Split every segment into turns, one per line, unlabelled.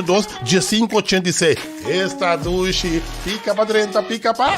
2 15 86. Esta dushi, pika pa drenta, pika pa.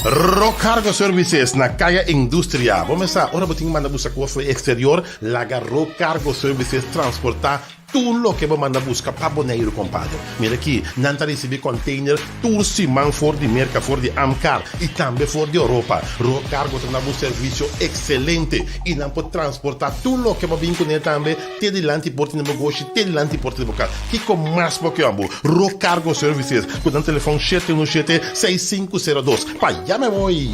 Rock Cargo Services na Kaya Industria. Bo mesa, ora bo tin manda buska kos for exterior, laga Rock Cargo Services transporta tur loke bo manda buska pa Boneiru, kompadre. Mira aki, nan ta risibi container tur siman for di Merka, for di Amcar i tambe for di Europa. Rock Cargo ta na bo servisio ekselente i nan por transporta tur loke bo bin kuné tambe Te dilanti porta di negoshi, te dilanti porta di bo kas. Kiko mas bo ke abo? Ro Cargo Services ku nan telefòn 717 6502. Pa ya me voy!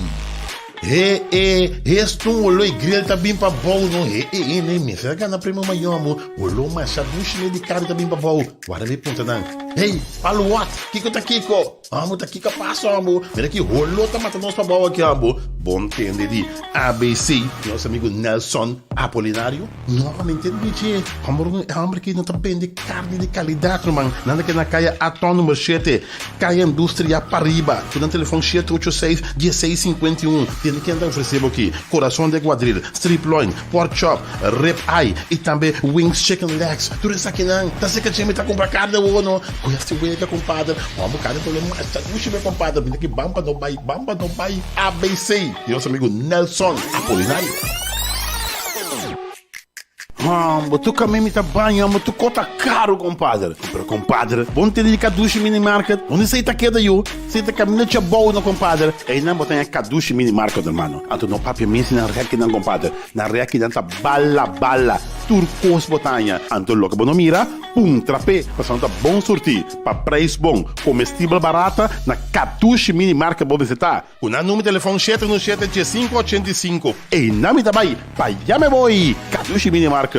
He e, hestun wolo e grill ta bin pa bou no. He e e ne mester a gana premio mayor amo. Wolo masha dushi ne di karni ta bin pa bou. Wara mi puntra nan. Hey, palu wat? Kiko ta kiko? Amo ta kiko paso amo? Mira ki holo ta mata nos pa bou aki amo. Bon tende di ABC, nos amigo Nelson Apolinario. No, mi ntende di dje. Homber e homber aki no ta bende karni di kalidat ruman. Nan ta keda na kaya Aton number shete, kaya Industria pariba, ku nan telefon shete ocho seis, dieseis sinkuenta i un. Tende ke nan ta ofresé bo aki, Corazon de Guadril, strip loin, pork chop, rib eye i tambe wings chicken legs. Tur esakinan ta seka dje mi ta kumpra karni awor no. Ku esti wega kompadre. Homber karni ta lo masha dushi mi kompadre. Mi ta ki ban pa no bai, ban pa no bai. ABC di nos amigo Nelson Apolinario. Hombo, tu kami mi ta baña, hombo, tu kota karu, kompadre. Pero kompadre, bo no tende di Kadushi Mini Market? Unda esei ta keda yu? Esei ta kaminda Chabou no, kompadre. Einan bo ta haña Kadushi Mini Market, hermano. Anto no papia mes di nan rekinan, kompadre. Nan rekinan ta bala bala. Tur kos bo ta haña. Anto loke bo no mira, puntra p'e, pasobra nan ta bon surtí, pa preis bon, komestibel barata, na Kadushi Mini Market bo mester ta. Ku nan number telefòn shete unu shete diesinku ochenta i sinku. Einan mi ta bai, pa ya me boi! Kadushi Mini Market.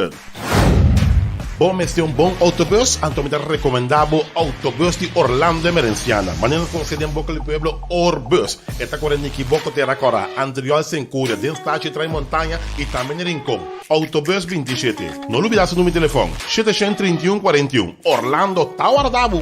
Bo mester un bon autobus? Anto mi ta rekomendá bo Autobus di Orlando Emerenciana. Manera nos konosé den boka di pueblo, Orbus. E ta kore Nikiboko, Tera Kòrá, Antriol, Senkuria, den Stachi Trai Montaña i tambe na Rincon. Autobus 27. No lubidá su number di telefòn, 731 41. Orlando ta warda bo!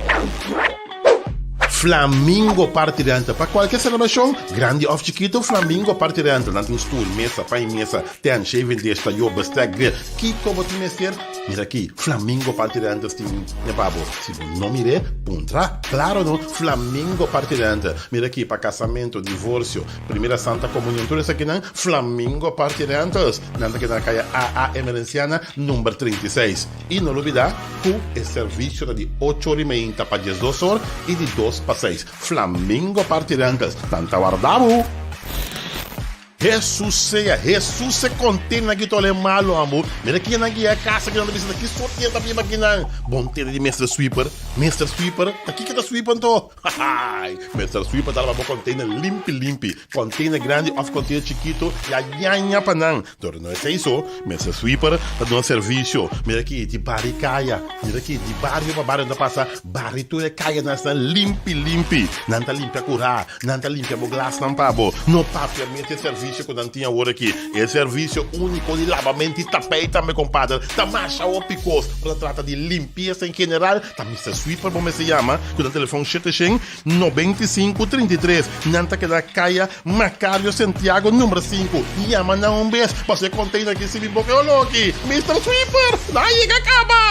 Flamingo Party Rental Pa cualkier celebracion, grandi of chikito, Flamingo Party Rental. Nan tin stoel, mesa, pan y mesa, tent, shaving dish, tayo, bestek, grill. Kico bo tin mester? Mira aki, Flamingo Party Rentals tin ne pa bo. Si bo no mir'é, puntra. Claro no, Flamingo Party Rental. Mira aki, pa casamento, divorcio, primera Santa Comunion, tur esakinan, Flamingo Party Rentals. Nan ta keda na caya AA Emerenciana, number 36. Y no lubida cu e servicio ta di ocho or y meinta pa diesdos or y di dos pa seis. Flamingo Party Rentals, nan ta warda bo! Hesus sea, Hesus se conten nan ki tole malo ambo. Mira kinan nan ki ya casa kinan ta bisa ta ki sortie ta biba kinan. Bon tende di Mister Sweeper, Mister Sweeper, ta kiko ta sweep anto? Hahaai, Mister Sweeper ta laba bo container limpi limpi, container grandi of container chikito ya yaña pa nan. Dor no esei so, Mister Sweeper ta duna servisio. Mira aki di bari kaya, mira aki di bario pa bario nan ta pasa bari tur e kayanan esnan limpi limpi. Nan ta limpia kurá, nan ta limpia bo glasnan pa bo. No papia mes e servisio ku nan tin awor aki. E servisio úniko di labamento i tapei tambe kompader. Ta masha hopi kos. Ora ta trata di limpiesa en general, ta Mister Sweeper bo mester yama ku nan telefòn 795 33. Nan ta keda kaya Macario Santiago number sinku. Yama nan un bes pasobra e container aki sibi boca e oloki. Mister Sweeper, nan a yega caba!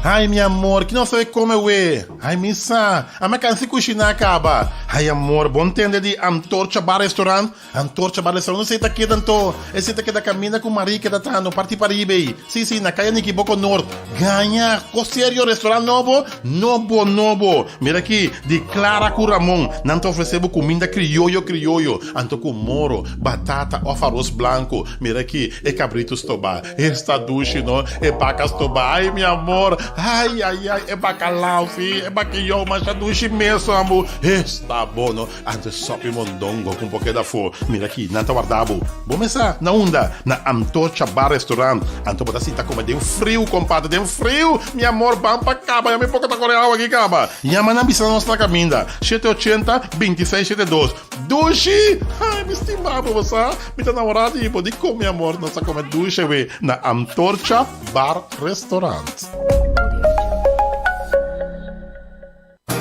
Ay mi amor, ki nos ta bay come we? Ay mi sa, a mi a cansa di cushina caba. Ay amor, bo ntende di Antorcha Bar Restaurant? Antorcha Bar Restaurant, esey ta keda anto? Esey ta keda caminda cu Marie keda trahando parti pariba ey. Si, si, na Kaya Nikiboko Noord. Gaña! Ko serio restaurant nobo? Nobo, nobo! Mira aki, di Clara ku Ramon. Nan ta ofresé bo kuminda krioyo, krioyo. Anto ku moro, batata òf aros blanku. Mira aki, e kabritu stobá. Esta dushi, no? E baka stobá. Ai, mi amor! Ai, ai, ai! E bakalau, si! E bakiyou masha dushi mes, ambu. Esta bo, no? Antes sopi mondongo ku un poke dafó. Mira aki, nan ta warda bo. Bo mesa na unda? Na Antorcha Bar Restaurant. Anto bo ta sinta kome den friu, kompadre, den friu! Mi amor, ban pa kaba, ya mi poko ta kore awa aki kaba. Yama nan bisa nos na kaminda, shete ochenta, bintiseis shete dos. Dushi! Ai, mi stima bo, bo sa? Mi ta namorá di bo. Dikon, mi amor, nos ta kome dushi awe na Antorcha Bar Restaurant.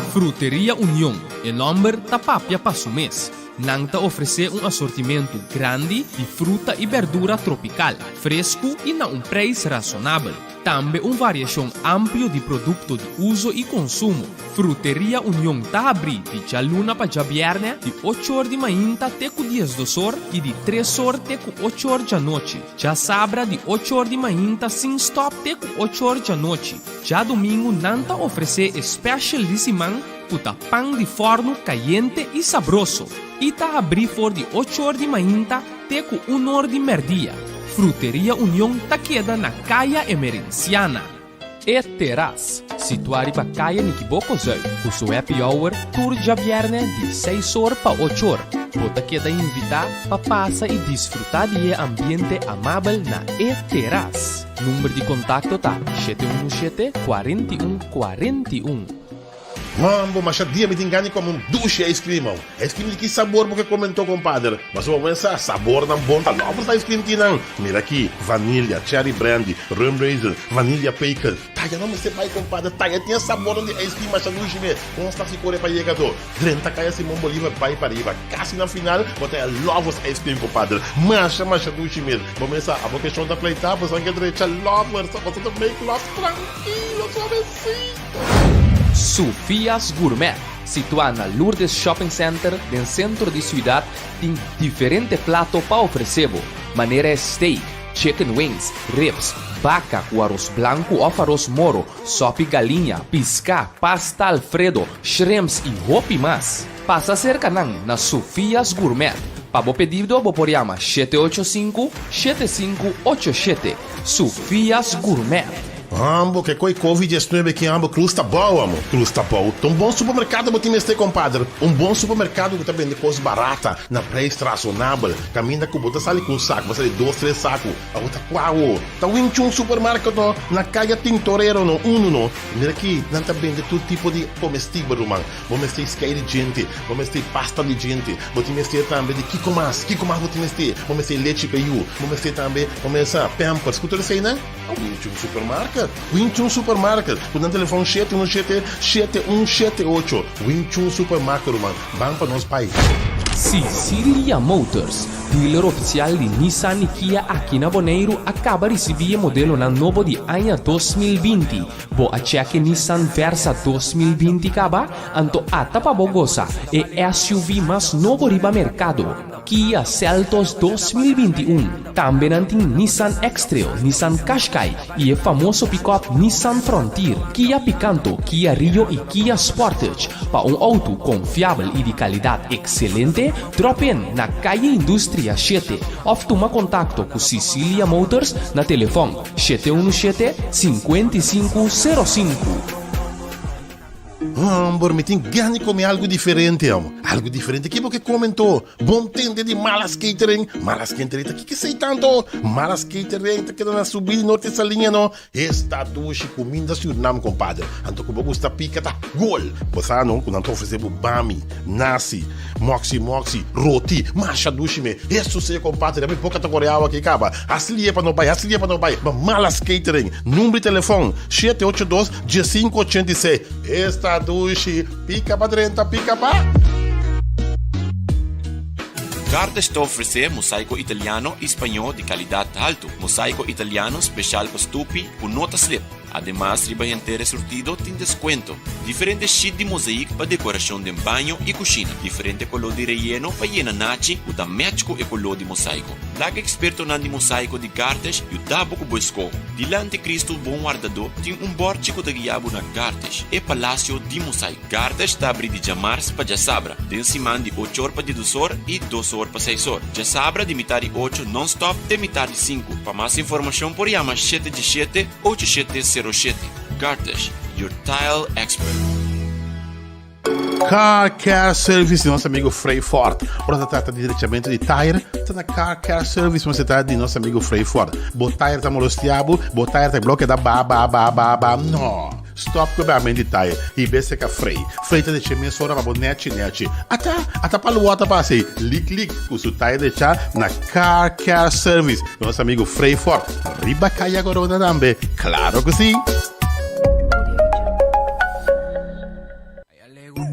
Fruteria Union, e nomber ta papia pa su mes. Nan ta ofresé un asortimentu grandi di fruta i bèrdura tropikal, fresku i na un preis rasonabel. Tambe un variashon amplio di produkto di uso i konsumo. Fruteria Union ta habrí di djaluna pa djabièrnè di ocho or di mainta te ku diesdos or i di tres or te ku ocho or djanochi. Djasabra di ocho or di mainta sin stòp te ku ocho or djanochi. Djadumingu nan ta ofresé e special di siman ku ta pan di fòrnu kayente i sabroso i ta habrí for di ocho or di mainta te ku un or di mèrdia. Fruteria Union ta keda na Kaya Emerenciana. E Terras, situá riba Kaya Nikiboko Zuid, ku su happy hour tur djabièrnè di seis or pa ocho or. Bo ta keda invitá pa pasa i disfrutá di e ambiente amabel na E Terras. Number di kontakto ta 717 41 41.
Mambo, masha dia mi tin gana di come un dushi ice cream aw. Ice cream di ki sabor bo ke come anto, compadre? Pasobra bo pensa, sabornan bon ta lovers ice cream tin nan. Mira aki, vanilla, cherry brandy, rum raisin, vanilla pecan. Taya no mester bai, compadre, taya tin e sabornan di ice cream masha dushi me. Con sta si core pa yega to? Drenta caya Simon Bolivar bai pariba. Casi na final bo ta e lovers ice cream, compadre. Masha, masha dushi mes. Bo mester sa, abo ke shon ta pleita, bo san ke drecha lovers, bo sa ta make love tranquilo, suavecito.
Sofia's Gourmet, situá na Lourdes Shopping Center den sentro di siudat, tin diferente plato pa ofresé bo, manera e steak, chicken wings, ribs, baka ku aros blanku òf aros moro, sòpi galiña, piská, pasta alfredo, shrimps i hopi mas. Pasa serka nan na Sofia's Gourmet. Pa bo pedido bo por yama 785 7587. Sofia's Gourmet.
Ambo ke koi Covid 19 ki ambo Cruz ta bou amo Cruz ta bou ta un bon supermercado bo tin mester compadre un bon supermercado ku ta bende kos barata na prijs razonabel kaminda ku bo ta sali ku un saku bo sali dos tres saku abo ta kua wo ta Wing Chun supermarket no na kaya Tintorero no uno no mira aki nan ta bende tur tipo di comestibel ruman bo mester skei di djente bo mester pasta di djente bo tin mester tambe di kiko mas kiko mas bo tin mester bo mester lechi pa yu bo mester tambe bo mester pampers ku tur eseinan. A Wing Chun Supermarket, Wing Chun Supermarket, ku nan telefòn shete unu shete, shete un shete ocho. Wing Chun Supermarket, ruman, ban pa nos bai.
Sicilia Motors, dealer ofisial di Nissan i Kia aki na Boneiru a kaba risibí e modelonan nobo di aña 2020. Bo a chèk e Nissan Versa 2020 kaba? Anto ata pa bo gosa e SUV mas nobo riba merkado. Kia Seltos 2021. Tambe nan tin Nissan X-Trail, Nissan Qashqai i e famoso pikòp Nissan Frontier, Kia Picanto, Kia Rio i Kia Sportage. Pa un outo konfiabel i di kalidat ekselente, drop in na Calle Industria shete òf tuma kontakto ku Sicilia Motors na telefòn 717 55 05.
Homber, mi tin gana di come algo diferente, amo. Algo diferente? Ki bo ke come anto? Bon tende di Malas Catering? Malas Catering ta kiko esei tanto? Malas Catering ta keda na subida di Norte Saliña, no? Esta dushi cuminda Surinam, compadre. Anto ku bo gusta pica ta gol. Bo sa no ku nan ta ofrece bo bami, nasi, moxi moxi, roti, masha dushi me. Hesus sea, compadre, mi boca ta core awa aki caba. Hasi lie pa no bai, hasi lie pa no bai. Ma Malas Catering, number di telefon, shete ocho dos, Diesinku ochenta i seis Esta dushi Pika pa drenta pika pa.
Cartes ta ofresé mosaiko italiano i spañó di kalidat haltu. Mosaiko italiano speshal pa stupi ku no ta slip. Ademas riba henter e surtido tin deskuento. Diferente sheet di mozaik pa dekorashon den baño i kushina. Diferente koló di reyeno pa yena nachi ku ta match ku e koló di mosaiko. Laga ekspertonan di mosaiko di Cartes yuda bo ku bo eskoho. Dilanti Cristo Bon Wardadó tin un bòrchi ku ta guia bo na Cartes, e palasio di mosaiko. Cartes ta abrí di djamars pa djasabra, den siman di ochor pa diedusor i dosor pa seisor. Djasabra di mitar di ocho nònstòp te mitar di sinku. Pa mas informashon por yama shete djeshete, ocho shete sero shete. Cartes, your tile expert.
Car Care Service di nos amigo Frey Ford. Ora ta trata di drechamento di tire, ta na Car Care Service mester ta di nos amigo Frey Ford. Bo tire ta molestia bo, bo tire ta bloke da ba ba ba ba ba. No! Stop ku e bamento di tire i bese ka Frey. Frey ta drecha mesora pa bo nechi nechi. Ata, ata pa luwa ta pasa ei, lik lik, ku su tire drecha na Car Care Service di nos amigo Frey Ford. Riba Kaya Corona tambe, claro ku si!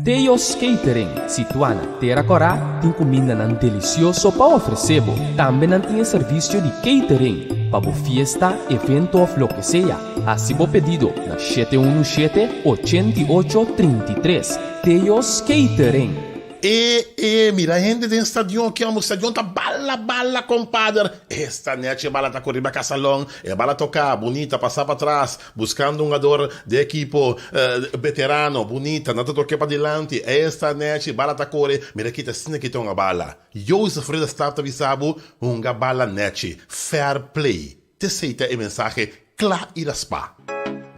Teo's Catering, situá na Tera Kòrá, tin kumindanan delisioso pa ofresé bo. Tambe nan tin e servisio di catering pa bo fiesta, evento òf loke sea. Hasi bo pedido na 717 88 33. Teo's Catering.
E e mira hende den stadion ki amo stadion ta bala bala kompader esta nechi e bala ta kore riba kasalon e bala toka bunita pasa patras Buscando un hungador di ekipo veterano, bunita, nan ta toke padilanti, esta nechi, bala ta core, mira kita asina kita hunga bala. Joseph Ridderstaat ta bisa bo, hunga bala nechi, fair play. T'esey ta e mensahe cla y raspa.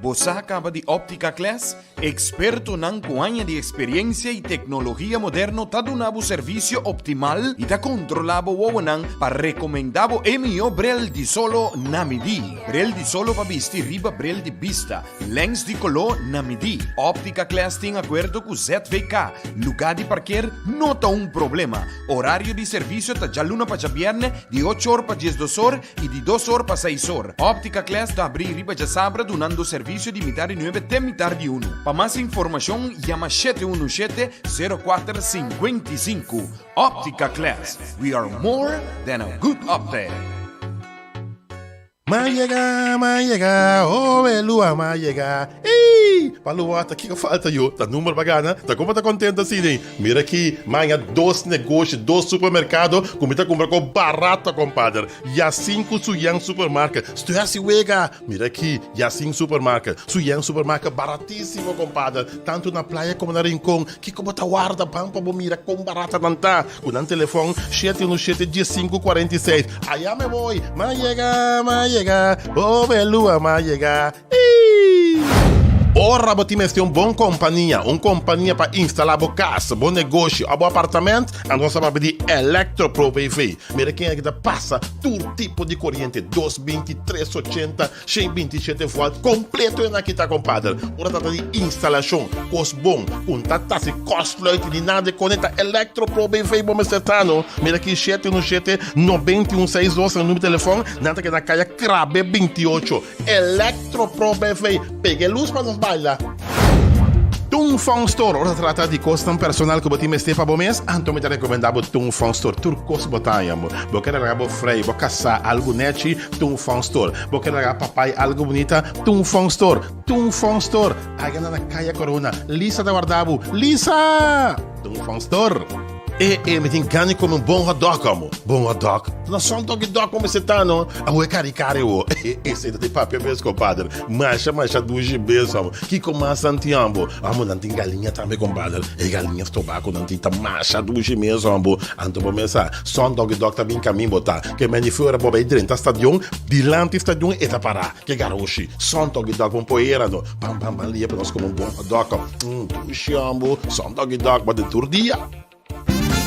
Bo sa caba di Optica Class? Expertonan cu aña di experiencia y tecnologia moderno ta duna bo servicio optimal y ta controla bo wowonan pa recomenda bo e miho bril di solo na midi. Bril di solo pa bisti riba bril di bista, lens di color na midi. Optica Class tin acuerdo cu ZVK. Lugar di parkeer no ta un problema. Horario di servicio ta djaluna pa djabierne di ocho or pa diesdos or y di dos or pa seis or. Optica Class ta abri riba djasabra dunando servicio di mitar di nuebe te mitar di unu. Pa mas informacion yama 717 04 55. Optica Class, we are more than a good optic.
M'a yega, m'a yega, oh Belua, m'a yega, ey! Pa Luwata, kiko falta yo? Ta number pa gana? Ta como ta contento asina? Mira aki, maña dos negoshi, dos supermercado cu mi ta cumpra cu barato, compadre. Yacin cu Suyan Supermarket. Estoy haci wega. Mira aki, Yacin Supermarket, Suyan Supermarket, baratisimo, compadre. Tanto na Playa como na Rincon. Kico bo ta warda? Ban pa bo mira con barata nan ta. Cu nan telefon 717 15 46. Aya me voy. M'a yega, m'a yega. Oh, Belua, m'a yega. Ey! Ora bo tin mester un bon kompania, un kompania pa instalá bo kas, bo negoshi òf bo apartamènt, anto nos ta papia di Electropro BV. Mira ken aki ta pasa tur tipo di koriente, dos binti, tres ochenta, shen binti shete vòlt, kompleto e nan aki ta kompader. Ora trata di instalashon, kos bon, ku no ta tasi kòsfluit ni nada di kone, ta Electropro BV bo mester ta no. Mira aki shete unu shete, nobenta i un seis dos ta e numero di telefòn, nan ta keda na kaya Krabbe 28. Electro Pro BV, pega e luz pa nos baila. Tung Fong Store, ora ta trata di kosnan personal ku bo tin mester pa bo mes, anto mi ta rekomendá bo Tung Fong Store. Tur kos bo ta haña bo. Bo ke laga bo frei, bo kasá algu nechi, Tung Fong Store. Bo ke laga papai algu bunita, Tung Fong Store. Tung Fong Store, aiga na na Kaya Corona. Lisa ta warda bo. Lisa! Tung Fong Store. E e mi tin gana di come un bon hot dog amo. Bon hot dog? Na son doggy dog como se ta no. Amo e cari cari wo. Esey ta di papia mes compadre. Masha masha dushi mes amo. Kiko mas nan tin amo? Amo nan tin galiña tambe compadre. E galiña stobá cu nan tin ta masha dushi mes amo. Anto bo mes sa son doggy dog ta bin camin bo ta. Ke men di fuera bo bay drenta stadion, dilanti stadion e ta para. Ke garoshi. Son doggy dog bon poera no. Bam bam bam lia pa nos come un bon hot dog. Dushi amo. Son doggy dog bo den tur dia.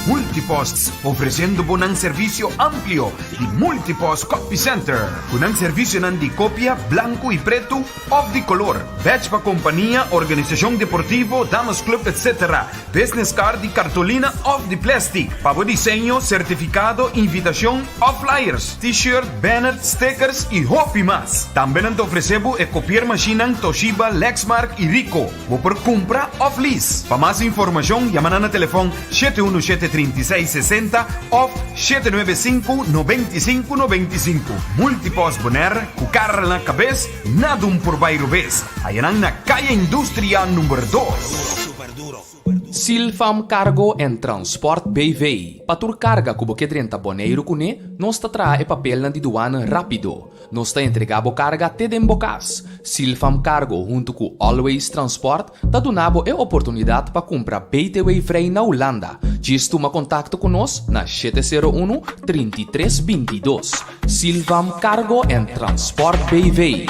Multipost, ofreciendo bo nan servicio amplio di Multipost Copy Center, cu nan servicionan di copia blanco y preto of di color, badge pa compania, organisacion deportivo, damas club etc. Business card di cartolina of di plastic, pa bo diseño, certificado, invitacion of flyers, t-shirt, banner, stickers y hopi mas. Tambe nan ta ofrece bo e copiermachinan Toshiba, Lexmark y Ricoh. Bo por kumpra òf lease. Pa mas informashon yama nan na telefòn 717 36 60 òf 795 95 95. Multipost Bonaire ku kara na kabes, nada un por bai robes. Haya nan na Kaya Industria number dos.
Silfam Cargo and Transport BV. Pa tur karga ku bo ke drenta Boneiru kuné, nos ta traha e papelnan di duana rápido. Nos ta entregá bo karga te den bo kas. Silfam Cargo huntu ku Always Transport ta duna bo e oportunidat pa kumpra BTW vrij na Hulanda. Djis tuma kontakto ku nos na 701 33 22. Silfam Cargo en Transport BV.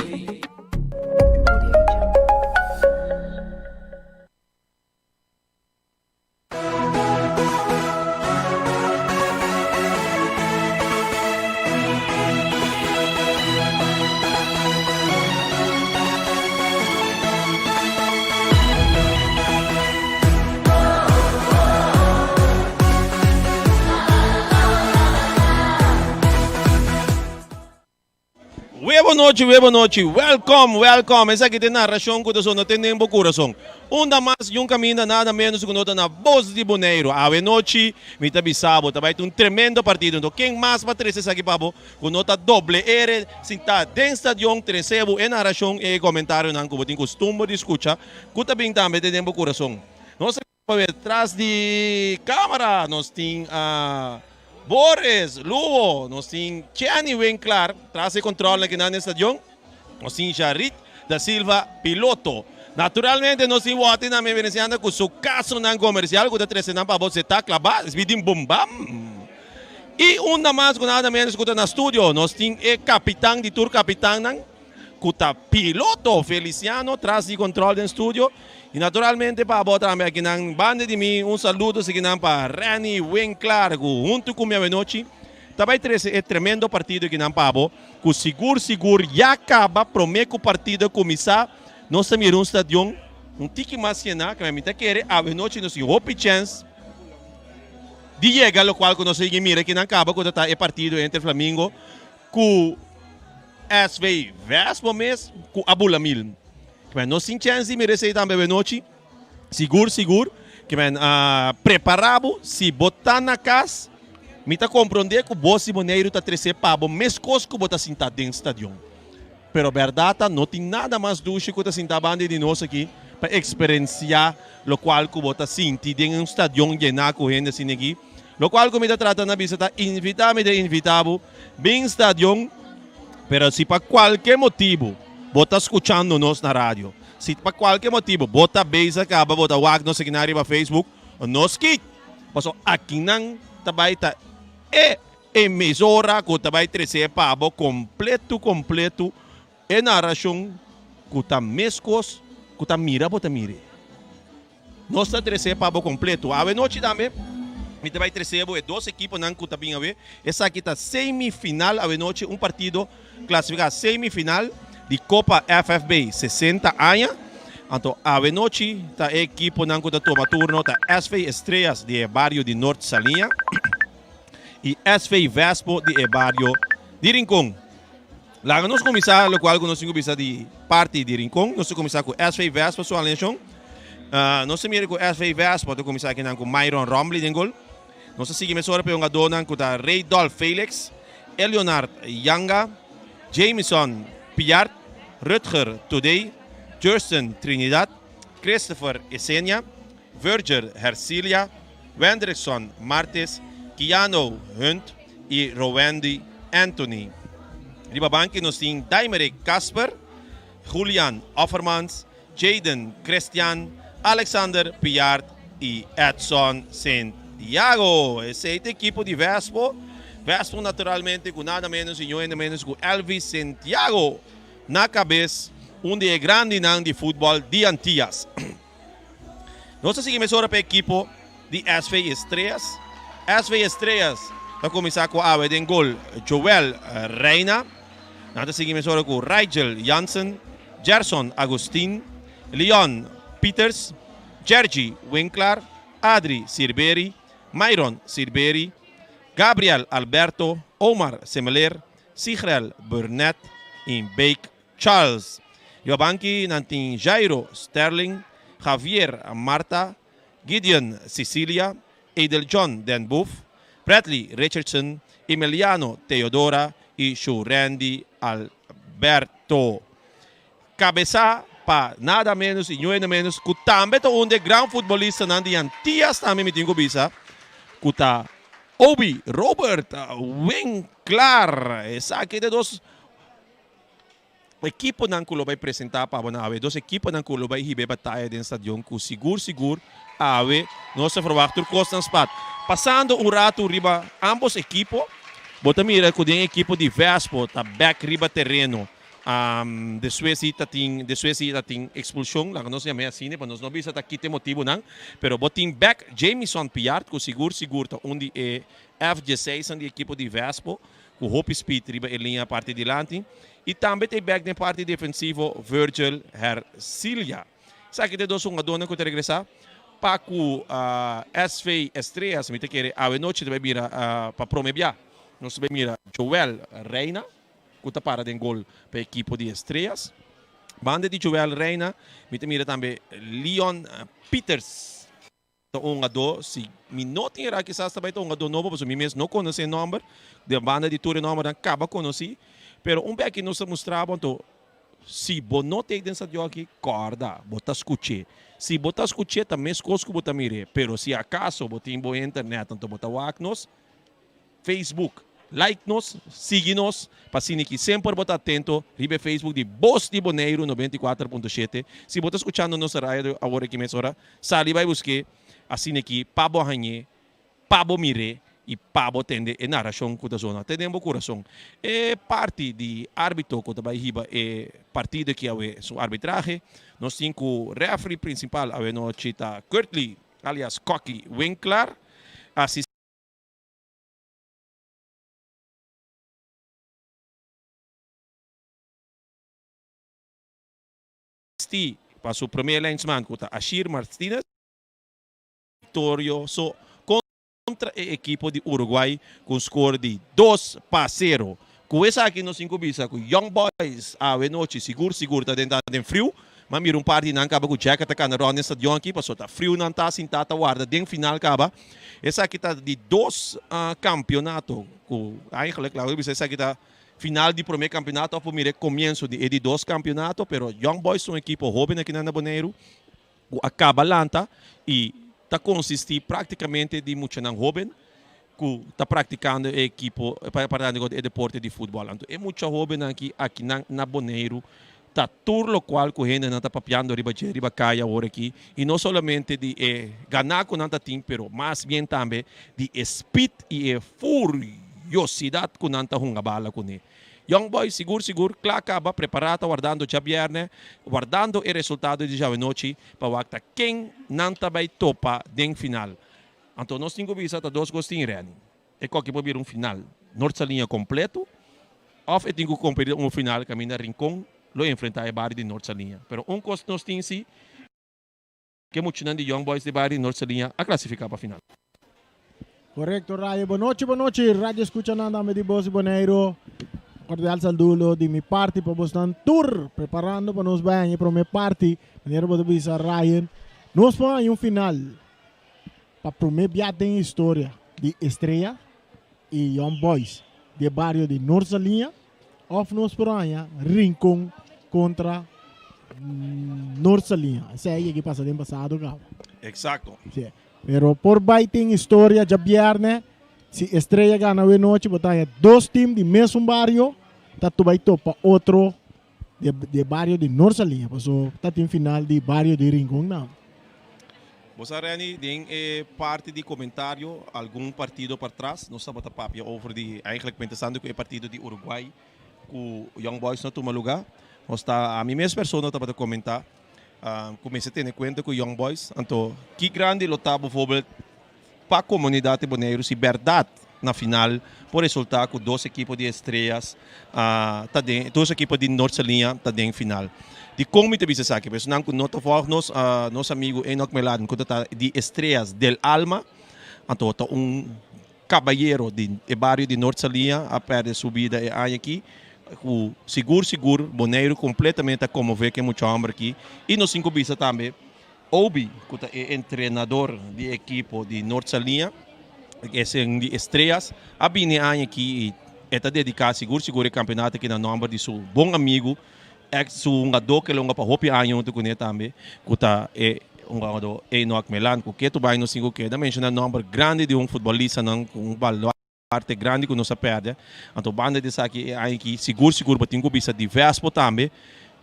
Webo no.
nochi, webo nochi. Welcome, welcome. Esaki ta e narracion cu ta sona te den bo curason. Unda mas y un caminda nada menos cu no ta na Bos di Boneiru. Awe nochi mi ta bisa bo ta bay ta un tremendo partido. Enton ken mas pa trece esaki pa bo cu no ta doble ere sinta den stadion trece bo e narracion y e comentarionan cu bo tin custumber di scucha cu ta bin tambe te den bo curason. Nos ta Pawe tras di camara nos tin Boris Luo, nos tin Kenny Winklaar tras e controlnan kinan den stadion, nos tin Jarit da Silva piloto. Naturalmente nos tin Watty na Veneciana cu su casonan comercial cu ta trece nan pa bo seta claba, es bidin bum bam. Y unda mas cu nada menos cu ta na studio nos tin e capitan di tur capitannan, ku ta piloto Feliciano tras di control den studio y naturalmente pa abo tambe akinan banda di mi un saludo siginan pa Renny Winklaar ku hunto ku mi awenochi ta bai trece e tremendo partido akinan pa abo ku sigur sigur ya caba prome ku partido a cuminsa nos ta mira un stadion un tiki mas yena keme mi ta kere awenochi nos tin hopi chens di yega locual ku nos a yega mira akinan caba ku ta ta e partido entre Flamingo ku SV Vespo mes ku a bula mil. Kimen nos tin chèns di mira esei tambe awenochi. Sigur sigur. Kimen prepará bo si bo ta na kas mi ta komprondé ku bo si Boneiru ta tresé pa bo meskos ku bo ta sintá den stadion. Pero bèrdat ta no tin nada mas dushi ku ta sintá banda di nos aki pa eksperensiá lokual ku bo ta sinti den un stadion yená ku hende asina aki. Lokual ku mi ta trata na bisa ta invitá mi ta invitá bo bin stadion. Pero si pa kualke motibu bo ta skuchando nos na radio, si pa kualke motibu bo ta bezig kaba bo ta wak nos akinan riba Facebook, no skit, pasobra akinan ta bai ta e emisora ku ta bai trese pa bo kompletu kompletu e narashon ku ta meskos ku ta mira bo ta mira. Nos ta trese pa bo kompleto. Awe nochi tambe mi ta bai trese bo e dos ekiponan ku ta bin awe. Esaki ta semifinal awe nochi, un partido klasifiká semifinal di Kopa FFB 60 aña. Anto awe nochi ta e ekiponan ku ta tuma turno ta SV Estrellas di e bario di Noord Saliña i SV Vespo di e bario di Rincon. Laga nos kuminsá lokual ku nos tin ku bisa di parti di Rincon. Nos ta kuminsá ku SV Vespa su alineashon. Nos ta mira ku SV Vespa ta kuminsá akinan ku Myron Rombley den gol. Nos ta sigui mesora pa e hungadónan ku ta Reydolf Felix, Eleonard Yanga, Jamison Piart, Rutger Today, Justin Trinidad, Christopher Esenia, Virgil Hercilia, Wendrickson Martes, Keanu Hunt i Rowendy Anthony. Riba banki nos tin Daimerick Kasper, Julian Offermans, Jayden Christian, Alexander Piart i Edson Sint Jago. Esei ta ekipo di Vespo. Vespo naturalmente ku nada menos i ñoende menos ku Elvis Sint Jago na kabes, un di e grandinan di futbòl di Antias. Nos ta sigui mesora pa e ekipo di SV Estrellas. SV Estrellas ta kuminsá ku awe den gol Joel Reina. Nan ta sigui mesora ku Rigel Jansen, Gerson Agustin, Leon Pieters, Jergy Winklaar, Adri Sirberi, Myron Sirberi, Gabriel Alberto, Omar Semeler, Sigrel Burnett i Bake Charles. Riba banki nan tin Jairo Sterling, Javier Marta, Gideon Cicilia, Edeljohn Den Boef, Bradley Richardson, Emiliano Theodora i Shurandy Alberto. Kabesá pa nada ménos i ñoe ménos ku tambe ta un di e gran futbolistanan di Antias tambe mi tin ku bisa ku ta Obi Robert Winklaar. Esaki ta e dos Ekiponan ku lo bai presentá pa bo na awe, dos ekiponan ku lo bai hiba e bataya den stadion ku sigur sigur awe nos ta verwagt tur kosnan spat. Pasando un ratu riba ambos ekipo, bo ta mira ku den ekipo di Vespo ta bèk riba tereno despues di ta tin despues di ta tin ekspulshon, laga nos yam'é asina pa nos no bisa ta kita e motibunan, pero bo tin bèk Jamison Piart ku sigur sigur ta un di e F dieseisnan di ekipo di Vespo ku hopi speed riba e liña parti dilanti i tambe ta e bèk den parti defensivo Virgil Hercilia. Esaki ta e dos hungadónan ku ta regresá pa ku SV Estrellas. Mi ta kere awe nochi ta bai mira pa prome bia nos ta bai mira Joel Reina. ku ta para den gol pa e ekipo di Estrellas. Banda di Joel Reina mi ta mira tambe Leon Pieters ta un hungadó, si mi no tin erá kisas ta bai ta un hungadó nobo pasobra mi mes no konosé e nòmber, den banda di tur e nòmbernan kaba konosí, pero un bèki nos ta mustra bo anto si bo no ta ei den stadion aki kòrda bo ta skuch'é, si bo ta skuch'é ta meskos ku bo ta mir'é, pero si akaso bo tin bo internet anto bo ta wak nos. Facebook. Like nos, sigui nos, pa asina ki semper bo ta atento riba e Facebook di Bos di Boneiru 94.7. Si bo ta skuchando nos radio awor aki mes ora, sali bai busk'é, asina ki pa bo hañ'é, pa bo mir'é i pa bo tende e narashon ku ta zona te den bo kurason. E parti di árbitro ku ta bai hiba e partido aki awe su arbitrahe, nos tin ku rèfri prinsipal awe nochi ta Kurtley alias Koki Winklar, asistente. Pa su prome lijnsman cu ta Ashir Martinez. Victorioso contra e ekipo di Uruguay cu un score di 2-0. Cu esaki nos tin cu bisa cu Young Boys awe nochi sigur sigur ta den ta den friu. M'a mira un par di nan kaba ku jacket ta kana rònt den stadion aki pasobra ta friu nan ta sintá ta warda den final kaba. Esaki ta di dos kampionato ku eigenlijk laga mi bisa esaki ta final di promé kampionato òf por mira e komienso di e di dos kampionato pero Young Boys ta un ekipo hóben aki nan na Boneiru ku a kaba lanta i ta konsistí praktikamente di muchanan hóben ku ta praktikando e ekipo parando e deporte di futbòl. Anto e mucha hóbennan aki akinan na Boneiru ta tur lokual ku hendenan ta papiando riba dje riba kaya awor aki i no solamente di e ganá ku nan ta tin pero mas bien tambe di e spit i e furiosidat ku nan ta hunga bala kuné. Young Boys sigur sigur kla kaba prepará ta wardando djabièrnè wardando e resultado di djawe-nochi pa wak ta ken nan ta bai topa den final. Anto nos tin ku bisa ta dos kos tin Renny. E koki por bira un final Noord Saliña kompleto òf e tin ku kompetí un final kaminda Rincon lo enfrentá e bario di Noord Saliña. Pero un kos nos tin si ke muchanan di Young Boys di bario di Noord Saliña a klasifiká pa final.
Korekto Rayo. Bo nochi bo nochi radio escuchanan tambe di Bos di Boneiru. Cordial saludo di mi parti pa bosnan tur preparando pa nos bai haña e prome parti. Manera bo ta bisa Ryan, nos por haña un final. Pa prome bia den historia di Estrella y Young Boys di e bario di Noord Saliña of nos por haña Rincon contra Noord Saliña. Esei a yega pasa den pasado caba.
Exacto.
Si. Pero por bay tin historia djabierne si Estrella gana awe nochi bo ta haña dos team di mesun bario ta bay topa otro di e bario di Noord Saliña paso ta tin final di bario di Rincon nan.
Bo sa Renny, den e parti di comentario algun partido par tras nos tabata papia over di eigenlijk pensando cu e partido di Uruguay cu Young Boys no tuma lugar. Nos ta, ami mes persona tabata comenta cu mester tene cuenta cu Young Boys anto ki grandi lo ta bijvoorbeeld pa comunidad di Boneiru si berdad na final por resulta cu dos ekipo di Estrellas ta den, dos ekipo di Noord Saliña ta den final. Dicon mi ta bisa esaki? Pasobra esnan cu no ta volg nos, nos amigo Enoch Meladen cu ta ta di Estrellas del Alma, anto ta un cabayero di e bario di Noord Saliña a perde su bida e aña aki, cu sigur sigur Boneiru completamente a conmove cu e mucha homber aki y nos tin cu bisa tambe Obi, ku ta e entrenador di e ekipo di Noord Saliña, esen di Estrellas, a bini e aña aki i e ta dediká sigur sigur e kampeonato aki na nòmber di su bon amigu, eks su hungadó ku el a hunga pa hopi aña huntu kuné tambe, ku ta e hungadó Enoch Melan. Ku ke tur bai nos tin ku keda menshoná nòmber grandi di un futbolistanan ku un baluarte grandi ku nos a pèrdè. Anto banda di esaki e aña aki sigur sigur bo tin ku bisa di Vespo tambe.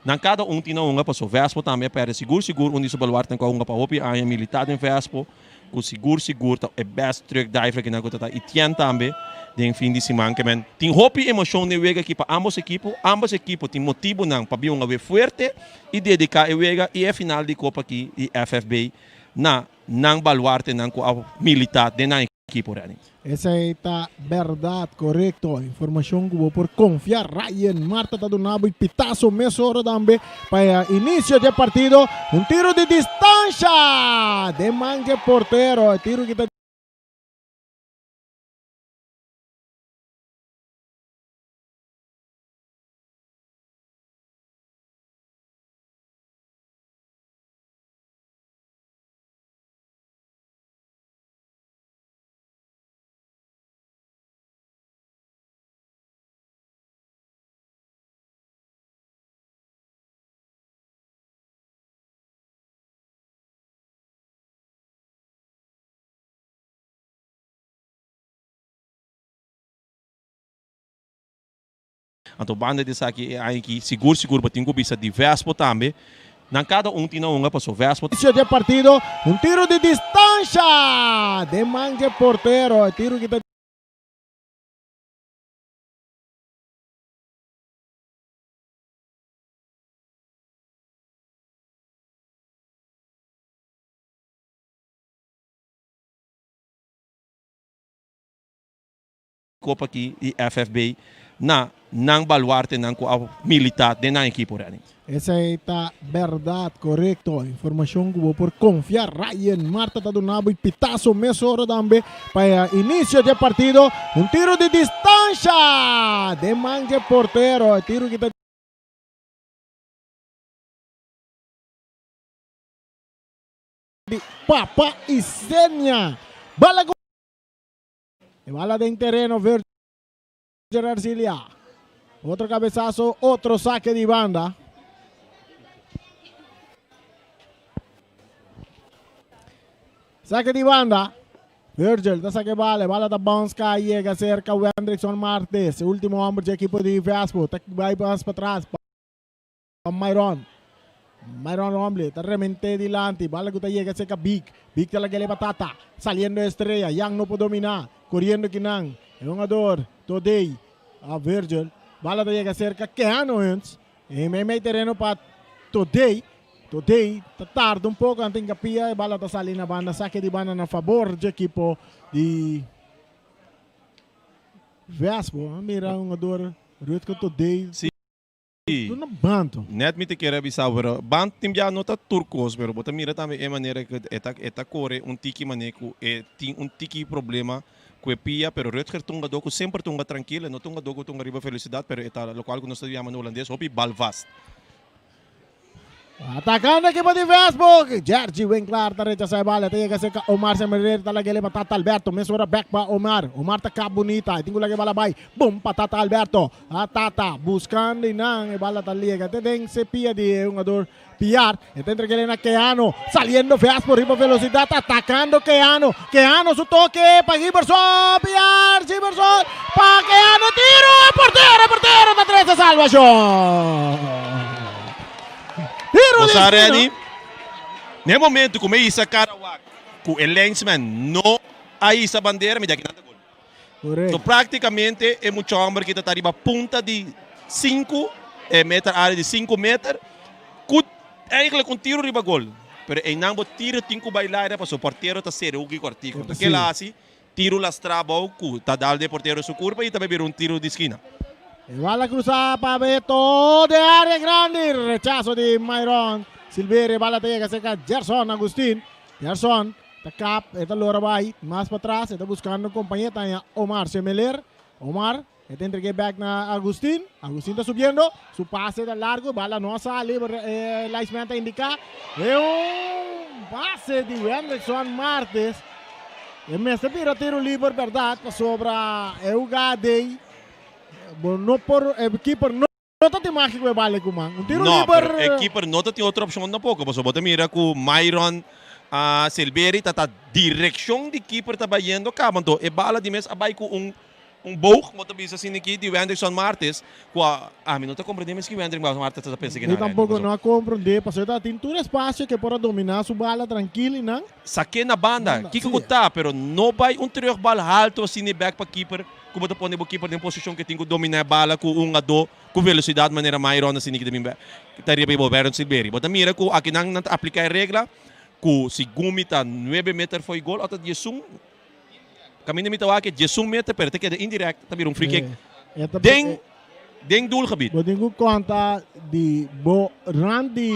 Nan kada un tin a hunga paso Vespo tambe a pèrdè sigur sigur un di su baluartenan ku a hunga pa hopi aña militá den Vespo ku sigur sigur ta e best truck driver kinan ku ta ta Etienne tambe den fin di siman ke men tin hopi emoshon den wega aki pa ambos ekipo. Ambos ekipo tin motibunan pa bin hunga we fuerte i dediká e wega i e final di kopa aki di FFB na nan baluartenan ku a militá den nan ekipo Renny.
Esei ta berdad, korekto. Informashon ku bo por konfia. Ryan Marta ta duna bo e pitaso mesora tambe pa e inisio di e partido. Un tiro di distansha den man dje portero. E tiro ki ta.
Anto banda di esaki e aña aki sigur sigur bo tin ku bisa di Vespo tambe. Nan kada un tin a hunga paso Vespo.
Inicio di e partido, un tiro di distancia den man dje portero, e tiro ki ta.
Kopa aki di FFB na nan baluartenan ku a militá den nan ekipo Renny.
Esei ta bèrdat, korekto. Informashon ku bo por konfia. Ryan Marta ta duna bo e pitaso mesora tambe pa e inisio di e partido. Un tiro di distansha den man dje portero. E tiro ki ta. Di Papa Isenia. Bala ku. E bala den tereno Virgil Arcilia. Otro cabezazo, otro saque di banda. Saque di banda. Virgil ta saque bala. E bala ta bounce cai yega cerca Wendrickson Martes. E ultimo homber di equipo di Vespo. Ta bai pas pa tras. Myron. Myron Rombley ta remente dilanti. Bala ku ta yega serka Big. Big ta lag'é batata. Saliendo Estrella. Yang no por dominá. Koriendo kinan. E hungador Todey. A Virgil. Bala ta yega serka Keanu Huns. E meimei tereno pa Todey. Todey ta tarda un poko antes hinka pia. E bala ta sali na banda. Sake di banda na fabor dje ekipo di Vespo. A mira hungador Rutger Todey.
Sí.
Duna banto.
Net mi ta kere avisa bo, pero bant tin bia no ta tur kos, pero bo ta mira tambe e manera ku e ta e ta kore un tiki mane ku e tin un tiki problema ku e pia, pero Rutger ta un gadó ku semper ta hunga trankil, e no ta un gadó ku ta hunga riba velosidat, pero e ta lokual ku nos ta yama na hulandes hopi balvast.
Atacando equipo di Westbrook. Jergy Winklar ta rechasa e bala. Ta yega cerca Omar Semerero. Ta lag'e pa Tata Alberto. Mesora back pa Omar. Omar ta kap bunita. E tin ku laga e bala bai. Bom pa Tata Alberto. A Tata buscando y nan e bala ta liega te den se pia di e hungador Piar. E ta entreg'e na Keano. Saliendo Westbrook riba velocidad. Atacando Keano. Keano su toke pa Giberson. Piar Giberson pa Keano. Tiro! E portero! E portero ta trece salvacion! Tiro
Bo
di
sa
esquina.
Renny, na e momento ku mi a hisa kara wak ku e linesman no a hisa bandera, mi di aki nan ta gol. So
Correcto.
práktikamente e mucha hòmber ki ta ta riba punta di sinku e meter área di sinku meter ku eigenlijk un tiro riba gol. Pero einan bo tiro tin ku bai laira pasobra portero ta sere hoki kòrtiku.
Eta
Anto kila
sí.
hasi Tiro lastra abou cu ta dal den portero su curpa y ta bay bira un tiro di skina.
E bala cruza pa Beto den area grandi. Rechazo di Myron Silverio. E bala ta yega cerca Gerson Agustin. Gerson ta kap, e ta lora bay mas patras. E ta buscando un compañero ta haña Omar Semeler. Omar e ta entrega e bek na Agustin. Agustin ta subiendo. Su pase ta largo. Bala no a sali. E linesman ta indica. E un pase di Wendrickson Martes. E mester bira tiro liber berdad pasobra e hugada ei bo no por e keeper no ta tin maki ku e bala ku man. Un tiro
No,
liber.
pero e keeper no ta tin otro opcion tampoco pasobra bo ta mira ku Myron Silveri ta ta direccion di keeper ta bayendo caba anto e bala di mes a bay ku un Un boog, bo ta bisa asina aki, di Wendrickson Martis, ku a, ami no ta komprendé mes ki Wendrick Martis ta pensa
Mi
kinan, Randy,
tampoko
paso.
no a komprendé, pasobra e tabatin tur espasio ku e por a dominá su bala trankil i nan.
Sak'é na banda,
Banda,
kiko
sí.
ku ta, pero no bai un terugbal haltu asina i bèk pa keeper, ku bo ta pone bo keeper den posishon ku e tin ku dominá e bala ku un adó ku velosidat manera Myron asina ki ta bin bèk, ta riba i bo Byron Silveri. Bo ta mira ku akinan nan ta apliká e regla ku segun mi ta nuebe meter fo'i gol òf ta diesun. Kaminda mi ta wak e diesun meter pero ta keda indirect ta bira un free kick den den doelgebied.
Bo tin ku konta di bo rand di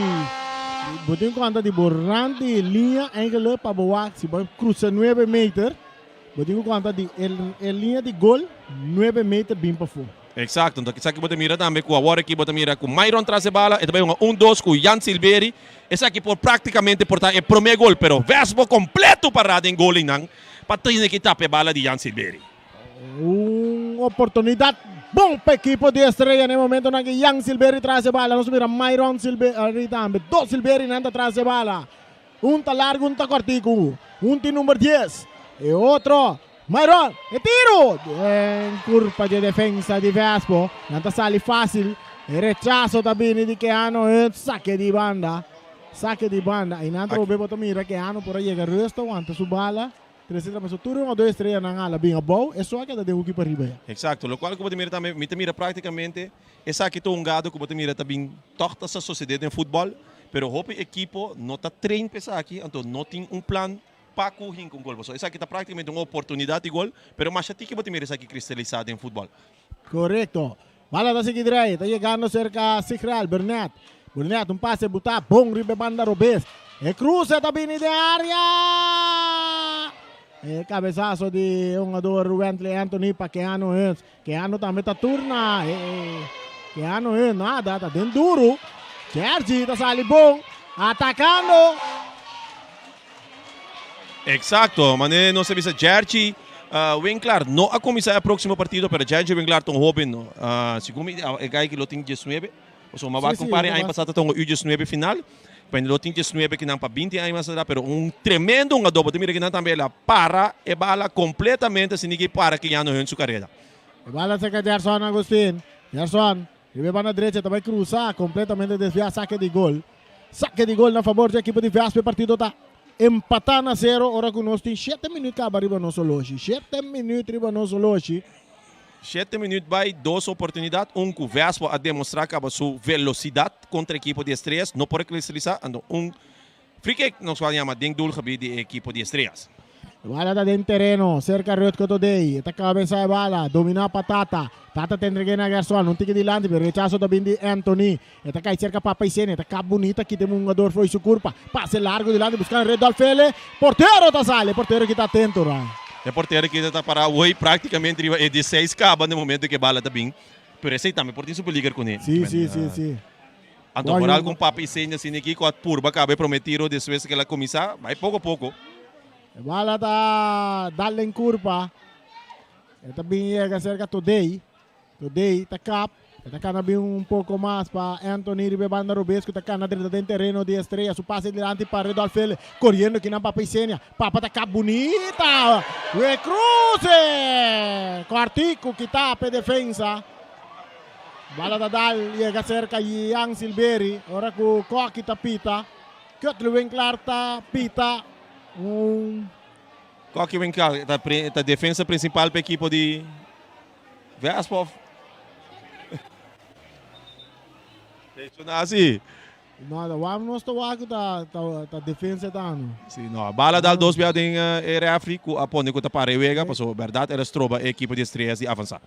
bo tin ku konta di bo rand di liña eigenlijk pa bo wak si bo krusa nuebe meter bo tin ku konta di e liña di gol nuebe meter bin pafó.
Exacto, enton esaki bo ta mira tambe ku awor aki bo ta mira ku Myron tras e bala e ta bai hunga un dos ku Jan Silveri esaki por praktikamente por ta e prome gol pero Vesbo kompleto para den goalingnan pa tene ki tapa e bala di Jan Silveri.
Un oportunidat bon pa ekipo di Estrella na e momentonan ki Jan Silveri tras e bala nos mira Myron Silveri tambe dos Silverinan ta tras e bala un ta largo un ta kortiku un tin number dies e otro. Myron, e tiro! Den curpa dje defensa di Vespo. Nan ta sali facil. E rechazo ta bini di Keano Hunt. Sake di banda. Sake di banda. Einan trobe bo ta mira Keano por a yega rust a wanta su bala. Trece tra paso tur e un o dos estrellanan hala bin abou. E so a keda den hoeki pariba ya.
Exacto. Locual cu bo ta mira tambe, mi ta mira practicamente esaki ta un gado cu bo ta mira ta bin toch ta sa sucede den futbol. Pero hopi ekipo no ta train pa esaki, anto no tin un plan pa cu hinca un gol. Pasobra esaki ta practicamente un oportunidad di gol, pero masha tiki bo ta mira esaki cristalisa den futbol.
Correcto. Bala ta sigui drei, ta yegando cerca Sigral, Burnett. Burnett un pase buta bon riba e banda robes. E cruce ta bini den area! E cabezazo di e hungador Wentley Anthony pa Keanu Huns. Keanu tambe ta turna. E Keanu Huns nada, ta den duro. Jerzy ta sali bon, atacando.
Exacto, mane nos a bisa Jerzy Winklaar no a cuminsa e proximo partido, pero Jerzy Winklaar ta un hoben, segun mi e guy ki lo tin diesnuebe, pasobra mi a wak un par di aña pasa ta hunga U diesnuebe final, pero lo tin diesnuebe kinan pa binti aña mas atrás, pero un tremendo hungador, bo ta mira kinan tambe el a para e bala completamente sin ki para Keanu Hunt su careda.
E bala cerca Gerson Agustin, Gerson riba e banda derecha ta bay cruza completamente desvia sake di gol. Sake di gol na fabor dje ekipo di Vespa. E partido ta empatá na sero ora ku nos tin shete minüt kaba riba nos oloshi. Shete minüt riba nos oloshi.
Shete minüt bai, dos oportunidat. Un ku Vespa a demostrá kaba su velosidat kontra ekipo di Estrellas. No por a kristalisá. Anto un free kick nos por a yama den doelgebied di e ekipo di Estrellas.
E bala ta den tereno, serka Rutger Todey. E ta kabesa e bala, dominá pa Tata. Tata ta entreg'é na Gerson, un tiki dilanti, pero rechaso ta bin di Anthony. E ta kai serka Papa Isenia, e ta kap bunita, kita e hungador fo'i su kurpa. Pase largo dilanti buskando Redolf Fele. Portero ta sali, e portero kita atento, Ryan.
E portero kita ta pará hoy práktikamente riba e dieseis kaba na e momento ku e bala ta bin. Pero esei tambe por tin su peliger kuné.
Sí, sí, sí, sí.
Anto foral con Papi Isenia asina aki cu a purba caba e prome tiro despues cu el a cuminsa, bay poco poco.
E bala ta dal den curpa. E ta bin yega cerca Todey. Todey ta kap. E ta cana bin un poco mas pa Anthony riba e banda robes cu ta cana drenta den tereno di Estrella. Su pase dilanti pa Redolf Fele. Coriendo kinan Papa Isenia. Papa ta kap bunita. E cruce! Cortico kita p'e defensa. Bala ta dal yega serka Ian Silberi ora ku Koki ta pita. Kutli Winklaar ta pita un.
Koki Winklaar ta ta defensa principal pa ekipo di Vespov. Lesioná si.
No, ta wak nos ta wak ku ta ta defensa ta no.
Si no, bala dal dos bia den e refri ku a pone ku ta para e wega pasobra bèrdat el a stroba e ekipo di Estrellas di avansá.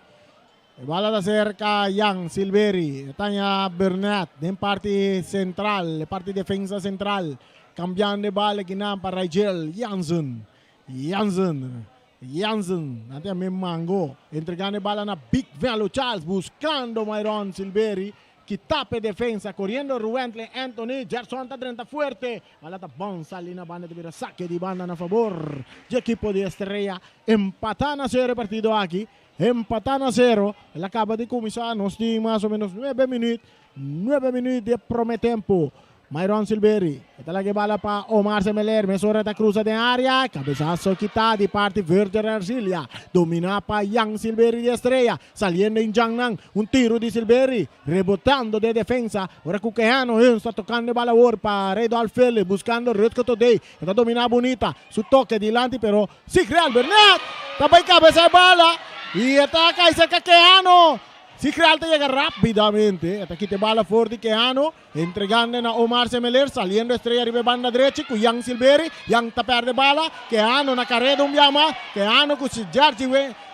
E bala ta serka Jan Silveri. E taña Burnett den parti sentral, e parti defensa sentral. Kambiando e bala kinan pa Rigel Jansen. Jansen, Jansen, nan ta yam'é Mango. Entregando e bala na Big Velo Charles, buskando Myron Silveri. Ki tapa e defensa, koriendo Ruwentley Anthony. Gerson ta drenta fuerte. Bala ta bon sali na banda ta bira sake di banda na fabor dje ekipo di Estrella. Empatá na sero e partido aki. Empatá na sero. El a kaba di kuminsá. Nos tin mas o menos nuebe minüt. Nuebe minüt di e promé tempu. Myron Silveri. E ta laga e bala pa Omar Semeler. Mesora ta krusa den área. Kabesaso kitá di parti Virgil Arcilia. Dominá pa Jan Silveri di Estrella. Saliendo in djannan. Un tiru di Silveri. Rebotando den defensa. Ora ku Keanu Huns ta tokando e bala awor pa Redolf Philip. Buskando Rutger Todey. E ta dominá bunita. Su toke dilanti pero Sigreal Bernat ta bai kabesa e bala y e ta kai serka Keano. Sigreal ta yega rapidamente, e ta kita e bala for di Keano, entregando na Omar Semeler, saliendo Estrella riba e banda drechi ku Jan Silveri. Jan ta perde bala, Keano na kareda un bia mas, Keano ku Jerzy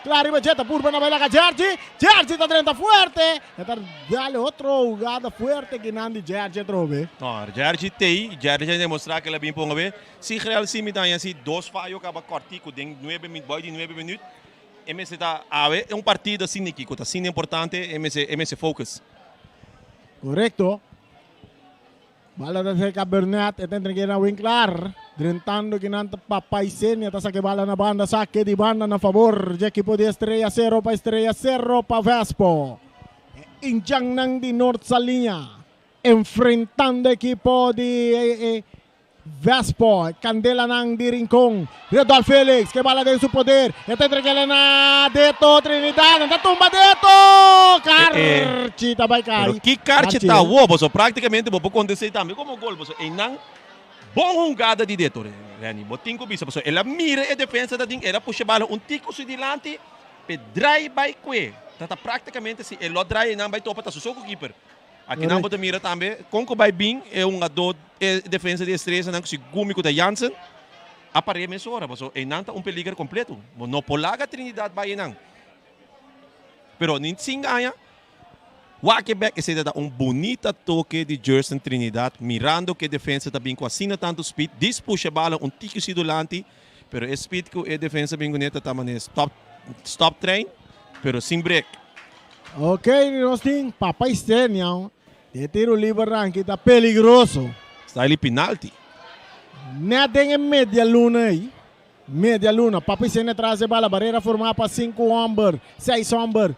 kla riba dje, ta purba na bai laga Jerzy, Jerzy ta drenta fuerte. E ta dale otro hugada fuerte kinan di Jerzy atrobe.
No, Jerzy tei, Jerzy a demostra ku el a bin ponga be. Si Grel si mi daña si dos fayo kaba kòrtiku den nuebe minüt, bòi di nuebe minüt, e mester ta awe e un partido asina aki ku ta asina importante e mester e mester focus.
Korekto. Bala ta serka Burnett, e ta entreg'é na Winklaar. Drentando kinan ta Papa Isenia ta saka e bala na banda, sake di banda na fabor dje ekipo di Estrella, sero pa Estrella, sero pa Vespo. E Indiannan di Noord Saliña enfrentando ekipo di e. Vespo, candelanan di Rincon. Redolf Felix, ke bala den su poder. E ta entreg'é na Deto Trinidad. Nan ta tumba Deto! Karchi ta bai kai.
Pero ki karchi ta awor? Boso práktikamente bo por konta esei tambe komo gol. Boso einan bon hungada di Deto, Renny. Bo tin ku bisa pasobra el a mira e defensa ta tin, el a pusha e bala un tiko su dilanti p'e drai bai kue. Ta ta práktikamente si e lo drai einan bai topa ta su so ku kiper. Akinan bo ta mira tambe kon ku bai bin e hungadó e defensa di Estrellanan ku si gumi ku ta Jansen a par'é mesora pasobra einan ta un peliger kompleto. Bo no por laga Trinidad bai einan. Pero nin sin gaña wak e bek esei ta da un bunita toke di Jerson Trinidad mirando ku e defensa ta bin ku asina tantu speed dis pusha e bala un tiki si dulanti pero e speed ku e defensa bin kuné ta ta manera stop stop trein pero sin brek.
Ok, nos tin Papa Isenia de tiro liber ranki ta peligroso.
Style penalti.
Net den e media luna ei. Media luna. Papa Isenia tras e bala. Barrera formá pa sinku homber, seis homber.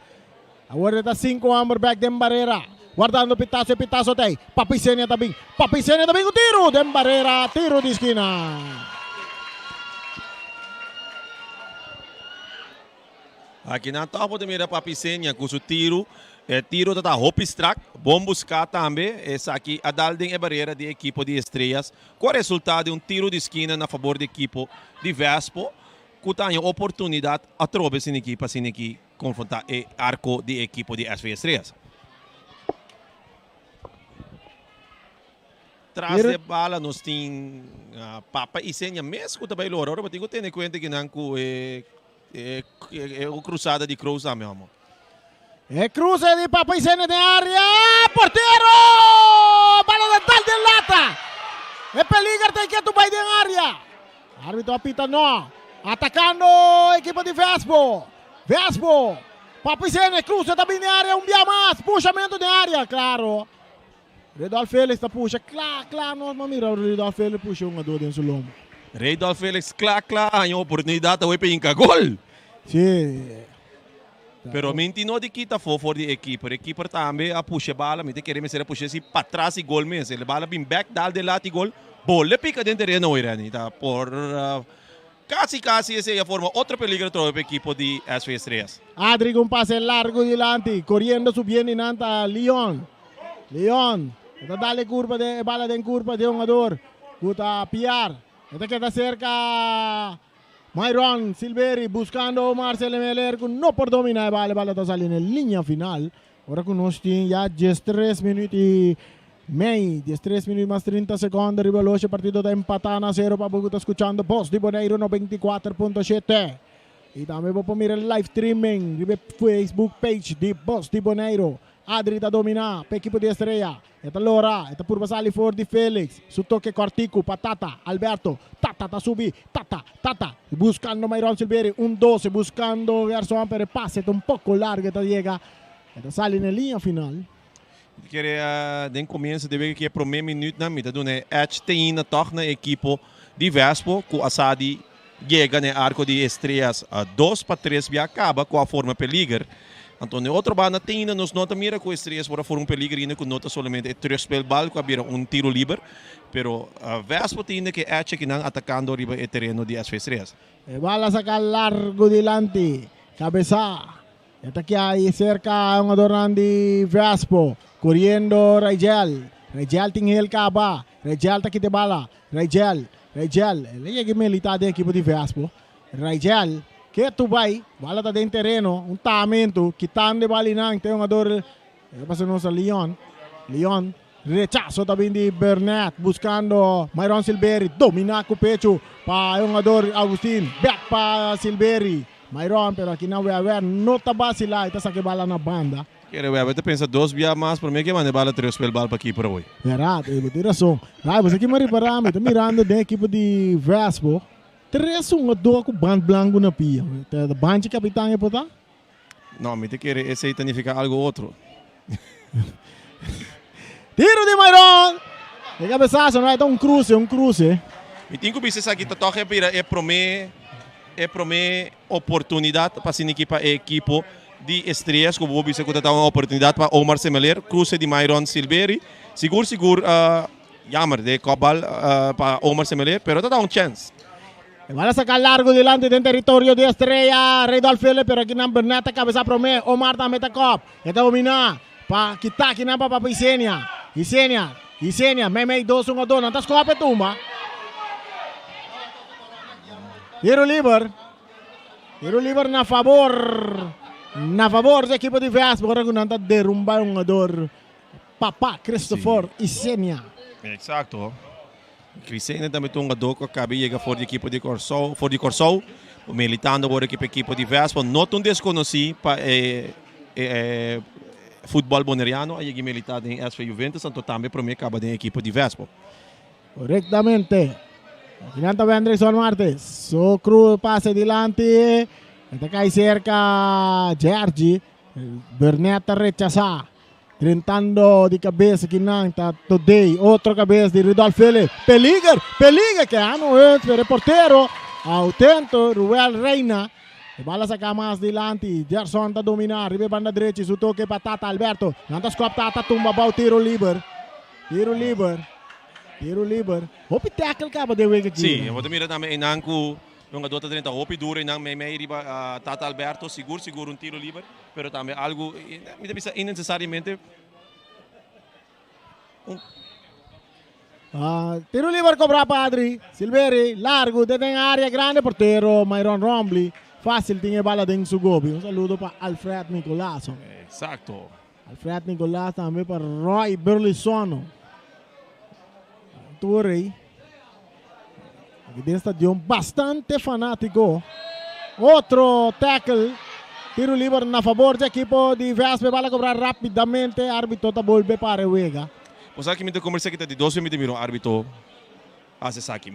Awor e ta sinku homber bek den barrera. Guardando Pitazo, e Pitazo ta ei. Papa Isenia ta bin. Papa Isenia ta bin ku tiro den barrera. Tiro di skina.
Aki nan tòg bo ta mira Papi Senia ku su tiru. E tiru ta ta hopi strak, bon buská tambe. Esaki a dal den e barera di ekipo di Estrellas ku a resultá den un tiru di skina na fabor di ekipo di Vespo ku ta haña oportunidat atrobe siniki pa siniki konfrontá e arko di ekipo di SV Estrellas. Tras de bala nos tin Papa Isenia mes ku ta bai lora. Ora bo tin ku tene kuenta kinan ku e E cruzada di Kroos tambe homo.
E cruce di Papa Isenia den area. Portero! Bala ta dal den lata. E peliger ta ketu bai den area. Arbitro a pita no. Atacando equipo di Vespo. Vespo. Papa Isenia cruce ta bin den area un bia mas. Pushamento den area. Claro. Redolf Felix ta pusha kla kla nos ma mira Redolf Felix pusha un hungador den su lomba.
Redolf Felix kla kla a haña oportunidat awe pa hinka gol.
Si.
Pero minti no di kita afó for di e keeper. E keeper tambe a pusha e bala. Mi ta kere mester a pusha si patras i gol mes. E bala bin bek dal den lat i gol. Bole pika den tereno awe Renny. Ta por kasi kasi esei a forma otro peligro atrobe pa e ekipo di SV Estrellas.
Adri ku un pase largu dilanti, koriendo su bien di nan ta Leon. Leon e ta dal e kurpa den e bala den kurpa di e hungador ku ta Piar. E ta keda serka Myron Silveri buskando Omar Selemeler ku no por domina e bala. E bala ta sali na e liña final. Ora ku nos tin ya diestres minüt i mei, diestres minüt mas trinta sekònde riba loshi. E partido ta empatá na sero pa bo ku ta skuchando Bos di Boneiru 94.7. I tambe bo por mira live streaming riba e Facebook page di Bos di Boneiru. Adri ta dominá pa ekipo di Estrella. E ta lora, e ta purba sali for di Felix. Su toke kòrtiku pa Tata, Alberto. Tata ta subi, Tata, Tata, buskando Myron Silveri. Un dose buskando Gerson, pero e pase ta un poko largu, e ta yega, e ta sali na e liña final.
Mi ta kere den komienso di wega ki e promé minütnan mi ta duna e edge te ainda tòg na e ekipo di Vespo ku a sa di yega na e arko di Estrellas dos pa tres bia kaba ku a forma peliger. Anto na e otro banda te ainda nos no ta mira ku Estrellas por a forma un peliger ainda ku no ta solamente e terugspelbal ku a bira un tiro liber pero Vespo te ainda ku e edge akinan atakando riba e tereno di SV Estrellas.
E bal a saka largu dilanti, kabesá. E ta kia ahí cerca un adornan di Vespo. Corriendo Raigel. Raigel tin heel caba. Raigel ta kita e bala. Raigel, Raigel. El a yega milita den ekipo di Vespo. Raigel, ketu bai. Bala ta den tereno. Un tamento. Kitando e balinan. Te un ador. E pasa nos a Leon. Leon. Rechazo ta bin di Burnett buscando Myron Silveri. Domina cu pecho pa e hungador Augustin. Back pa Silveri. Myron pero aki nan Wever no ta bacila y ta saca e bala na banda.
Kere Wever ta pensa dos bia mas prome ke manda e bala tres spel bal pa keeper awoy.
Berdad, bo tin rason. Rai, bo sa ki mi a ripara? Mi ta mirando den ekipo di Vespo, tres hungador cu band blanco na pia. Ta banchi capitan e por ta?
No, mi ta kere esei ta nifiká algu otro.
Tiro di Myron! E cabesazo no, ta un cruce, un cruce.
Mi tin cu bisa esaki ta toch e bira e prome e prome oportunidad pa asina pa e ekipo di Estrellas cu bo bisa cu ta ta un oportunidad pa Omar Semeler, cruce di Myron Silveri. Sigur sigur. Jammer de kopbal pa Omar Semeleer, pero ta da un chance.
E bala saca largo dilanti den territorio di Estrella. Rydolf Philip, pero akinan Burnett ta cabeza prome. Omar tambe ta kop. E ta domina pa kita akinan pa Papa Isenia. Isenia, Isenia, meimei dos un a dos. Nan ta skop e tumba. Tiro liber. Tiro liber na favor. Na favor di ekipo di Vespa. Ora ku nan ta derumba e hungador Papa Christopher Isenia.
Exacto. Crisenia tambe ta un hungador cu a caba yega for di ekipo di Corsou, for di Corsou, militando awor aki pa ekipo di Vespa. No ta un desconoci pa e e futbol boneriano, a yega milita den SV Juventus, anto tambe prome caba den ekipo di Vespa.
Correctamente. Akinan ta Wendrickson Martes. Su cru pase dilanti. E ta cay cerca Gergi. Burnett ta rechasa. Drentando di cabeza kinan ta Today. Otro cabeza di Rudolf Philip. Peliger! Peliger! Keanu Hunt, pero e portero autento Ruel Reina. E bala saca mas dilanti. Gerson ta domina riba e banda drechi. Su toke pa Tata Alberto. Nan ta scop Tata tumba bou tiro liber. Tiro liber. Tiro liber. Hopi tackle caba den wega aki.
Sí, bo ta mira tambe einan cu e hungador ta drenta hopi duro einan meimei riba Tata Alberto. Sigur sigur un tiro liber. Pero tambe algo, mi ta bisa innecesariamente. Un.
Ah, tiro liber cobra pa Adri. Silveri, largo, den den area grande, portero Myron Rombly. Fácil tin e bala den su gobi. Un saludo pa Alfred Nicolaso.
Exacto.
Alfred Nicolas tambe pa Roy Burlisono. Tur ei. Aki den stadion bastante fanátiko. Otro tackle. Tiro liber na fabor di ekipo di Vespe. Bala kobra rapidamente. Arbitro ta bolbe para e wega.
Bo sa ki mi ta kombersá ki ta di dos bes mi ta mira un arbitro hasi esaki.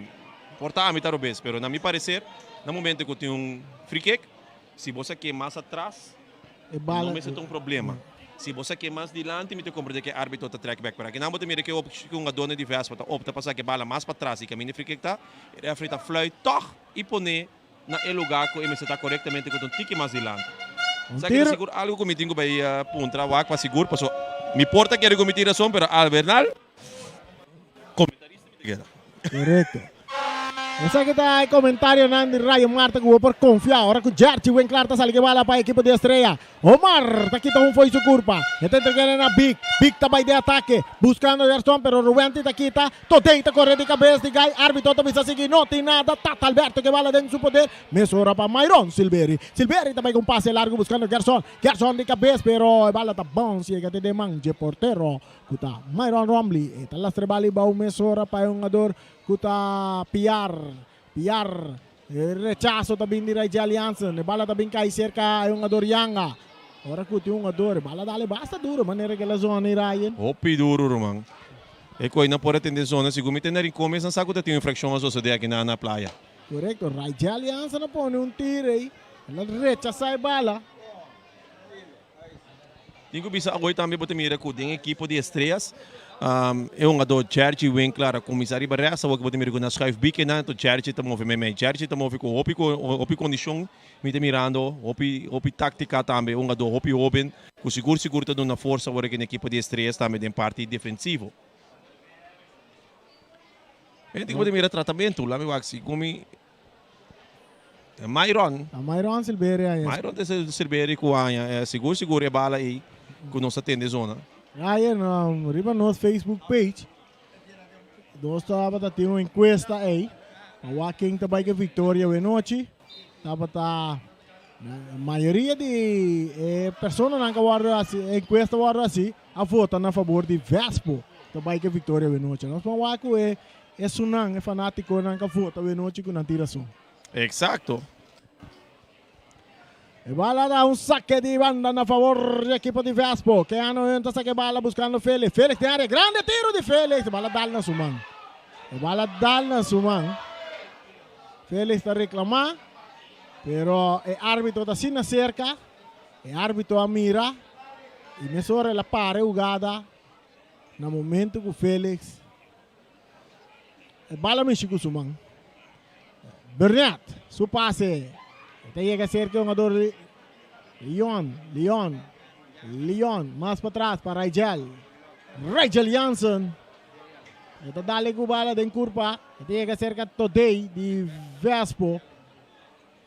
Por ta ami ta robes, pero na mi parecer na momento ku tin un free kick, si bo sa ke mas atras,
E bala.
No mester ta un problema. Si bo sak'é mas dilanti, mi ta komprendé ku e árbitro ta trek bek. Pero akinan bo ta mira ku e hungadónan di Vespa ta opta pa saka e bala mas patras i kaminda e free kick ta, e referee ta fluit tòg i pon'é na e lugá ku e mester ta korektamente ku ta un tiki mas dilanti.
Un
Esaki ta
tiro.
sigur algu ku mi tin ku bai puntra wak pa sigur, pasobra mi por ta kere ku mi tin rason, pero al bernal Comentarista mi ta keda.
Correcto. Esaki ta e comentarionan di Rayo Marta cu bo por confia ora cu Jerchi Winklar ta sali ke bala pa ekipo di Estrella. Omar ta kita un fo'i su curpa. E ta entreg'e na Big. Big ta bai den atake buscando Gerson pero Ruwenti ta kita. Todey ta core di cabes di Guy. Arbitro ta bisa sigui no tin nada. Tata Alberto ke bala den su poder. Mesora pa Myron Silveri. Silveri ta bai cu un pase largo buscando Gerson. Gerson di cabes pero e bala ta bounce yega te den man dje portero. Ku ta Myron Rombley. E ta lastra e bala i bou mesora pa e hungador ku ta Piar. Piar. E rechaso ta bin di Raijel Jansen. E bala ta bin kai serka e hungador Yanga. Ora ku tin hungador e bala dale basta duro manera ku el a zona i Ryan.
Hopi duro ruman. E koe no por atende zona sigur mi ta na Rincon mes nan sa ku ta tin un infrakshon a sosode aki na na playa.
Korekto. Raijel Jansen a pone un tiro ei. El a rechasa e bala.
Tin ku bisa awoy tambe bo ta mira ku den ekipo di Estrellas e hungadó Jergy Winkler a kuminsá riba rèks awor ku bo ta mira ku na schuif bikenan enton Jergy ta move meimei. Jergy ta move ku hopi hopi kondishon mi ta mirando hopi hopi táktika tambe hungadó hopi hóben ku sigur sigur ta duna forsa awor aki na ekipo di Estrellas tambe den parti defensivo. Hende ku bo ta mira tratamentu lami wak si ku mi Myron.
Ta Myron Silveria es.
Myron ta Silveria ku aña. Sigur sigur e bala ei ku nos a tende zona.
Ryan, riba nos Facebook page nos tabata tin un encuesta ei pa wak ken ta bai ke victoria awe nochi. Tabata mayoria di e personanan ku a wòrdu hasi e encuesta a wòrdu hasi a vota na fabor di Vespo ta bai ke victoria awe nochi. Nos por wak ku e Esunnan, e fanátikonan ka vota awenochi ku nan tin rason.
Eksakto.
E bala da un sake di banda na favor di ekipo di Vespo. Keanu Hunt ta saka e bala buskando Felix. Felix den area. Grande tiro di Felix. E bala dal na su man. E bala dal na su man. Felix ta reklamá, pero e árbitro ta asina serka. E árbitro a mira i mesora el a para e hugada na momento ku Felix. E bala mishi ku su man. Burnett su pase. E ta yega serka e hungador di Leon. Leon. Leon mas patras pa Rigel. Rigel Jansen. E ta dale ku bala den kurpa. E ta yega serka Todey di Vespo.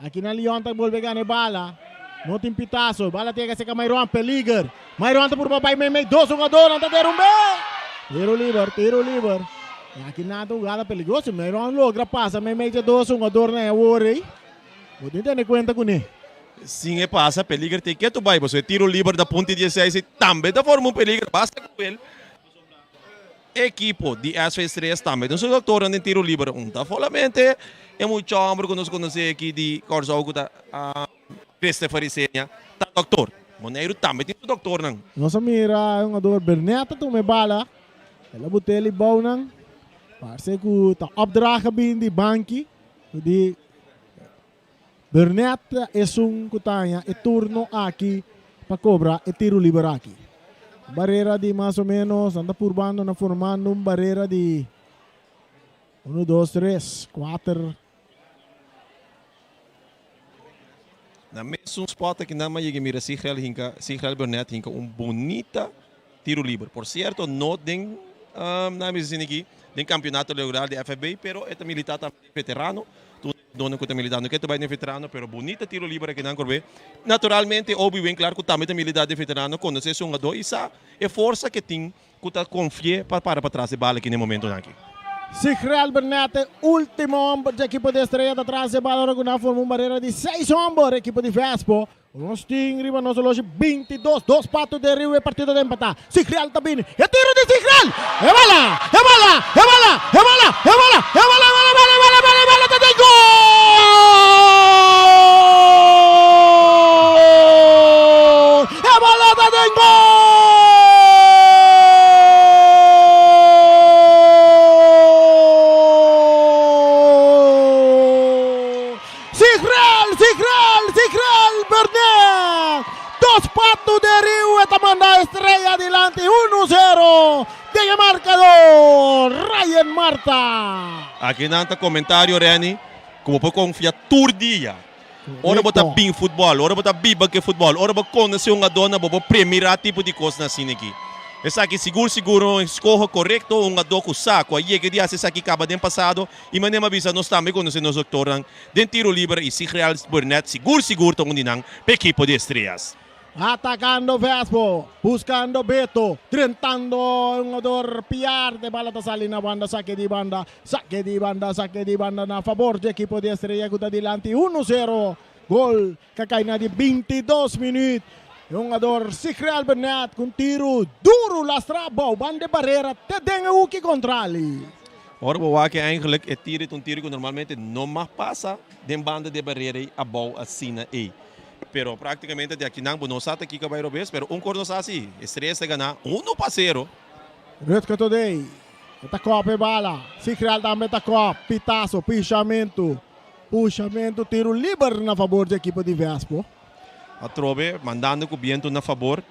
Aki na Leon ta bolbe gana e bala. No tin pitaso. Bala ta yega serka Mayron. Peliger. Mayron ta purba bai meimei dos hugadornan ta derumbe. Tiro liber, tiro liber. E aki nan ta hugada peligroso. Mayron logra pasa meimei dje dos hugadornan e awor ei. Bo tin tene kuenta kuné.
Sin e pasa, peliger tin ketu bai. Pasobra e tiro liber da punta di dieseis ei tambe ta forma un peliger. Basta ku el. Ekipo di SV Estrellas tambe tin su doktornan den tiro liber. Un ta solamente e mucha homber ku nos konosé aki di Kòrsou ku ta Christopher Isenia ta doktor. Boneiru tambe tin su doktornan.
Nos a mira e hungador Bernet ta tuma e bala. El a bot'é li bounan. Parse ku ta opdracht a bin di banki di Bernet ta esun ku ta haña e turno aki pa kobra e tiru liber aki. Un barera di mas o menos, nan ta purbando na formando un barera di unu, dos, tres, kuater.
Na mesun spot aki nan a yega mira Sigrel hinka, Sigrel Bernet hinka un bunita tiru liber. Por sierto no den, nan a bisa asina aki, den kampeonato regular di FFB, pero e ta milita tambe den veterano. Dona ku ta militando ke ta bai den veterano pero bunita tiro liber aki nan korbe. Naturalmente Obi Winklar ku tambe ta milita den veterano konosé su hungadó i sa e forsa ke tin ku ta konfi'é pa para patras e bala aki den momentonan aki.
Sigrel Bernette e ultimo homber dje ekipo di Estrella ta tras e bala ora ku nan a forma un barera di seis homber ekipo di Vespo. Nos tin riba nos oloshi 22, dos pato den riu e partido ta empatá. Sigrel ta bini, e tiro di Sigrel! E bala! E bala! E bala! E bala! E bala! E bala! E bala! E bala! E bala! E bala! E bala ta den gol! E bala ta den gol! Sigrel, Sigrel, Sigrel Bernet! Dos pato de riu e ta manda Estrella dilanti uno zero den e marcador Ryan Marta.
Aki nan ta comentario Renny cu bo por confia tur dia. Ora bo ta bin futbol, ora bo ta biba cu e futbol, ora bo conoce un hungador bo por premira tipo di cosnan asina aki. Esaki sigur sigur un escoho corecto, un hungador cu sa cu a yega di haci esaki caba den pasado Y manera mi a bisa nos tambe conoce nos doctornan den tiro liber y Sigrel Burnett sigur sigur ta un di nan pa ekipo di Estrellas.
Atacando Vespo, buscando Beto, drentando e hungador Piar, e bala ta sali na banda, sake di banda, sake di banda, sake di banda na fabor dje ekipo di Estrella cu ta dilanti uno zero, gol ca cay na di 22 minuut, e hungador Sigrel Burnett cu un tiro duro lastra abao banda e barrera te den e huki contrali.
Ora bo wak eigenlijk e tiro ta un tiro ku normalmente no mag pasa den banda di e barera ei abou asina ei. Pero praktikamente di akinan bo no sa ta kiko a bai robes, pero un kos nos sa si, Estrella ta gana uno pa sero.
Rutger Todey e ta kòp e bala, Sigrel tambe ta kòp, pitaso, pishamentu, pushamentu, tiro liber na fabor di ekipo di Vespo.
Atrobe mandando ku bientu na fabor,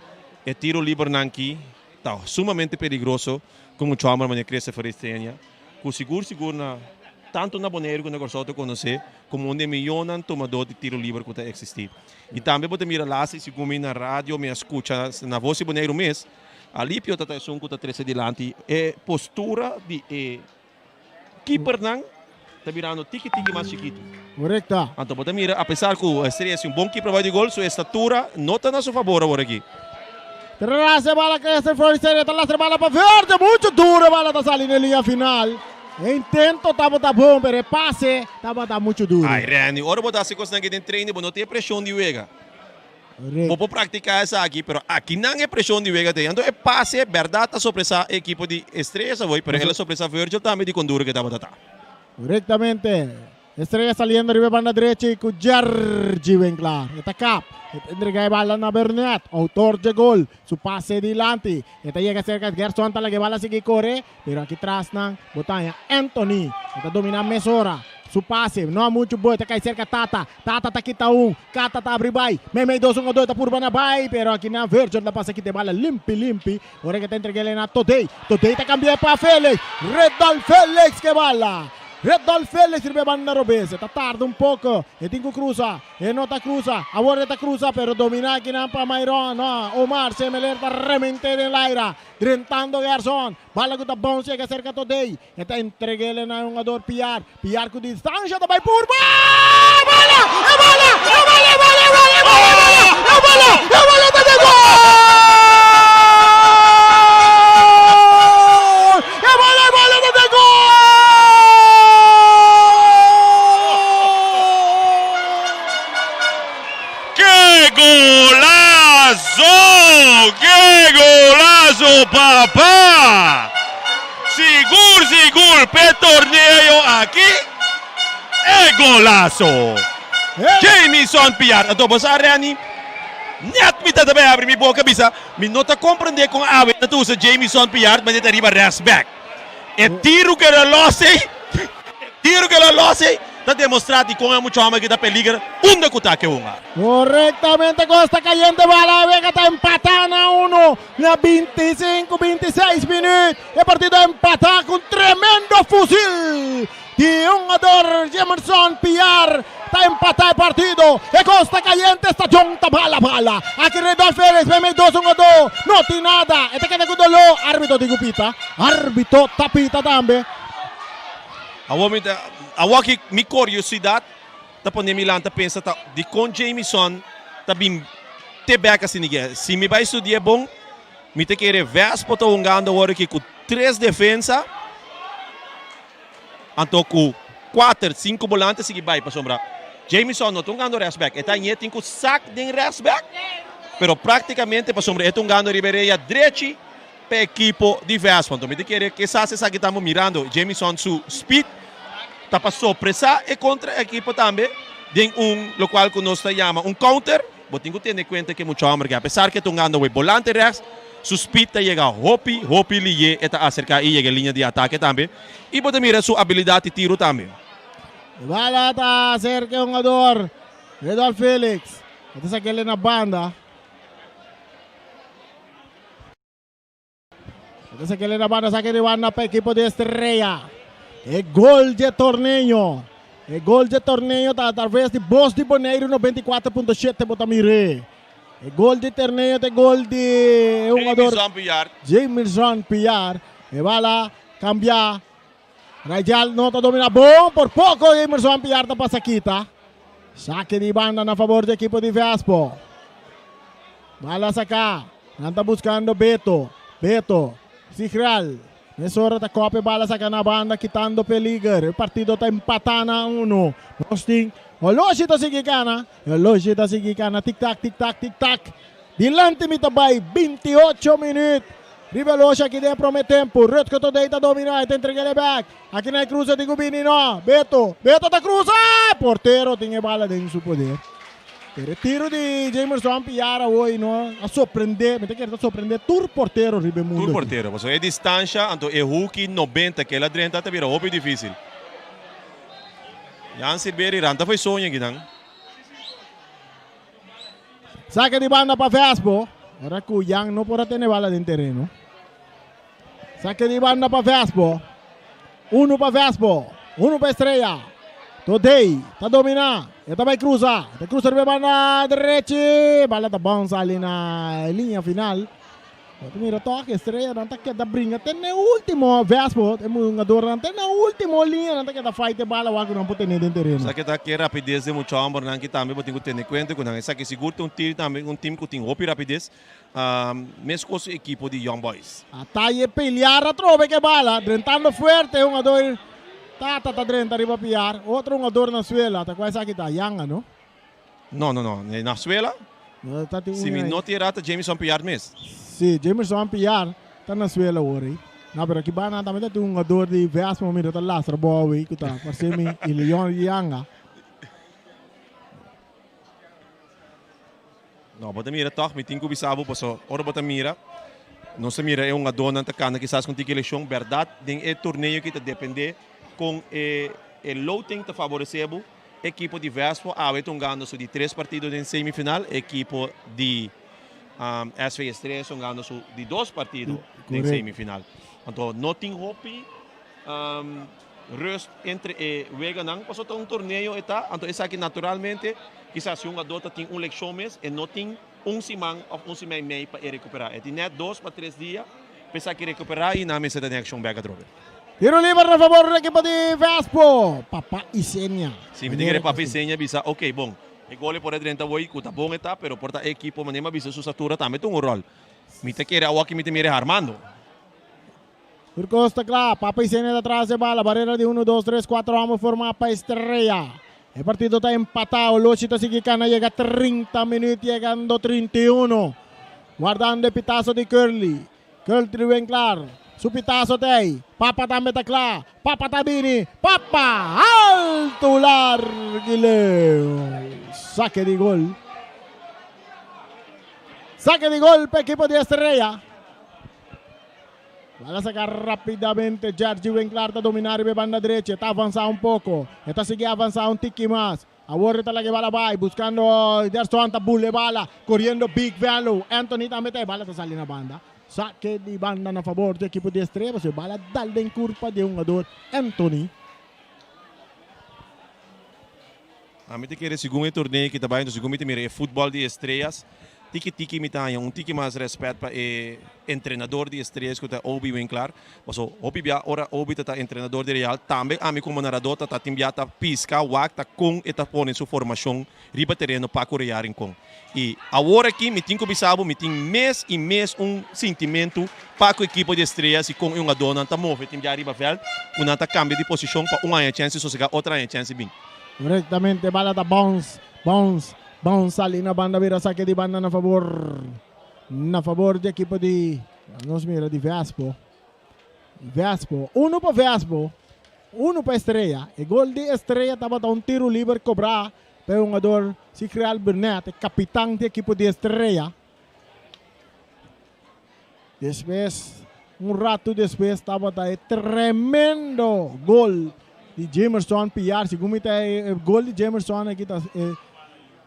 e tiro libernan ki Ta sumamente peligroso ku mucha hòmber manera Christopher Isenia, ku sigur sigur na tantu na Boneiru ku na Kòrsou ta konosé komo un di e mihónan tomadó di tiro liber ku ta eksistí. I tambe bo ta mira las i segun mi na radio mi a skucha na Vos di Boneiru mes, Alipio ta ta esun ku ta trese dilanti e postura di e Keepernan ta birando tiki tiki mas chikitu.
Korekto.
Anto bo ta mira apesar ku Estrella si un bon keeper bai di gol su estatura no ta na su fabor awor aki.
Tras e bala Christian Floristeria ta lastra e bala pa Verde mucho duro e bala ta sali na e liña final. E intento tabata bon pero e pase tabata mucho duro.
Ay Randy ora bo ta hasi kosnan aki den training bo no tin e preshon di wega. Bo por practica esaki, pero akinan e presion di wega ta ei. Anto e pase berdad ta sorpresa e ekipo di Estrellas awor, pero el a sorpresa Virgil tambe di con duro ke tabata ta.
Correctamente. Estrella saliendo riba e banda drechi cu Jergy Winklaar. E ta kap. E ta entrega e bala na Bernet, autor dje gol. Su pase dilanti. E ta yega cerca Gerson ta laga e bala sigui core. Pero aki tras nan bo ta haña Anthony. E ta domina mesora. Su pase no a muchu bo. E ta kai serka Tata. Tata ta kita un. Kata ta abri bai. Meimei dos un o dos e ta purba na bai. Pero aki nan Virgil ta pasa kita e bala limpi limpi. Ora ke ta entreg'el na Todey. Todey ta kambia pa Felix. Redal Felix ke bala. Redolf Felix riba e banda robes. E ta tarda un poko. E tin ku krusa. E no ta krusa. Awor e ta krusa pero domina akinan pa Mayron. No, Omar Semeler ta remente den laira. Drentando Gerson. Bala ku ta bounce yega serka Todey. E ta entreg'ele na e hungador Piar. Piar ku distansha ta bai purba! Bala! E bala! E bala! E bala! E bala! E bala! E bala! E bala ta den gol! E bala! E bala ta den gol!
Ke golazo! Ke golazo papa! Sigur sigur p'e torneo aki e golazo! Jamison Piar anto bo sa Renny net mi ta ta bai abri mi boka bisa mi no ta comprende con awe nan ta usa Jamison Piar manera ta riba rest back. E tiro ku el a los ei, e tiro ku el a los ei ta demostrá dikon e mucha hòmber aki ta peliger unda ku ta ke hunga.
Korektamente Costa Cayente bala e wega ta empatá na uno na 25, 26 minüt. E partido a empatá ku un tremendo fusil di hungador Jemerson Piar ta empatá e partido. E Costa Cayente Stadion ta bala bala. Aki Redolf Felix meme dos hungadó. No tin nada. E ta keda ku doló. Arbitro tin ku pita. Arbitro ta pita tambe.
Awor mi ta, awor aki mi koriosidat ta pone mi lanta pensa ta dikon Jamison ta bin te bek asina ke. Si mi bai studia bon, mi ta kere Vespo ta hungando awor aki ku tres defensa. Anto ku kuater, sinku bolante sigui bai pasobra Jamison no ta hungando rèksbèk. E ta ñe tin ku sak den rèksbèk, pero praktikamente pasobra e ta hungando riba e rea drechi pa e ekipo di Vespa. Anto mi ta kere kisas esaki ta mirando Jamison su speed ta pa sorpresa e kontra ekipo tambe den un lokual ku nos ta yama un counter. Bo tin ku tene kuenta ke mucha hòmber ke apesar ke e ta hungando wei bolante rèks, su speed ta yega hopi, hopi lihé, e ta aserká i yega e liña di atake tambe. I bo ta mira su abilidat di tiru tambe.
E bala ta aserka e hungador Redolf Felix. E ta sak'el na banda. Entonces que le banda saque de banda pa equipo de Estrella. E gol de torneo. E gol de torneo ta a través de Bos de Bonaire 94.7 bota mire. E gol de torneo te gol de jugador
Jameson Piar.
Jameson Piar. E bala cambia. Rayal no ta domina bon por poco Jameson Piar ta pasa kita. Saque di banda na favor di equipo di Vespo. Bala saca. Nan ta buscando Beto. Beto. Sigral. Mesora ta copia bala saca na banda quitando peliger. E partido ta empata na uno. Nos tin Oloshi ta sigui cana. Oloshi ta sigui cana. Tik tak, tik tak, tik tak. Dilanti mi ta bai 28 minuut. Riba Oloshi aki den e prome tempo. Rutger Todey ta domina. E ta entrega el back. Aki na e cruza tin cu bini no. Beto. Beto ta cruza. Portero tin e bala den su poder. Pero e tiro di Jamerson Piar awoy no a sorprende, mi ta kere ta sorprende tur portero riba e mundo
Tur
aki.
portero, pasobra e distansha, anto e huki 90 ke el a drenta ta bira hopi dificil. Jan Silveri ranta fo'i soño akinan.
Sake di banda pa Vespo, ora ku Jan no por a tene bala den tereno. Sake di banda pa Vespo. Uno pa Vespo, uno pa Estrella. Todey ta domina, e ta bai cruza, e ta cruza riba e banda drechi, bala ta bounce ali na e linea final. Bo ta mira toch Estrella nan ta keda bringa te na e ultimo, Vespo, e hungadornan te na ultimo linea nan ta keda fight e bala wak ku nan por tene den tereno.
Esaki ta ke rapides di mucha hombernan ki tambe bo tin ku tene kuenta ku nan. Esaki sigur ta un team tambe, un team ku tin hopi rapides. Meskos su ekipo di Young Boys.
Ataye pelear atrobe ke bala, drentando fuerte e hungador Tata ta drenta riba piar, otro hungador na suela, ta kua esaki ta? Yanga no?
No, no, no, na suela?
No, ta tin
Si mi no tin erá ta Jameson Piar mes.
Si, Jameson Piar ta na suela awor ei. No, pero aki banda tambe ta tin un hungador di Vesma, mira ta lastra bou ei ku ta parse mi i Leon Yanga.
No, bo ta mira tòg, mi tin ku bisa bo, pasobra ora bo ta mira, nos ta mira e hungadónan ta kanda kisas ku un tiki leshon. Bèrdat, den e torneo aki ta dependé kon e e loting ta faboresé bo. Ekipo di Vespo awe ta hungando su di tres partido den semifinal, ekipo di SV Estrella ta hungando su di dos partido den semifinal. Anto no tin hopi. Rust entre e weganan, pasobra ta un torneo e ta, anto esaki naturalmente kisas si un hungador ta tin un lekshon mes e no tin un siman of un siman i mei pa e rekuperá. E tin nèt dos pa tres dia pa esaki rekuperá i nan mester ta den akshon bèk atrobe.
Tiro liber na fabor di ekipo di Vespo. Papa Isenia.
Si, mi ta kere Papa Isenia bisa, ok bon, e gol e por a drenta awor ku ta bon e ta, pero por ta e ekipo manera mi a bisa su statura tambe ta un ròl. Mi ta kere awor aki mi ta mira e Armando.
Tur kos ta kla, Papa Isenia ta tras e bala, barera di unu, dos, tres, kuater hòmber formá pa Estrella. E partido ta empatá, Olochi ta sigui kana yega 30 minüt yegando 31. Wardando e pitaso di Curly. Curly Winklar, su pitaso ta ei. Papa tambe ta kla, Papa ta bini, Papa altu largu i leu. Sake di gol. Sake di gol pa ekipo di Estrella. Bala saca rapidamente Jergy Winklar ta domina riba e banda drechi e ta avansa un poco e ta sigui avansa un tiki mas awor e ta laga e bala bay buscando Gerson ta bula e bala coriendo Big Velo Anthony tambe ta e bala ta sali na banda sake di banda na fabor di ekipo di Estrella pasobra e bala dal den curpa di e hungador Anthony.
Ami ta kere segun e torneo ki ta bai, enton segun mi ta mira e futbol di Estrellas, tiki tiki mi ta haña un tiki mas respet pa e entrenador di Estrellas ku ta Obi Winklar. Paso hopi bia ora Obi ta ta entrenador di Real, tambe ami komo narador ta ta tin bia ta piska wak ta kon e ta pone su formashon riba tereno pa ku Real Rincon. I awor aki mi tin ku bisa bo mi tin mes i mes un sintimentu pa ku ekipo di Estrellas i kon e hungadornan ta move tin bia riba vèlt ku nan ta kambia di posishon pa un aña chèns di sosegá otro aña chèns di bin.
Rectamente bala ta bounce, bounce, bounce sali na banda bira sake di banda na fabor, na fabor di ekipo di, nos mira di Vespo, Vespo, uno pa Vespo, uno pa Estrella, e gol di Estrella tabata un tiro liber cobra pa e hungador Sigreal Burnett, e capitan di ekipo di Estrella. Despues, un ratu despues tabata e tremendo gol di Jamerson Piar. Segun mi ta e gol di Jamerson aki ta e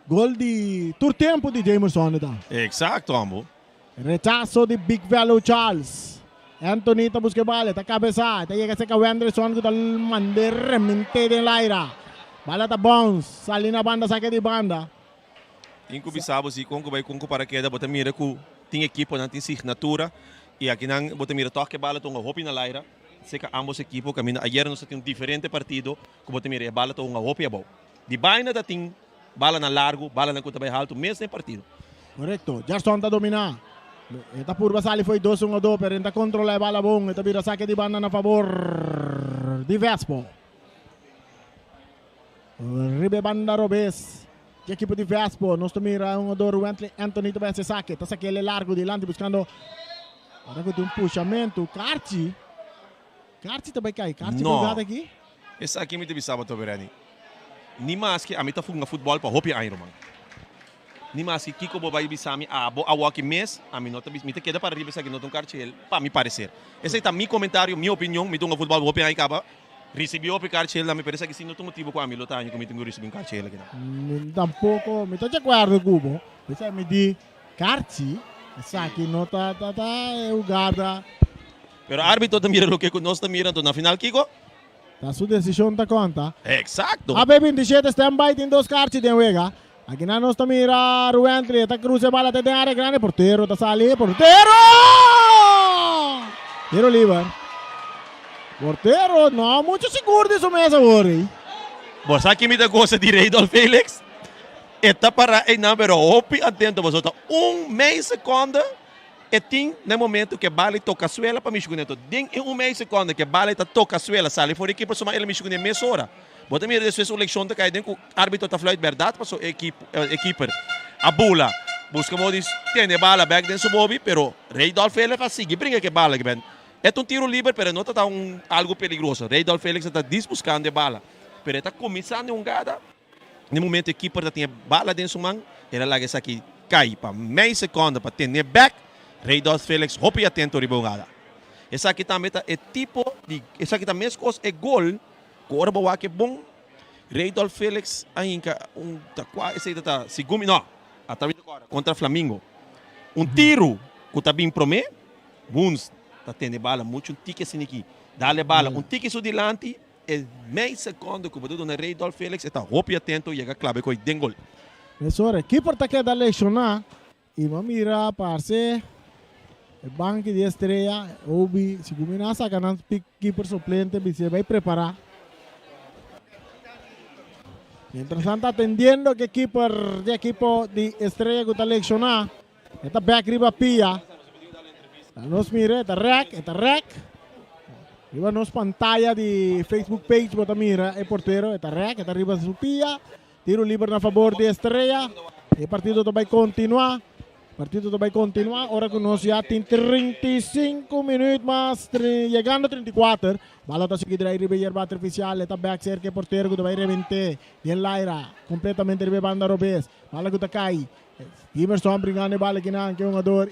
gol di tur tempu di Jamerson ta.
Exacto, ambo.
Rechaso di Big Velo Charles. Anthony ta buska e bala, e ta kabesá, e ta yega serka Wenderson ku ta mand'é rement'é den laira. Bala ta bounce, sali na banda sake di banda.
Tin ku bisa bo si kon ku bai kon ku para keda bo ta mira ku tin ekiponan tin signatura i akinan bo ta mira tòg ke bala ta hunga hopi na laira seka ambos ekipo kaminda ayer nos ta tin un diferente partido ku bo ta mira e bala ta hunga hopi abou di baina ta tin balanan largu balanan ku ta bai haltu mes den partido.
Korekto, Gerson ta dominá. E ta purba sali fo'i dos hungadó pero e ta kontrolá e bala bon. E ta bira sake di banda na fabor di Vespo. Riba e banda robes di ekipo di Vespo nos ta mira e hungador Wentley Anthony ta bai hasi sake. Ta sake el e largo dilanti buskando ora ku tin un pushamentu. Karchi, Karchi ta bai kai. Karchi
No.
por gata aki?
Esaki mi ta bisa bo tobe Renny. Ni maske ami ta funga futbol pa hopi aña ruman. Ni maske kiko bo bai bisa mi abo awoki mes, ami no ta bisa, mi ta keda para riba esaki no ta un karchi pa mi parecer. Esei ta mi komentario, mi opinion, mi ta hunga futbol pa hopi aña kaba. Ricibi hopi karchel na mi pero esaki si no ta motibo cu ami lo ta haña cu mi tin cu ricibi un karchel aki nan.
Mi tampoco, mi ta di acuerdo cu bo. Esaki mi di karchi, esaki no ta ta ta e hugada.
Pero arbitro ta mira loke cu nos ta mira, anto na final kico?
Ta su decision ta conta.
Exacto!
AB 27 stand by tin dos karchi den wega. Aki nan nos ta mira Ruently e ta cruza e bala te den area grandi portero ta sali portero! Tiro liber. Portero no mucho sigur di su mes awor ey.
Bo sa ki mi ta gosa di Reydolf Felix? E ta para eynan pero hopi atento pasobra ta un mei seconde e tin na e momento ku e bala e toka suela pa mishi kuné. Den e un mei seconde ku e bala e ta toka suela sali for di ekipo suma el a mishi kuné mesora. Bo ta mira despues un lekshon ta kai den ku arbitro ta fluit bèrdat paso e keeper a bula buska modo di tene e bala bèk den su bobi pero Reydolf Felix a sigui bringa ku e bala ki ben e ta un tiro liber pero e no ta ta un algu peligroso Reydolf Felix a ta dis buskando e bala pero e ta kuminsando e hungada den momento e keeper ta tin e bala den su man el a laga esaki kai pa mei sekondo pa tene bèk Reydolf Felix hopi atento riba e hungada esaki tambe ta e tipo di esaki ta meskos e gol. Ku ora bo wak e bon, Reydolf Felix a hinka un ta kua esei ta ta segun mi no a ta bin kòrda kontra Flamingo. Un tiru ku ta bin promé, Woens ta tene bala muchu un tiki asin'aki, dal e bala un tiki su dilanti. E mei sekondo ku bo ta duna Reydolf Felix e ta hopi atento yega klabe koi den gol.
Mesora e keeper ta keda lesioná i bo a mira parse e banki di Estrella Obi si kuminá a saka nan keeper suplente bis'é bai prepará. Mientras nan ta atendiendo ku e keeper di ekipo di Estrella ku ta lesioná e ta bek riba pia. Nos mira e ta rèk e ta rèk. Riba nos pantaya di Facebook page bo ta mira e portero e ta rèk e ta riba su pia. Tiro liber na fabor di Estrella. E partido ta bai kontinuá. Partido ta bai kontinuá ora ku nos ya tin 35 minuut mas yegando 34. Bala ta sigui drai riba e yerba artifisial. E ta bèk serka e portero ku ta bai rebent'é den laira kompletamente riba e banda robes. Bala ku ta kai. Stevenson bringando e bala kinan ke hungador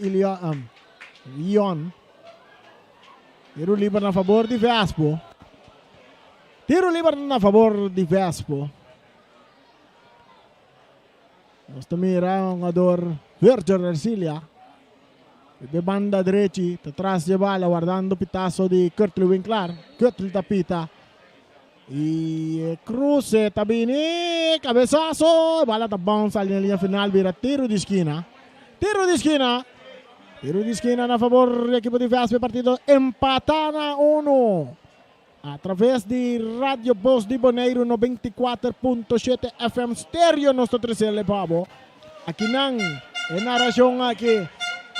Leon. Tiro liber na fabor di Vespo. Tiro liber na fabor di Vespo. Nos ta mira hungador Virgil Ercilia. De banda drechi, ta tras di e bala, wardando pitazo di Kurtley Winklar. Kurtley ta pita. Y e cruce ta bini, cabezazo, e bala ta bounce sali na linea final, bira tiro di esquina. Tiro di esquina. Tiro di esquina na favor di equipo di Vespa, partido empata na 1. A traves di Radio Bos di Boneiru 94.7 FM stereo nos ta tresele pa bo. Akinan e narashon aki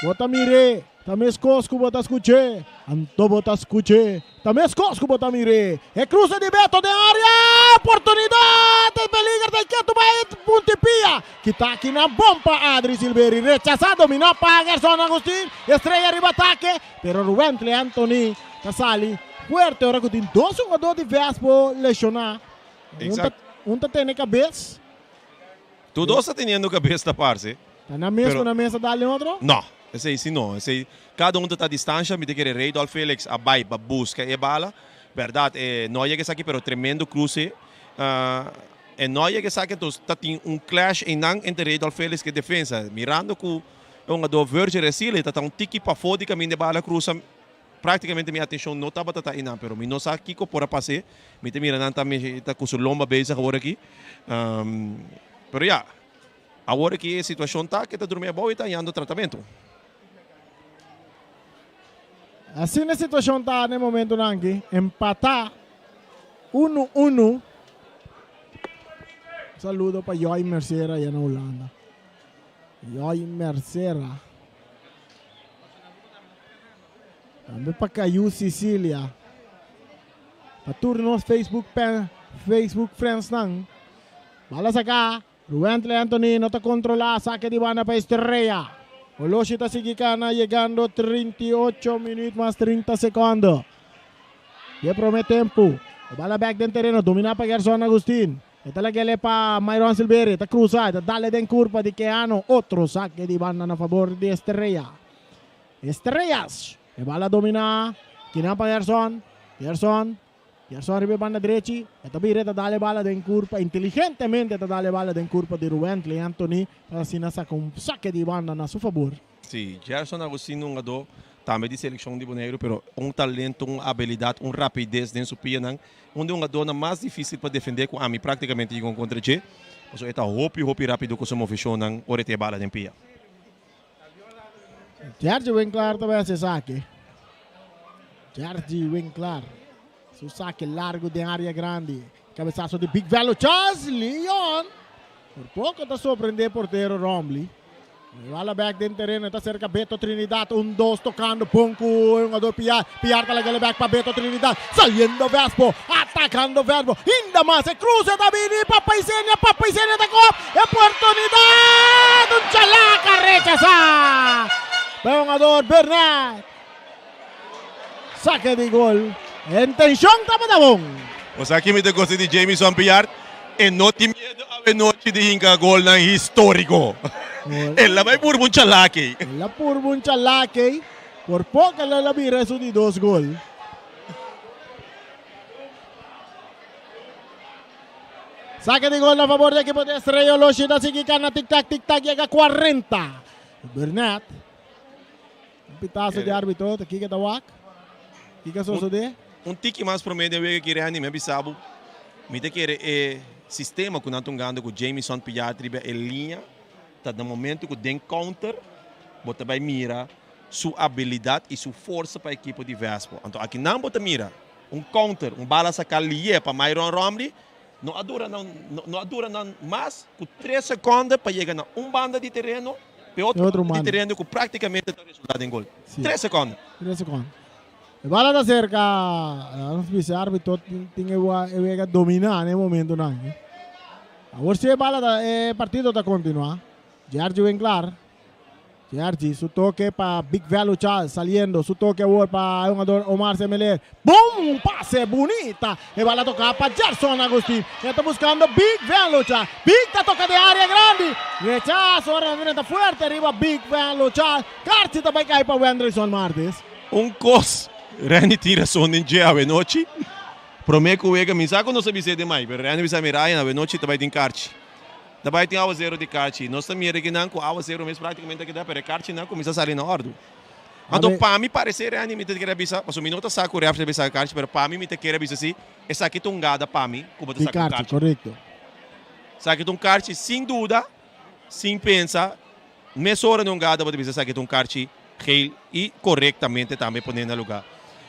bo ta mir'é, ta meskos ku bo ta skuch'é, anto bo ta skuch'é, ta meskos ku bo ta mir'é. E kruse di Beto den área, oportunidat, e peliger ta ketu bai punti pia. Kita akinan bon pa Adri Silveri, rechasá, dominá pa Gerson Agustin, Estrella riba atake, pero Ruwentley Anthony ta sali fuerte ora ku tin dos hungadó di Vespo leshoná. Un ta tene kabes.
Tur dos ta teniendo cabes ta parce.
Ta nan mes cu nan mes a dal den otro?
No, esey si no. Esey cada un ta ta distancia. Mi ta kere Reydolf Felix a bay pa busca e bala. Berdad e no a yega esaki pero tremendo cruce. E no a yega esaki entonces ta tin un clash eynan entre Reydolf Felix cu e defensa. Mirando cu e hungador Virgil Resile ta ta un tiki pafo di caminda e bala crusa. Práktikamente mi atenshon no tabata ta einan, pero mi no sa kiko por a pas'é. Mi ta mira nan ta ta ku su lomba bezig awor aki. Pero ya, awor aki e situashon ta ku e ta drumi abou i ta hañando tratamentu.
Asina e situashon ta na e momentunan aki, empatá unu unu. Un saludo pa Joy Mercera aya na Hulanda. Joy Mercera. Tambe pa Cayu Sicilia. Pa tur nos Facebook pen, Facebook friends nan. Bala saca. Ruwentley Anthony no ta controla. Saque di banda pa Estrella. Oloshi ta sigui cana yegando 38 minuut mas 30 secondo. Di prome tempo. Bala back den tereno. Domina pa Gerson Agustin. E ta lag'el pa Myron Silverio, e ta cruza, e ta dale den curpa di Keano, otro saque di banda na favor di Estrella. Estrellas! E bala domina, kinan pa Gerson, Gerson, Gerson riba e banda drechi, e ta bira e ta dale bala den curpa, inteligentemente e ta dale bala den curpa di Ruwentley Anthony pa asina saca un saque di banda na su favor.
Sí, Gerson Agustin un hungadó tambe di selekshon di Boneiru, pero un talento, un abilidat, un rapides den su pianan. Un di hungadónan mas difísil pa defendé ku ami práktikamente yega un kontra dje, pasobra e ta hopi, hopi rápido ku su moveshonnan ora e tin e bala den pia.
Jergy Winklaar ta bai hasi esaki. Jergy Winklaar. Su sake largo den área grandi. Cabezazo di Big Velo. Charles Leon. Por poco ta sorprende portero Rombley. Bala back den terreno. Está cerca Beto Trinidad. Un, dos, tocando. Pon cu e jugador Piar. Piar ta laga back pa Beto Trinidad. Saliendo Vespo. Atacando Vespo. Inda mas. E cruce ta bini pa Paisenia. Pa Paisenia ta kop. Oportunidad. Un chalaca rechasa. Pa jugador Bernard. Saque di gol. Intencion tabata bon.
Bo sa ki mi ta gosta di Jamison Piar? E no tin miedo awenochi di hinka golnan historico. El a bai purba un chalakey.
El a purba un chalakey. Por poco el a bira esun di dos gol. Saque di gol na favor di ekipo di Estrella Oloshi ta sigui cana tik tak tik tak yega 40. Burnett. Un pitazo di arbitro, ta kiko ta wak? Kiko a sosode?
Un tiki mas prome den wega ki Randy mi a bisa bo mi ta kere e sistema ku nan ta hungando ku Jamison Piat riba e liña ta na momento ku den counter bo ta bai mira su abilidat i su forsa pa ekipo di Vespo. Anto aki nan bo ta mira un counter, un bala saka liye pa Myron Romley no a dura nan no a dura nan mas ku tres sekonde pa yega na un banda di tereno pa e otro banda di tereno ku praktikamente ta resulta den gol. Tres sekonde.
Tres sekonde. E bala ta cerca, nos bisa arbitro tin e wega domina na e momentonan aki. Awor si e bala ta, e partido ta continua. Giorgi Winklar, Giorgi su toke pa Big Velo Charles saliendo, su toke awor pa e hungador Omar Semeler. Boom! Un pase bunita. E bala toca pa Gerson Agustin. E ta buscando Big Velo Charles. Big ta toca den area grandi. Rechazo, ora ta fuerte riba Big Velo Charles. Karchi ta bay cay pa Wendrison Martis.
Un kos, Renny tin rason den dje awenochi. Prome ku wega, mi sa ku nos a bis'é den mai, pero Renny bisa mi, Ryan, awenochi ta bai tin karchi. Ta bai tin awaseru di karchi. Nos ta mira kinan ku awaseru mes praktikamente a keda, pero e karchinan kuminsá sali na òrdu. Anto pa mi paresé, Renny, mi ta kere bisa, pasobra mi no ta sa ku rèfri ta bisa karchi, pero pa mi mi ta kere bisa si, esaki ta un gada pa mi ku bo ta
Di
saka un
karchi,
karchi.
korekto.
Esaki ta un karchi sin duda, sin pensa. Mesora den un gada bo ta bisa esaki ta un karchi geel y corectamente tambe pone na lugar.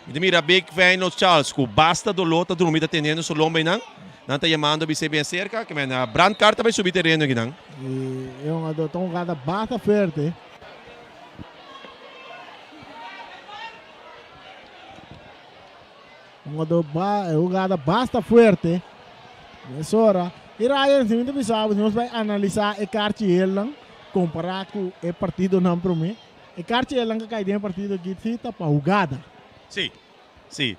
Mi ta mira Big Feyenoord Charles cu basta dolor ta drumi ta teniendo su lomba eynan. Nan ta yamando bis'e bien cerca ke men brandkaart ta bay subi tereno akinan.
Y e hungador ta un gada basta fuerte. Un hugada basta fuerte. Mesora. Y Ryan, si mi ta bisa bo, si nos bai analisa e karchi helnan, compara cu e partidonan prome, e karchi helnan ka kai den e partido aki si ta pa hugada.
Si, si,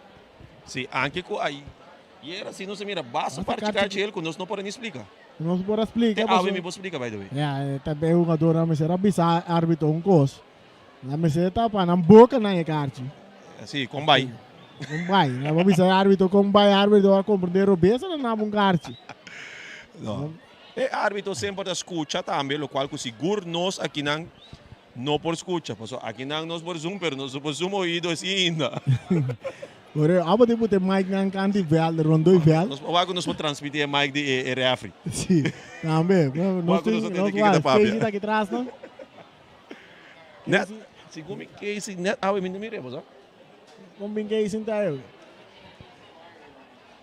si. Anke cu ayera si nos a mira basta
Basta
parchi
karchi
karchi hel cu nos no por a ni splica.
Nos por a splica
Te awe
pasobra
mi por splica by the way.
Ya, ta e hugadornan mester a bisa arbitro un cos. Nan mester tapa nan boca nan e karchi.
Si, kon bai.
Kon bai. Nan por bisa e arbitro kon bai, e arbitro a comprende robes nan naba un karchi.
No. E arbitro semper ta scucha tambe, locual cu sigur nos akinan no por scucha. Pasobra akinan nos por zoom, pero nos no por zoom oido así ainda.
Por eso, abo tin put e mic nan kanti veld, rondó e veld.
Nos wak cu nos por transmiti e mic di e refri.
Si, tambe. Nos
Wak cu nos
tin,
a tende
nos
kiko ta
wak,
papia.
Casey ta aki tras no.
Net, segun mi Casey, net awe mi no mira bo sa.
Kon bin Casey ta eu?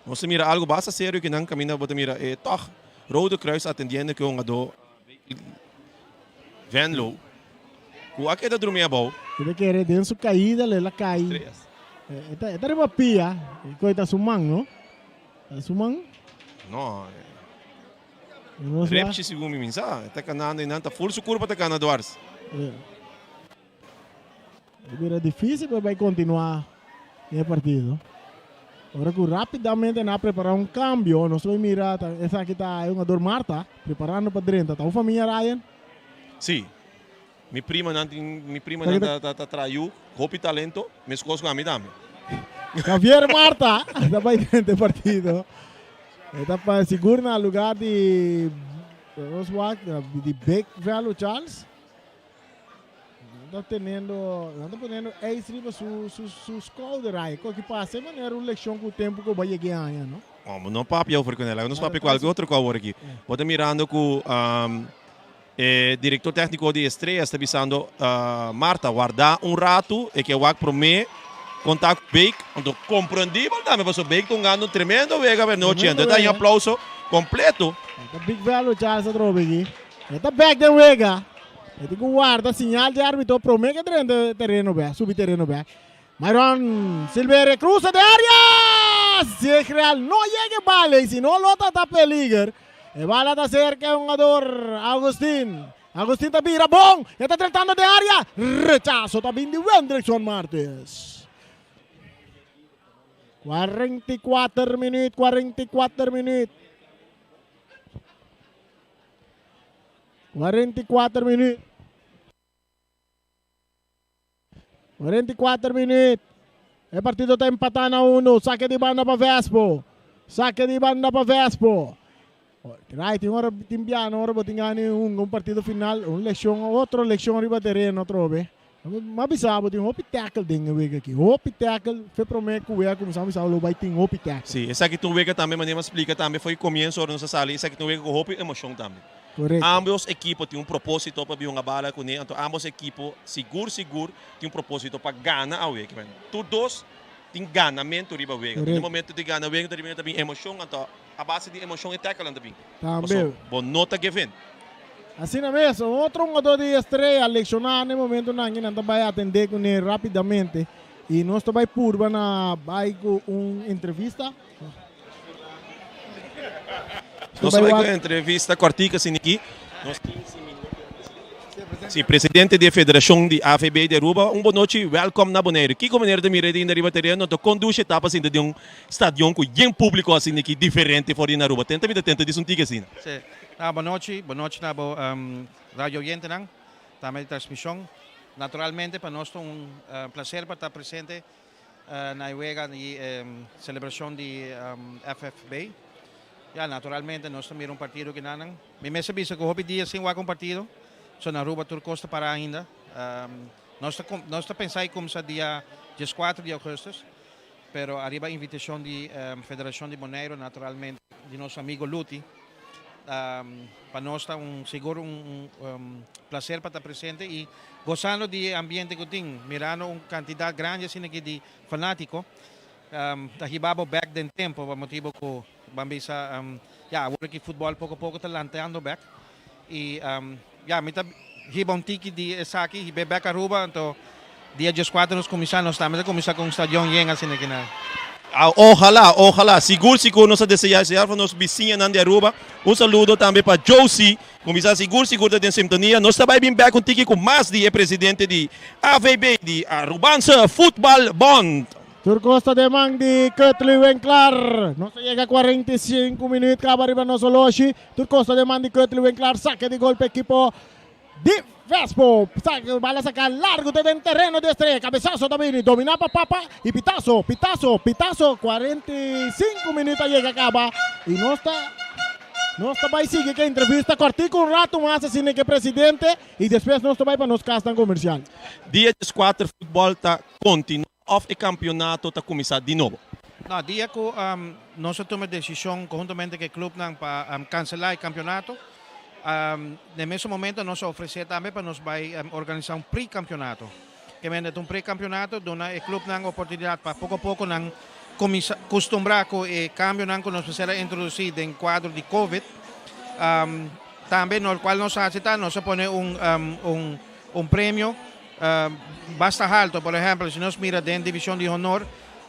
Nos ta mira algo basta serio ki nan kaminda bo ta mira e tog Rode Kruis atendiendo ku e hungadó Venlo ku a keda drumi abou.
E ta kere den su kaida el a kai. E ta e ta riba pia e koi ta su man no? Ta su man?
No. Repchi segun mi minsa, e ta kanando i nan ta ful su kurpa ta kana dwars.
E bira dificil pa bai continua den e partido. Ora cu rapidamente nan a prepara un cambio, nos bai mira ta esaki ta e hungador Marta preparando pa drenta. Ta un famia Ryan?
Si. Mi primanan tin mi primanan ta ta ta traha yu hopi talento meskos ku ami tambe.
Javier Marta ta bai drenta e partido. E ta pa sigur na lugar di nos wak di Big Velo Charles. Nan ta teniendo nan ta poniendo ijs riba su su su skouder ai. Ko ki pasa e manera un lekshon ku tempu ku bo a yega e aña no.
Bo no papia over ku nel. Nos papia kualke otro ku awor aki. Bo ta mirando ku E director tecnico di Estrellas ta bisando Marta warda un ratu e ke wak prome conta cu Beek anto comprendibel tambe pasobra Beek ta hungando un tremendo wega per nochi anto e ta haña aplauso completo.
E ta big value Charles a trobe aki. E ta bek den wega. E tin cu warda señal di arbitro prome ke drenta tereno bek, subi tereno bek. Myron Silveria cruza de area! Zegreal no yega e bala y si no lo ta ta peliger. E bala ta cerca e hungador Agustin. Agustin ta bira bon. E ta tratando de area. Rechazo ta bin di Wendrickson Martes. 44 minuut, 44 minuut. 44 minuut. 44 minuut. E partido ta empatá na uno. Sake di banda pa Vespo. Sake di banda pa Vespo. Right, tin ora tin biano, ora bo tin gana hunga un partido final, un lekshon, otro lekshon riba tereno atrobe. M'a bisa bo tin hopi tackle den e wega aki. Hopi tackle, fe prome ku wega kuminsá mi sa lo bai tin hopi tackle.
Sí, esaki ta un wega tambe manera mi a splika tambe for e komienso ora nos a sali, esaki ta un wega ku hopi emoshon tambe.
Korekto.
Ambos ekipo tin un propósito pa bin hunga bala kuné, anto ambos ekipo sigur sigur tin un propósito pa gana awe. Tur dos tin ganamentu riba wega.
Korekto.
Na momento di gana wega ta bin emoshon, anto a base di emoshon e tacklenan ta bin.
Tambe.
Paso bo no ta give in.
Asina mes, un otro hungador di Estrella lesioná na e momentonan aki nan ta bai atendé kuné rápidamente i nos ta bai purba na bai ku un entrevista.
Nos ta bai ku un entrevista kòrtiku asina aki. Nos tin Si, presidente di e federashon di AVB di Aruba. Un bonochi, wèlkòm na Boneiru. Kiko manera ta mira di riba tereno? Ta kon dushi etapa sinta den un stadion ku yen públiko asina aki diferente for di na Aruba? Tenta mi ta tenta di un tiki asina.
Si. Na bonochi, bonochi na bo radio oyentenan, tambe di transmishon. Naturalmente pa nos ta un plaser pa ta presente na e wega di selebrashon di FFB. Ya, naturalmente nos ta mira un partido kinanan. Mi mester bisa ku hopi dia sin wak un partido, so na Aruba tur kos ta para ainda. Nos ta nos ta pensa i kumsa dia dieskuater di augustus, pero ariba invitashon di Federashon di Boneiru, naturalmente di nos amigo Luti, pa nos ta un sigur un plaser pa ta presente i gosando di e ambiente ku tin, mirando un kantidat grandi asina aki di fanátiko, ta hiba bo bèk den tempu pa motibu ku Ban bisa, ya, awor ki futbòl poko poko ta lanteando bèk. I, ya, mi ta hiba un tiki di esaki, hib'é bèk Aruba, anto dia dieskuater nos kuminsá, nos tambe ta kuminsá ku un stadion yen asina aki na.
Ojalá, ojalá. Sigur, sigur nos ta deseá esei pa nos bisiñanan di Aruba. Un saludo tambe pa Josie, ku mi sa sigur, sigur ta den sintonia. Nos ta bai bin bèk un tiki ku mas di e presidente di AVB, di Arubaanse Voetbal Bond.
Tur cos ta den man di Curtly Winklaar. Nos a yega 45 minuut caba riba nos oloshi. Tur cos ta den man di Curtly Winklaar. Saque di gol pa ekipo di Vespo. Saque, bala saca largo te den tereno di Estrella. Cabezazo ta bini. Domina pa Papa y pitazo, pitazo, pitazo. 45 minuut a yega caba y nos ta nos ta bay sigui ke entrevista cortico un rato mas asina ke presidente y despues nos ta bay pa nos casnan comercial.
Dia 14 futbol ta continua. Of e kampionato ta kuminsá di nobo?
No, dia ku nos a tuma e desishon konhuntamente ku e klupnan pa kanselá e kampionato, den mesun momento nos a ofresé tambe pa nos bai organisá un pre-kampionato. Ke mende ta un pre-kampionato duna e klupnan oportunidat pa poko poko nan kuminsá kustumbrá ku e kambionan ku nos mester a introdusí den kuadro di covid. Tambe lokual nos a hasi ta nos a pone un premio Basta halto, por ehempel, si nos mira den division di honor,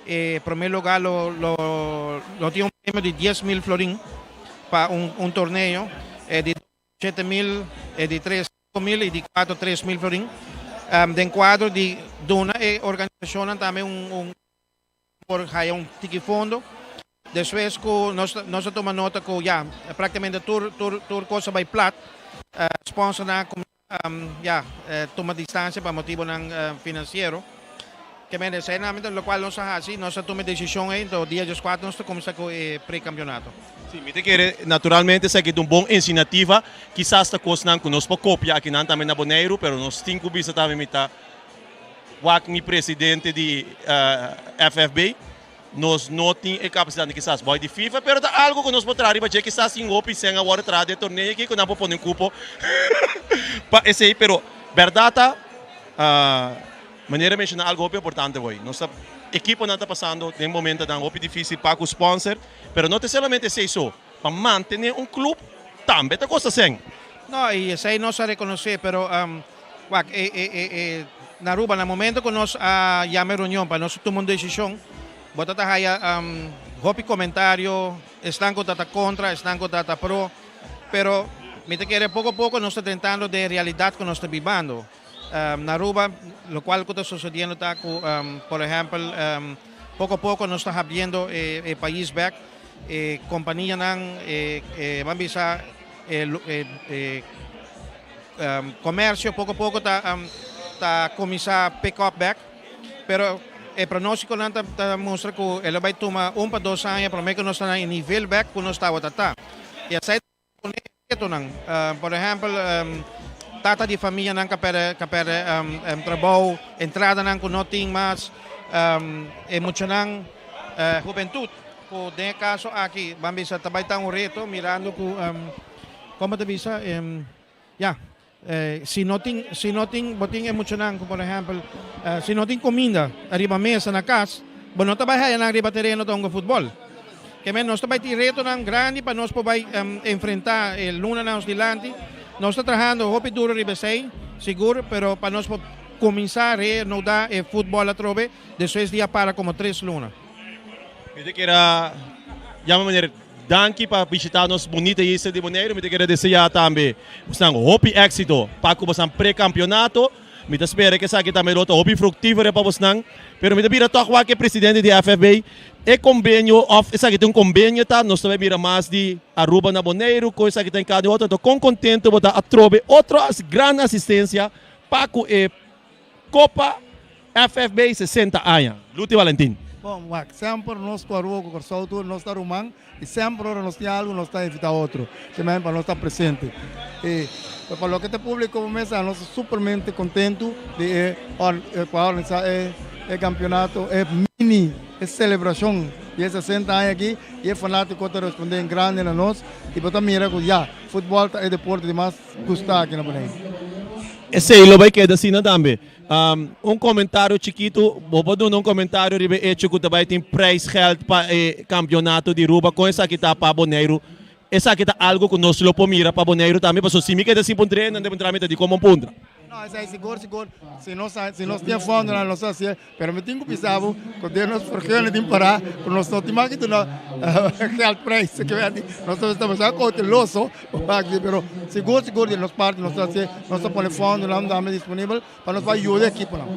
e prome lugar lo lo lo tin un premio di 10.000 florin pa un un torneo, e di 7.000, e di tres 5.000 y di cuatro 3.000 florin. Den cuadro di duna e organisacionnan tambe un un por haya un tiki fondo. Despues cu nos nos a tuma nota cu ya practicamente tur tur tur cos a bay plat, sponsornan a cuminsa ya tuma distancia pa motibonan financiero. Ke mende esey nan locual nos a haci, nos a tuma e decision ey, enton dia diescuatro nos ta cuminsa cu e pre-campeonato.
Si, mi ta kere naturalmente esaki ta un bon iniciativa, kisas ta cosnan cu nos por copia akinan tambe na Boneiru, pero nos tin cu bisa tambe mi ta Wak mi presidente di FFB, nos no tin e capacidad ni kisas boy di FIFA, pero ta algo cu nos por traha riba dje, kisas tin hopi cen a worde traha den torneo aki cu nan por pone un cupo pa esey, pero berdad ta manera menciona algo hopi importante boy, nos ta equiponan ta pasando den momentonan hopi dificil pa cu sponsor, pero no ta solamente esey so, pa mantene un club tambe ta costa cen.
No, y esey nos a reconoce, pero Wak, e, e, e, e, na Aruba, na momento ku nos a yama e reunion pa nos tuma un desishon, bo ta ta haya hopi komentario, esnan ku ta ta kontra, esnan ku ta ta pro, pero mi ta kere poko poko nos ta drentando den e realidat ku nos ta bibando. Na Aruba, lokual ku ta sosodiendo ta ku, por ehèmpel, poko poko nos ta habriendo e, e pais bèk, e kompanianan, e, e, ban bisa, e, e, e, Comercio poco poco ta ta cuminsa pick up back, pero e pronosticonan ta ta mustra cu e lo bay tuma un pa dos aña prome cu nos ta na e nivel back cu nos tabata ta. Y asai ta pone retonan. Por ehempel. Tata di famianan ku a pèrdè ku a pèrdè trabou, entradanan ku no tin mas, e muchanan hubentut ku den e kaso aki ban bisa ta bai ta un reto mirando ku komo ta bisa ya si no tin si no tin bo tin e muchanan ku por ehèmpel si no tin kuminda riba mesa na kas bo no ta bai haya nan riba tereno ta hunga futbòl. Ke men nos ta bai tin retonan grandi pa nos por bai enfrentá e lunanan nos dilanti. Nos ta trahando hopi duro riba esei, sigur, pero pa nos por kuminsá reanudá e futbòl atrobe despues di a para komo tres luna.
Mi ta kere yama meneer danki pa bishita nos bunita isla di Boneiru. Mi ta kere deseá tambe bosan hopi éksito pa ku bosan pre-kampionato. Mi ta spera ku esaki tambe lo ta hopi fruktífero pa bosnan. Pero mi ta bira tòg wak e presidente di FFB e kombenio òf esaki ta un kombenio ta nos ta bai mira mas di Aruba na Boneiru ku esaki ta en kada otro. Anto kon kontentu bo ta atrobe otro gran asistensia pa ku e Kopa FFB 60 aña. Luti Valentin.
Bon, wak, semper nos ku Aruba ku Kòrsou tur nos ta ruman i semper ora nos tin algu nos ta invitá otro, asina pa nos ta presente. I pa loke ta e públiko bo mes nos ta supermente kontentu di e ku a organisá e e kampionato, e mini e selebrashon di e 60 aña aki i e fanátiko ta respondé en grande na nos i bo ta mira ku ya, futbòl ta e deporte di mas gustá aki na Boneiru.
Esei lo bai keda asina tambe. Un komentario chikitu, bo por duna un komentario riba e echo ku ta bai tin prijsgeld pa e kampionato di Ruba, kon esaki ta pa Boneiru? Esaki ta algu ku nos lo por mira pa Boneiru tambe, pasobra si mi keda sin puntra nan ta puntra mi ta di komo puntra.
No, esei sigur sigur, si nos si nos tin e fondonan nos ta hasié. Pero mi tin ku bisa bo ku den nos vergunning tin pará ku nos no tin mas ki duna geldprijs. Nos ta mester kouteloso pero sigur sigur di nos parti nos ta hasi nos ta pone fondonan tambe disponibel pa nos por yuda e ekiponan.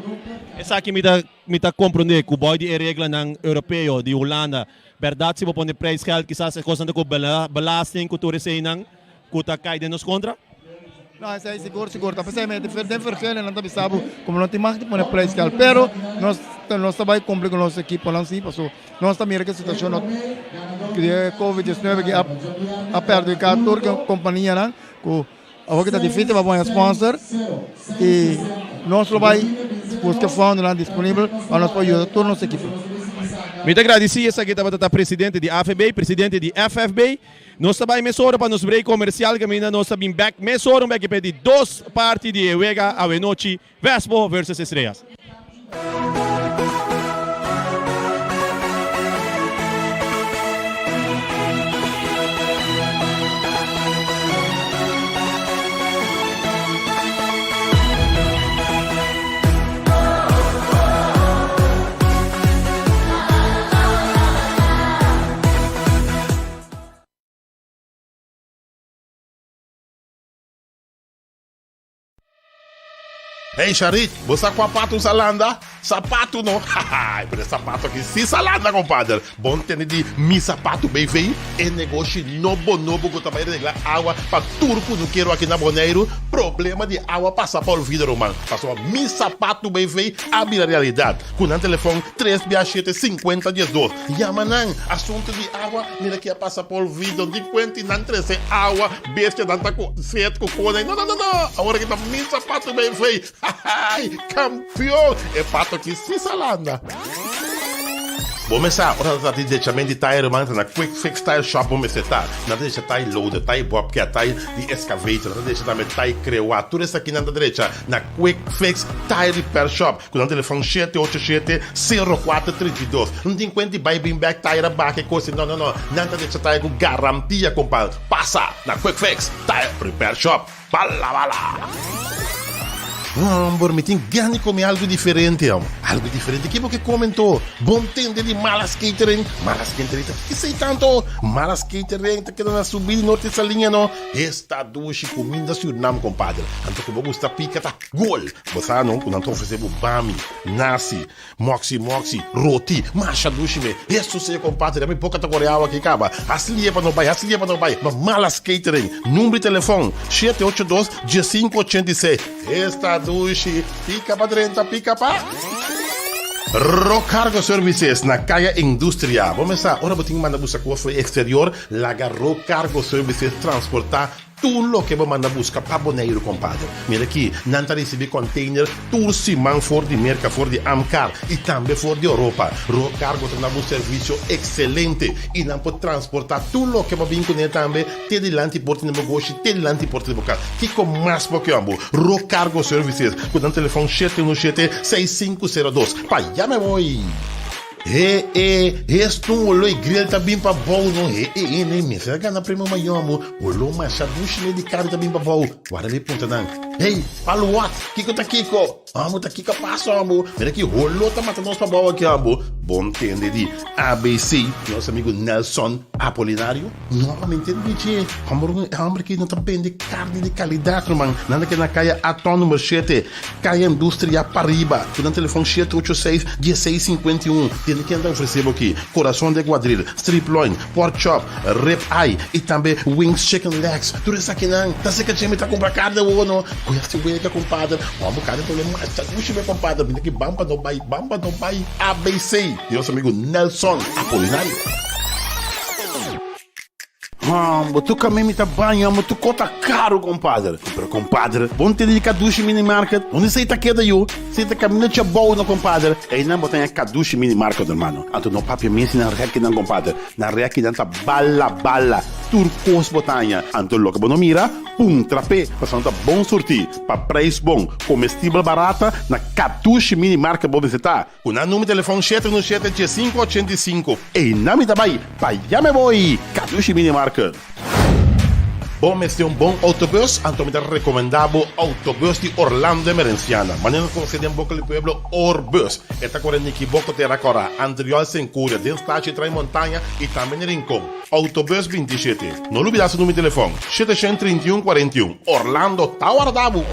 Esaki mi ta mi ta komprondé ku bou di e reglanan europeo di Hulanda bèrdat si bo pone prijsgeld kisas e kosnan ta ku belasting ku tur eseinan ku ta kai den nos kontra?
No, esei sigur sigur ta p'esei mi den vergunning nan ta bisa bo como no tin mag di pone prijsgeld pero nos nos ta bai cumpli cu nos ekiponan si paso nos ta mira cu e situacion no cu e covid 19 aki a a perhudica tur companianan cu awor ki ta dificil pa pone sponsor y nos lo bai busca fondonan disponibel pa nos por yuda tur nos ekipo.
Mi ta gradisi esaki tabata ta presidente di AFB, presidente di FFB. Nos ta bai mesora pa nos break comercial caminda nos ta bin bek mesora un beki p'e di dos parti di e wega awenochi Vespo versus Estrellas.
Hey Sharik, bo sa kua patu sa landa? Sapatu no! Hahaai, pero e sapatu aki si sa landa compadre! Bon tende di Mi Sapatu BV, e negoshi nobo nobo ku ta bai regla awa pa tur kunukero aki na Boneiru. Problema di awa pasa pa olvido ruman, pasobra Mi Sapatu BV a bira realidat. Ku nan telefòn tres bia shete sinkuenta diesdos. Yama nan, asuntu di awa, mira ki a pasa pa olvido, di kuenti nan trese awa, bestia nan ta ku set ku kone, no no no no, awor aki ta mi sapatu bay fey, hahay, kampion, e pato aki si sa landa. Bo mester sa, ora ta trata di dechament di tire ruman, ta na Quick Fix Tire Shop bo mester ta. Nan ta decha tire loader, tire bobcat, tire di excavator, nan ta decha tambe tire crewa, tur esaki nan ta drecha na Quick Fix Tire Repair Shop. Ku nan telefòn shete ocho shete, sero kuater 32. No tin kuenta di bai bin bèk taira baka e kos ei. No, no, no. Nan ta decha taira ku garantia, kompadre. Pasa na Quick Fix Tire Repair Shop. Bala, bala! Homber, mi tin gana di kome algu diferente, hom. Algu diferente? Ke bo ke kome anto? Bon tende di Malas Catering. Malas Catering ta kiko esei tanto? Malas Catering ta keda na subida di Norte Saliña, no? Esta dushi kuminda Surnam, kompadre. Anto ku bo gusta pika ta. Gol! Bo sa no ku nan ta ofresé bo bami, nasi, moksi moksi, roti, masha dushi me. Hesus señor kompadre, da mi boka ta kore awa aki kaba. Hasi lie pa no bai, hasi lie pa no bai. Ma Malas Catering, number di telefon, shete ocho dos, diesinku ochenta i seis. Esta dushi, pika pa drenta, pika pa. Rock Cargo Services na Kaya Industria. Bo mester sa, ora bo tin manda buska kos for exterior, laga Rock Cargo Services transporta. Tur loke bo manda buska pa Boneiru, kompadre. Mira aki, nan ta risibí container tur siman for di Merka, for di Amcar i tambe for di Oropa. Road Cargo ta duna bo un servisio ekselente i nan por transportá tur loke bo bin kuné tambe te dilanti porta di bo goshi, te dilanti porta di bo kas. Kiko mas bo ke amo? Road Cargo Services ku nan telefòn 717 6502. Pa yama e hoy! He e, hestun oló e grill ta bin pa bou no he e e ne mester a gana premio mayor amo oló masha dushi ne di kari ta bin pa bou wara mi puntra nan hey palu wat kiko ta kiko amo ta kiko a pasa amo mira ki holó ta mata nos pa bou aki amo bon tende di abc nos amigo Nelson Apolinario no mi ntende di dje homber e homber aki no ta bende karni di kalidat ruman nan ta keda na kaya Aton number shete Kaya Industria pariba, ku nan telefòn shete ocho seis, dieseis sinkuenta i un. Tende ken ta ofresé bo aki, Corazon de Guadril, Strip Loin, Pork Chop, Rib Eye i tambe Wings Chicken Legs. Tur esakinan ta seka dje mi ta kumpra karni awor no. Ku esti wega kompader, wan bo karni ta wele masha dushi be kompader. Bini aki ban pa no bai, ban pa no bai. ABC di nos amigu Nelson Apolinario. Hombo, tu kami mi ta baña, hombo, tu kota karu, kompadre. Pero kompadre, bo no tene di Kadushi Mini Market? Unda esei ta keda yu? Esei ta kaminda Chabou no, kompadre. Einan bo ta haña Kadushi Mini Market, hermano. Anto no papia mes di nan rekinan, kompadre. Nan rekinan ta bala bala. Tur kos bo ta haña. Anto loke bo no mira, puntra p'e, pasobra nan ta bon surtí, pa preis bon, komestibel barata, na Kadushi Mini Market bo mester ta. Ku nan number telefòn shete unu shete diesinku ochenta i sinku. Einan mi ta bai, pa ya me boi! Kadushi Mini Market. Bo mester un bon autobus? Anto mi ta rekomendá bo Autobus di Orlando Emerenciana. Manera nos konosé den boka di pueblo, Orbus. E ta kore Nikiboko Tera Kòrá, Antriol Senkuria, den Stachi Trai Montaña i tambe na Rincon. Autobus 27. No lubidá su number di telefòn, 731 41. Orlando ta warda bo!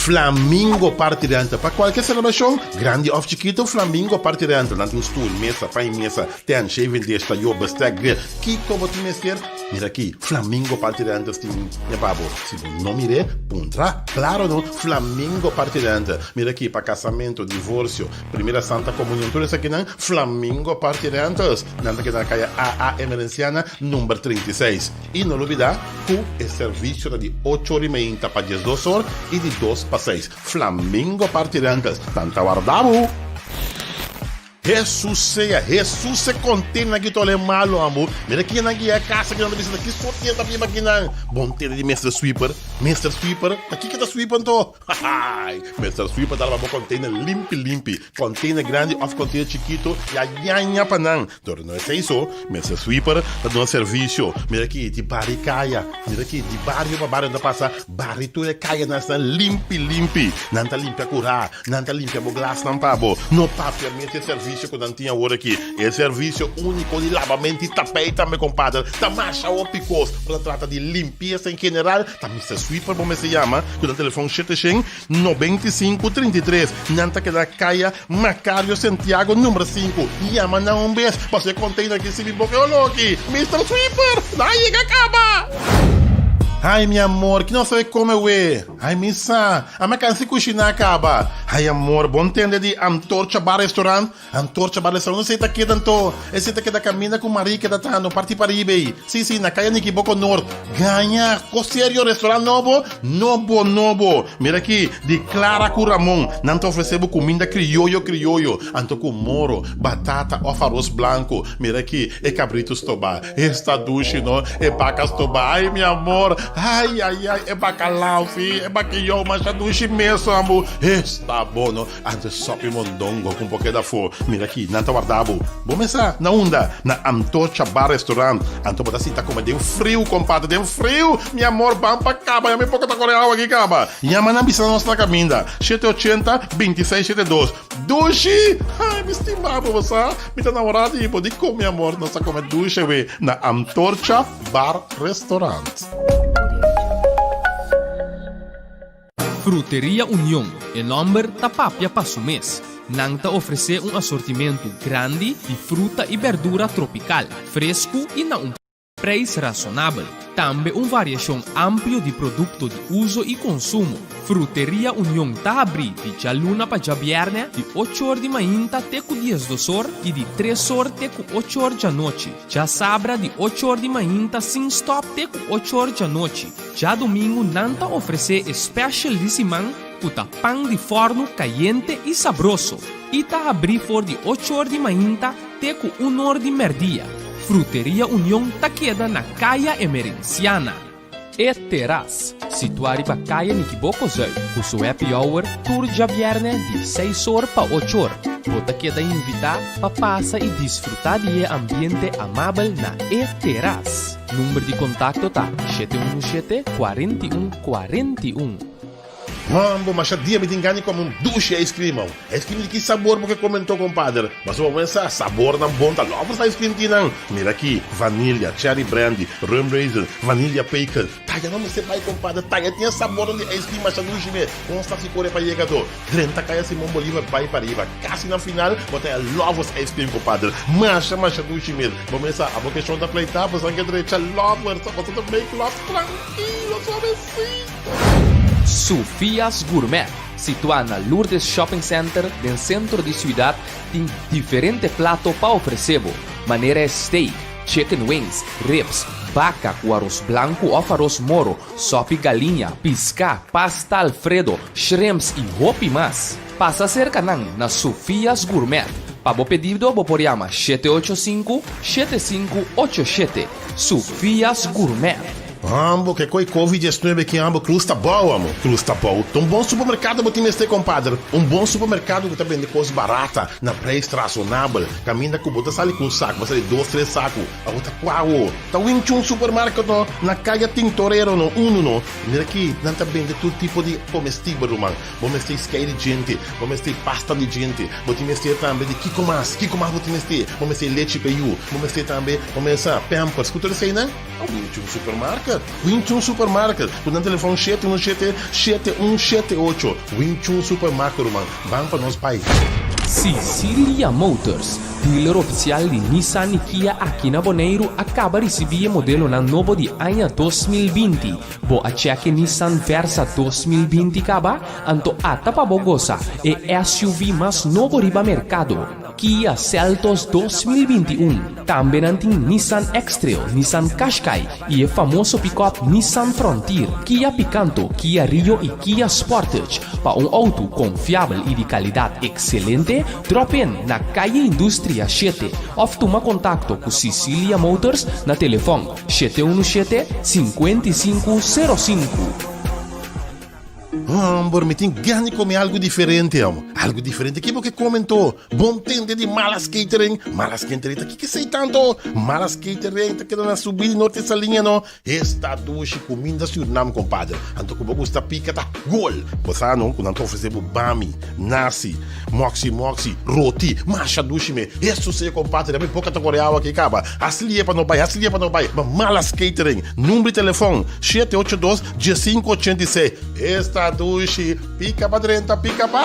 Flamingo Party Rental Pa cualkier celebracion, grandi of chikito, Flamingo Party Rental Nan tin stoel, mesa, pan y mesa, tent, shaving dish, tayo, bestek, grill. Kico bo tin mester? Mira aki, Flamingo Party Rentals tin e pa bo. Si bo no mir'é, puntra. Claro no, Flamingo Party Rental. Mira aki, pa casamento, divorcio, primera santa comunion, tur esakinan, Flamingo Party Rentals. Nan ta keda na caya AA Emerenciana, number 36. I no lubidá ku e servisio ta di ocho or i meinta pa diesdos or i di dos pa seis. Flamingo Party Rentals, nan ta warda bo! Hesus sea, Hesus se kontena ki tole malo ambo. Mira kinan ki ya kasa kinan ta bisa ki sortie ta biba kinan. Bon tende di Mister Sweeper. Mister Sweeper, ta kiko ta sweep anto? Hahaai! Mister Sweeper ta laba bo container limpi limpi. Container grandi of container chikito ya yaña pa nan. Dor no esei so, Mister Sweeper ta duna servisio. Mira aki di bari kaya, mira aki di bario pa bario nan ta pasa bari tur e kayanan esnan limpi limpi. Nan ta limpia kurá, nan ta limpia bo glasnan pa bo. No papia mes e servisio ku nan tin awor aki. E servisio úniko di labamento i tapei tambe kompadre. Ta masha hopi kos. Ora ta trata di limpiesa en general, ta Mister Sweeper bo mester yama ku nan telefòn shete shen 95 33. Nan ta keda kaya Macario Santiago number sinku. Yama nan un bes pasobra e container aki sibi boca e olor aki. Mister Sweeper, nan a yega caba! Ay mi amor, ki nos ta bay come we? Ay mi sa, a mi a cansa di cushina caba. Ay amor, bo ntende di Antorcha Bar Restaurant? Antorcha Bar Restaurant, esei ta keda anto? Esei ta keda caminda cu Marie keda trahando parti pariba ei. Si, si, na Kaya Nikiboko Noord. Gaña! Ko serio restaurant nobo? Nobo, nobo! Mira aki, di Clara ku Ramon. Nan ta ofresé bo kuminda krioyo krioyo, anto ku moro, batata òf aros blanku. Mira aki, e kabritu stobá. Esta dushi, no? E baka stobá. Ai, mi amor! Ai, ai, ai, e bakalau, si, e bakiyou masha dushi mes, ambu. Esta bon, no? Anto sopi mondongo ku un poke dafó. Mira aki, nan ta warda bo. Bo mesa na unda? Na Antorcha Bar Restaurant. Anto bo ta sinta kome den friu, kompadre, den friu! Mi amor, ban pa kaba, ya mi poko ta kore awa aki kaba. Yama nan bisa nos na kaminda. Shete ochenta, bintiseis shete dos. Dushi! Ai, mi stima bo, bo sa? Mi ta namorá di bo. Dikon, mi amor, nos ta kome dushi awe na Antorcha Bar Restaurant.
Fruteria Union, e nòmber ta papia pa su mes. Nan ta ofresé un asortimentu grandi di fruta i bèrdura tropikal, fresku i na un. preis rasonabel. Tambe un variashon amplio di produkto di uso i konsumo. Fruteria Union ta habrí di djaluna pa djabièrnè di ocho or di mainta te ku diesdos or i di tres or te ku ocho or djanochi. Djasabra di ocho or di mainta sin stòp te ku ocho or djanochi. Djadumingu nan ta ofresé e special di siman ku ta pan di fòrnu kayente i sabroso i ta habrí for di ocho or di mainta te ku un or di mèrdia. Fruteria Union ta keda na Kaya Emerenciana. E Terras, situá riba Kaya Nikiboko Zuid, ku su happy hour tur djabièrnè di seis or pa ocho or. Bo ta keda invitá pa pasa i disfrutá di e ambiente amabel na E Terras. Number di kontakto ta 717 41 41.
Mambo, masha dia mi tin gana di come un dushi ice cream au. Ice cream di ki sabor bo ke come anto compadre? Pasobra bo mester sa sabornan bon ta lovers ice cream tin nan. Mira aki, vanilla, cherry brandy, rum raisin, vanilla pecan. Taya no mester bai compadre, taya tin e sabornan di ice cream masha dushi me. Con sa si core pa yega to. Drenta caya Simon Bolivar bai pariba. Casi na final bo ta e lovers ice cream compadre. Masha masha dushi mes. Bo mester sa abo ke shon ta pleita bo san ke drecha lovers, bo ta make love tranquilo suavecito.
Sofia's Gourmet, situá na Lourdes Shopping Center den sentro di siudat, tin diferente plato pa ofresé bo, manera e steak, chicken wings, ribs, baka ku aros blanku òf aros moro, sòpi galiña, piská, pasta alfredo, shrimps i hopi mas. Pasa serka nan na Sofia's Gourmet. Pa bo pedido bo por yama 785 7587. Sofia's Gourmet.
Ambo ke koi covid 19 ki ambo cruz ta bou amo cruz ta bou ta un bon supermercado bo tin mester compadre un bon supermercado ku ta bende kos barata na prijs razonabel kaminda ku bo ta sali ku un sak bo sali dos tres saku abo ta kua awo ta Wing Chun supermarket no na kaya Tintorero no uno no mira ki nan ta bende tur tipo di comestibel ruman bo mester skei di djente bo mester pasta di djente bo tin mester tambe di kiko mas kiko mas bo tin mester bo mester lechi pa yu bo mester tambe bo mester pampers ku tur eseinan. A Wing Chun Supermarket, Wing Chun Supermarket, ku nan telefòn shete un shete, shete un shete ocho. Wing Chun Supermarket ruman, ban pa nos bai.
Sicilia Motors, dealer ofisial di Nissan i Kia aki na Boneiru a kaba risibí e modelonan nobo di aña 2020. Bo a chèk e Nissan Versa 2020 kaba? Anto ata pa bo gosa e SUV mas nobo riba merkado. Kia Seltos 2021. Tambe nan tin Nissan X-Trail, Nissan Qashqai i e famoso pikòp Nissan Frontier, Kia Picanto, Kia Rio i Kia Sportage. Pa un outo konfiabel i di kalidat ekselente, drop in na Calle Industria shete òf tuma kontakto ku Sicilia Motors na telefòn shete unu shete, 55 05.
Homber, mi tin gana di come algo diferente, amo. Algo diferente? Ki bo ke come anto? Bon tende di Malas Catering. Malas Catering ta kiko esei tanto? Malas Catering ta keda na subida di Norte Saliña no. Esta dushi cuminda Surinam, compadre. Anto ku bo gusta pica ta gol. Bo sa no ku nan ta ofrece bo bami, nasi, moxi moxi, roti. Masha dushi me. Eso sea, compadre. Mi boca ta core awa aki caba. Hasi lie pa no bai, hasi lie pa no bai. Ma Malas Catering. Number di telefon, shete ocho dos, Diesinco ochenta i seis. Esta dushi, pica pa drenta, pica pa.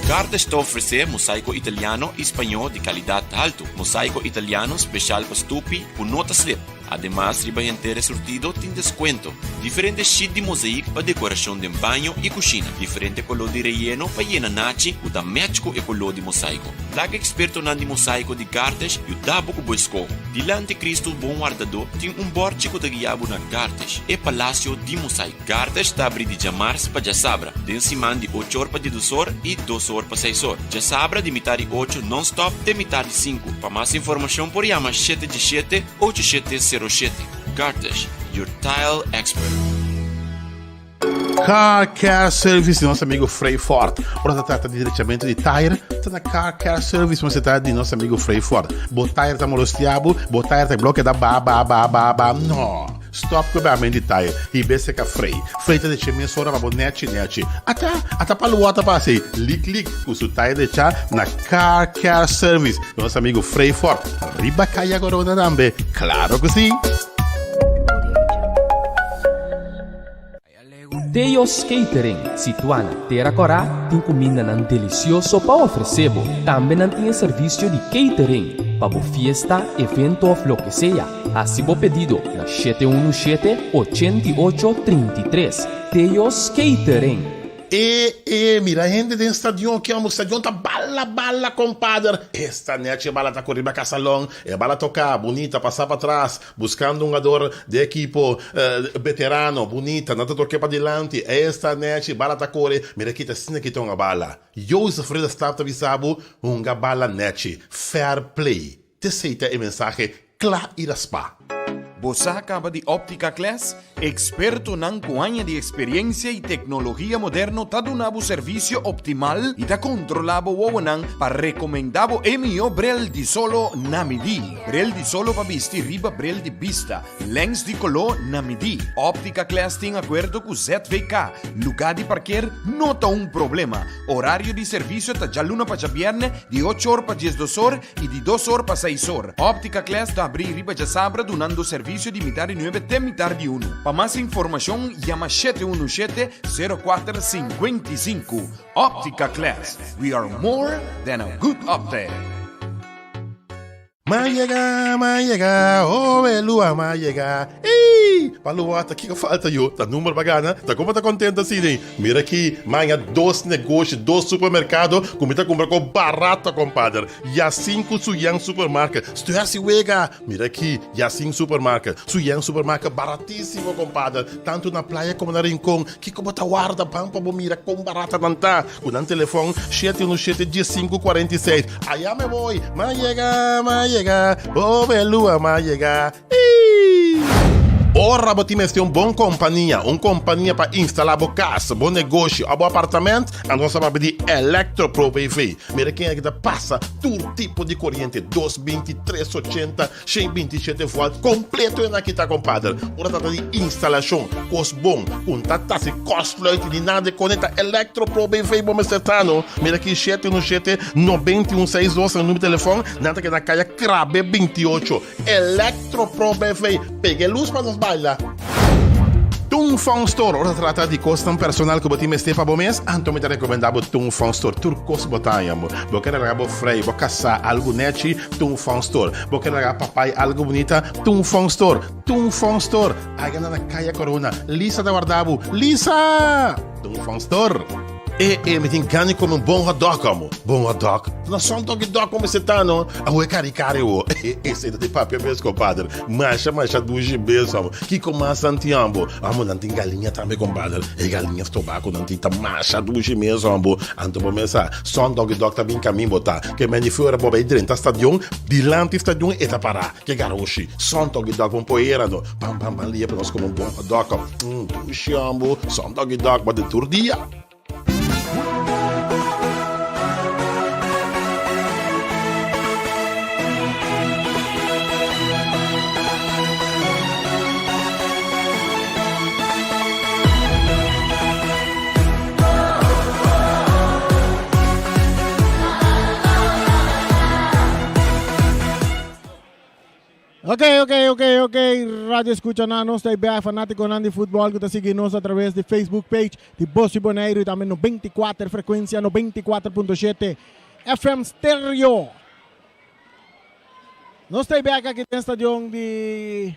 Gardes ta ofresé mosaiko italiano i spañó di kalidat haltu, mosaiko italiano speshal pa stupi ku no ta slip. Ademas riba henter e surtido tin deskuento. Diferente sheet di mozaïek pa dekorashon den baño i kushina. Diferente koló di reyeno pa yena nachi ku ta match ku e koló di mosaiko. Laga ekspertonan di mosaiko di Gardes yuda bo ku bo eskoho. Dilanti Kristu Bon Wardadó tin un bòrchi ku ta guia bo na Gardes, e palasio di mosaiko. Gardes ta abrí di djamars pa djasabra, den siman di ocho or pa diedos or i dos or pa seis or. Djasabra di mitar di ocho nònstòp te mitar di sinku. Pa mas informashon por yama shete djeshete, ocho shete sero shete. Gardes, your tile expert.
Car Care Service di nos amigo Frey Ford. Ora ta trata di drechamento di tire, ta na Car Care Service mester ta di nos amigo Frey Ford. Bo tire ta molestia bo, bo tire ta bloke ta ba ba ba ba ba. No! Stop ku e bamen di tire i bese ka Frey. Frey ta deche mesora pa bo nechi nechi. Ata, ata pa lua ta pasa ei lik lik ku su tire decha na Car Care Service di nos amigo Frey Ford. Riba Kaya Corona tambe, claro ku si!
Teo's Catering, situá na Tera Kòrá, tin kumindanan delisioso pa ofresé bo. Tambe nan tin e servisio di catering. Pa bo fiesta, evento of loke sea, hasi bo pedido na 717 88 33. Teo's Catering.
E e mira hende den stadion ki amo stadion ta bala bala compadre esta nechi e bala ta cori riba casalon e bala toca bunita pasa patras buscando un jugador di ekipo veterano bunita nan ta toke padilanti esta nechi bala ta cori mira kita asina kita hunga bala Joseph Ridderstaap ta bisa bo hunga bala nechi fair play T'esei ta e mensahe kla i raspá.
Bo sa kaba di Optica Class? Ekspertonan ku aña di eksperiencia i teknologia moderno ta duna bo servisio optimal i ta kontrolá bo wowonan pa rekomendá bo e mihó brel di solo na midí. Brel di solo pa bisti riba brel di bista, lens di koló na midí. Optica Class tin akuerdo ku ZVK. Lugá di parker no ta un problema. Orario di servisio ta djaluna pa djabièrnè di ocho or pa diesdos or i di dos or pa seis or. Optica Class ta abrí riba djasabra dunando servisio di mitar di nuebe te mitar di unu. Pa mas informashon yama 717 04 55. Optica Class, we are more than a good optic.
M'a yega, m'a yega, oh Elua, m'a yega, ey! Pa Luwata, kiko falta yo? Ta number pa gana? Ta como ta contento asina? Mira aki, maña dos negoshi, dos supermercado cu mi ta cumpra cu barato, compadre. Yacin cu Suyan Supermarket. Estoy haci wega. Mira aki, Yacin Supermarket, Suyan Supermarket, baratisimo, compadre. Tanto na Playa como na Rincon. Kico bo ta warda? Ban pa bo mira con barata nan ta. Cu nan telefon shete uno shete diescinco cuarenta y seis. Aya me voy, m'a yega, m'a yega, oh Belua, m'a yega. Ii! Ora bo tin mester un bon kompania, un kompania pa instalá bo kas, bo negoshi òf bo apartament, anto nos ta papia di Electropro BV. Mira ken aki ta pasa tur tipo di koriente, dos binti, tres ochenta, shen binti shete vòlt, kompleto e nan aki ta kompader. Ora trata di instalashon, kos bon, ku ta tasi kòsfluit ni nada di konekta, Electropro BV bo mester ta no. Mira aki shete uno shete, nobenta i un seis dos ta e numero di telefòn, nan ta keda na kaya Krabbe 28. Electro Pro BV, pega e luz pa nos baila. Tung Fong Store, ora ta trata di kosnan personal ku bo tin mester pa bo mes, anto mi ta rekomendá bo Tung Fong Store. Tur kos bo ta haña bo. Bo ke laga bo frei, bo kasá algu nechi, Tung Fong Store. Bo ke laga papai algu bunita, Tung Fong Store. Tung Fong Store, aiga na na Kaya Corona. Lisa ta warda bo. Lisa! Tung Fong Store. E e mi tin gana di come un bon hot dog amo. Bon hot dog? Na son doggy dog como se ta no. Awe cari cari wo. Esey ta di papia mes compadre. Masha masha dushi mes amo. Kiko mas nan tin ambo? Amo nan tin galiña tambe compadre. E galiña stoba cu nan tin ta masha dushi mes ambo. Anto bo mes sa son doggy dog ta bin camin bo ta. Ke men di fuera bo bay drenta stadion, dilanti stadion e ta para. Ke garoshi. Son doggy dog bon poera no. Pam pam pam lia pa nos come un bon hot dog. Mm dushi ambo. Son doggy dog bo den tur dia.
Ok, ok, ok, ok. Radio Escucha na nos ta bek fanátikonan di futbòl ku ta sigui nos a traves di Facebook page di Bos di Boneiru i tambe 94 frekuensia 94.7 FM Stereo. Nos ta bek aki den stadion di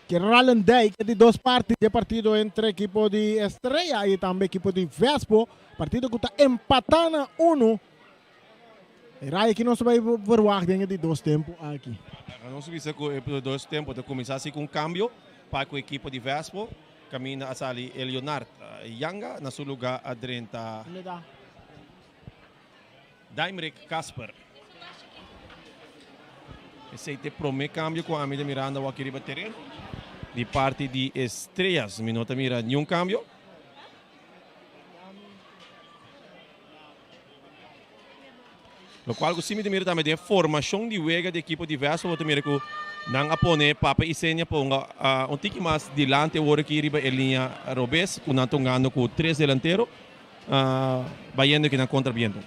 Kralendijk di dos parti di partido entre ekipo di Estrella i tambe ekipo di Vespo. Partido ku ta empatá na unu. E rai aki nos ta bai verwacht den e di dos tempu aki.
Nos bisa ku e dos tempu ta kuminsá si ku un kambio pa ku ekipo di Vespo. Kaminda a sali Elionard Yanga, na su lugá a drenta Daimrick Kasper. Esei ta e promé kambio ku ami ta mirando awor aki riba tereno di parti di Estrellas. Mi no ta mira niun kambio. Locual cu si mi ta mira tambe den formacion di wega di ekipo di Vespa bo ta mira cu nan a pone Papa Isenia pa hunga un tiki mas dilanti awor aki riba e liña robes cu nan ta hungando cu tres delantero bayendo aki nan contra biento.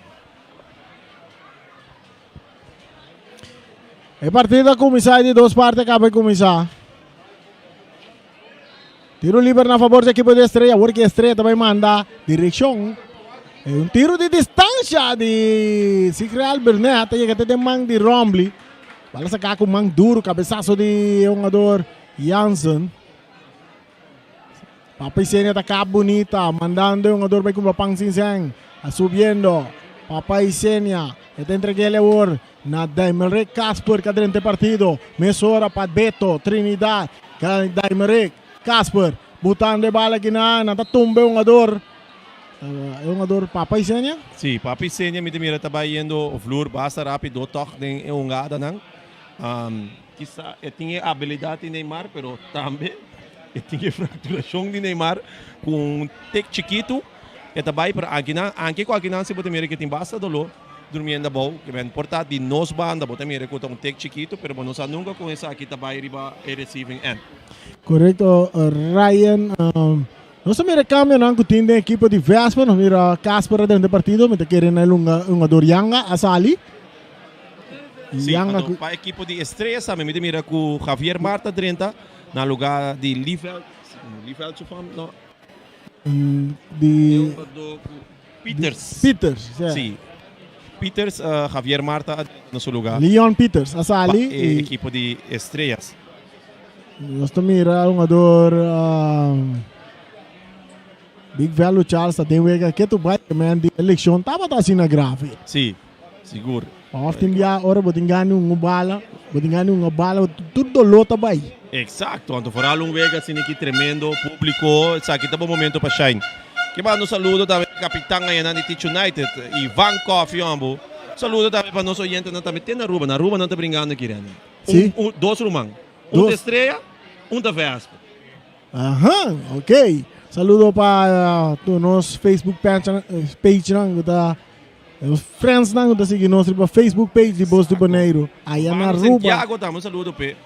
E partido a cuminsa y di dos parti a caba di cuminsa. Tiro liber na favor di ekipo di Estrella. Awor ki Estrella ta bay manda direccion. Un tiro di distancia di Sigreal Bernet ta yega te den man di Rombley. Bala saca cu man duro, cabezazo di hungador Jansen. Papa Isenia ta kap bunita, mandando e hungador bai cumpra pan sin sen. A subiendo. Papa Isenia, e ta entreg'el awor na Daimelrick Casper ka drenta e partido. Mesora pa Beto Trinidad. Daimelrick Casper butando e bala kinan, nan ta tumba e hungador. E hungador Papa Isenia.
Si, Papa Isenia mi ta mira ta bai yendo vloer basta rapido tog den e hungadanan. Kisa e tin e abilidat di Neymar, pero tambe e tin e fracturacion di Neymar cu un tik chikitu e ta bai, pero akinan, anke cu akinan si bo ta mira cu e tin basta dolor durmiendo abou, ke men por ta di nos banda bo ta mira cu ta un tik chikitu, pero bo no sa nunca con esaki ta bai riba e receiving end.
Correcto Ryan, nos a mira e cambionan cu tin den ekipo di Vespa, nos mira Casper a drenta e partido, mi ta kere na e hungador Yanga a sali.
Sí, anto pa ekipo di Estrellas tambe mi ta mira ku Javier Mart a drenta na lugar di Lieveld, Lieveld su fam? No.
Di
Peters.
Peters, sí.
Sí. Peters, Javier Mart a drenta na su lugar.
Leon Peters a sali.
Pa e ekipo di Estrellas.
Nos ta mira hungador Big Velo Charles ta den wega ketu bai men di eleccion tabata asina grave.
Sí, sigur.
Of tin bia ora bo tin gana un bala, bo tin gana un bala, tur dolor ta bai.
Exacto, anto vooral un wega asina ki tremendo publico, esaki ta bo momento pa shine. Ke manda un saludo tambe pa capitan ayanan di Teach United, Ivan Coffie hombo. Saludo tambe pa nos oyentenan tambe te na Aruba, na Aruba nan ta bringando aki Rene.
Sí.
Un, un, dos ruman. Un ta Estrella, un ta Vespa.
Aha, ok. Saludo pa tur nos Facebook page nan ku ta nos friends nan ku ta sigui nos riba Facebook page di Bos di Boneiru. Aya na Aruba.
Santiago tambe un saludo p'e.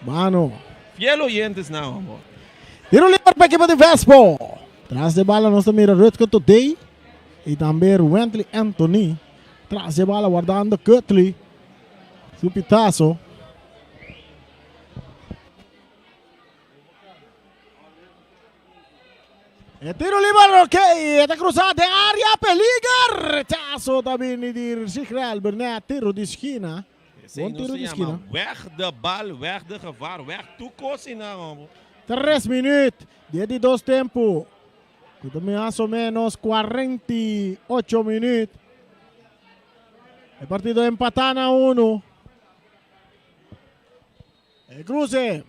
Mano.
Fiel oyentes nan amor.
Tiro liber pa ekipo di Vespo. Tras de bala nos ta mira Rutger Todey y tambe Ruwentley Anthony. Tras de bala wardando Cutley su pitazo. E tiro liber, ok, e ta cruza den area, peliger! Rechazo ta bini di Zigrel Bernet, tiro di skina.
Bon tiro di skina. Weg de bal, weg de gevaar, weg tu cosina, hombre.
Tres minuut di e di dos tempo. Cu ta mas o menos 48 minuut. E partido empata na uno. E cruce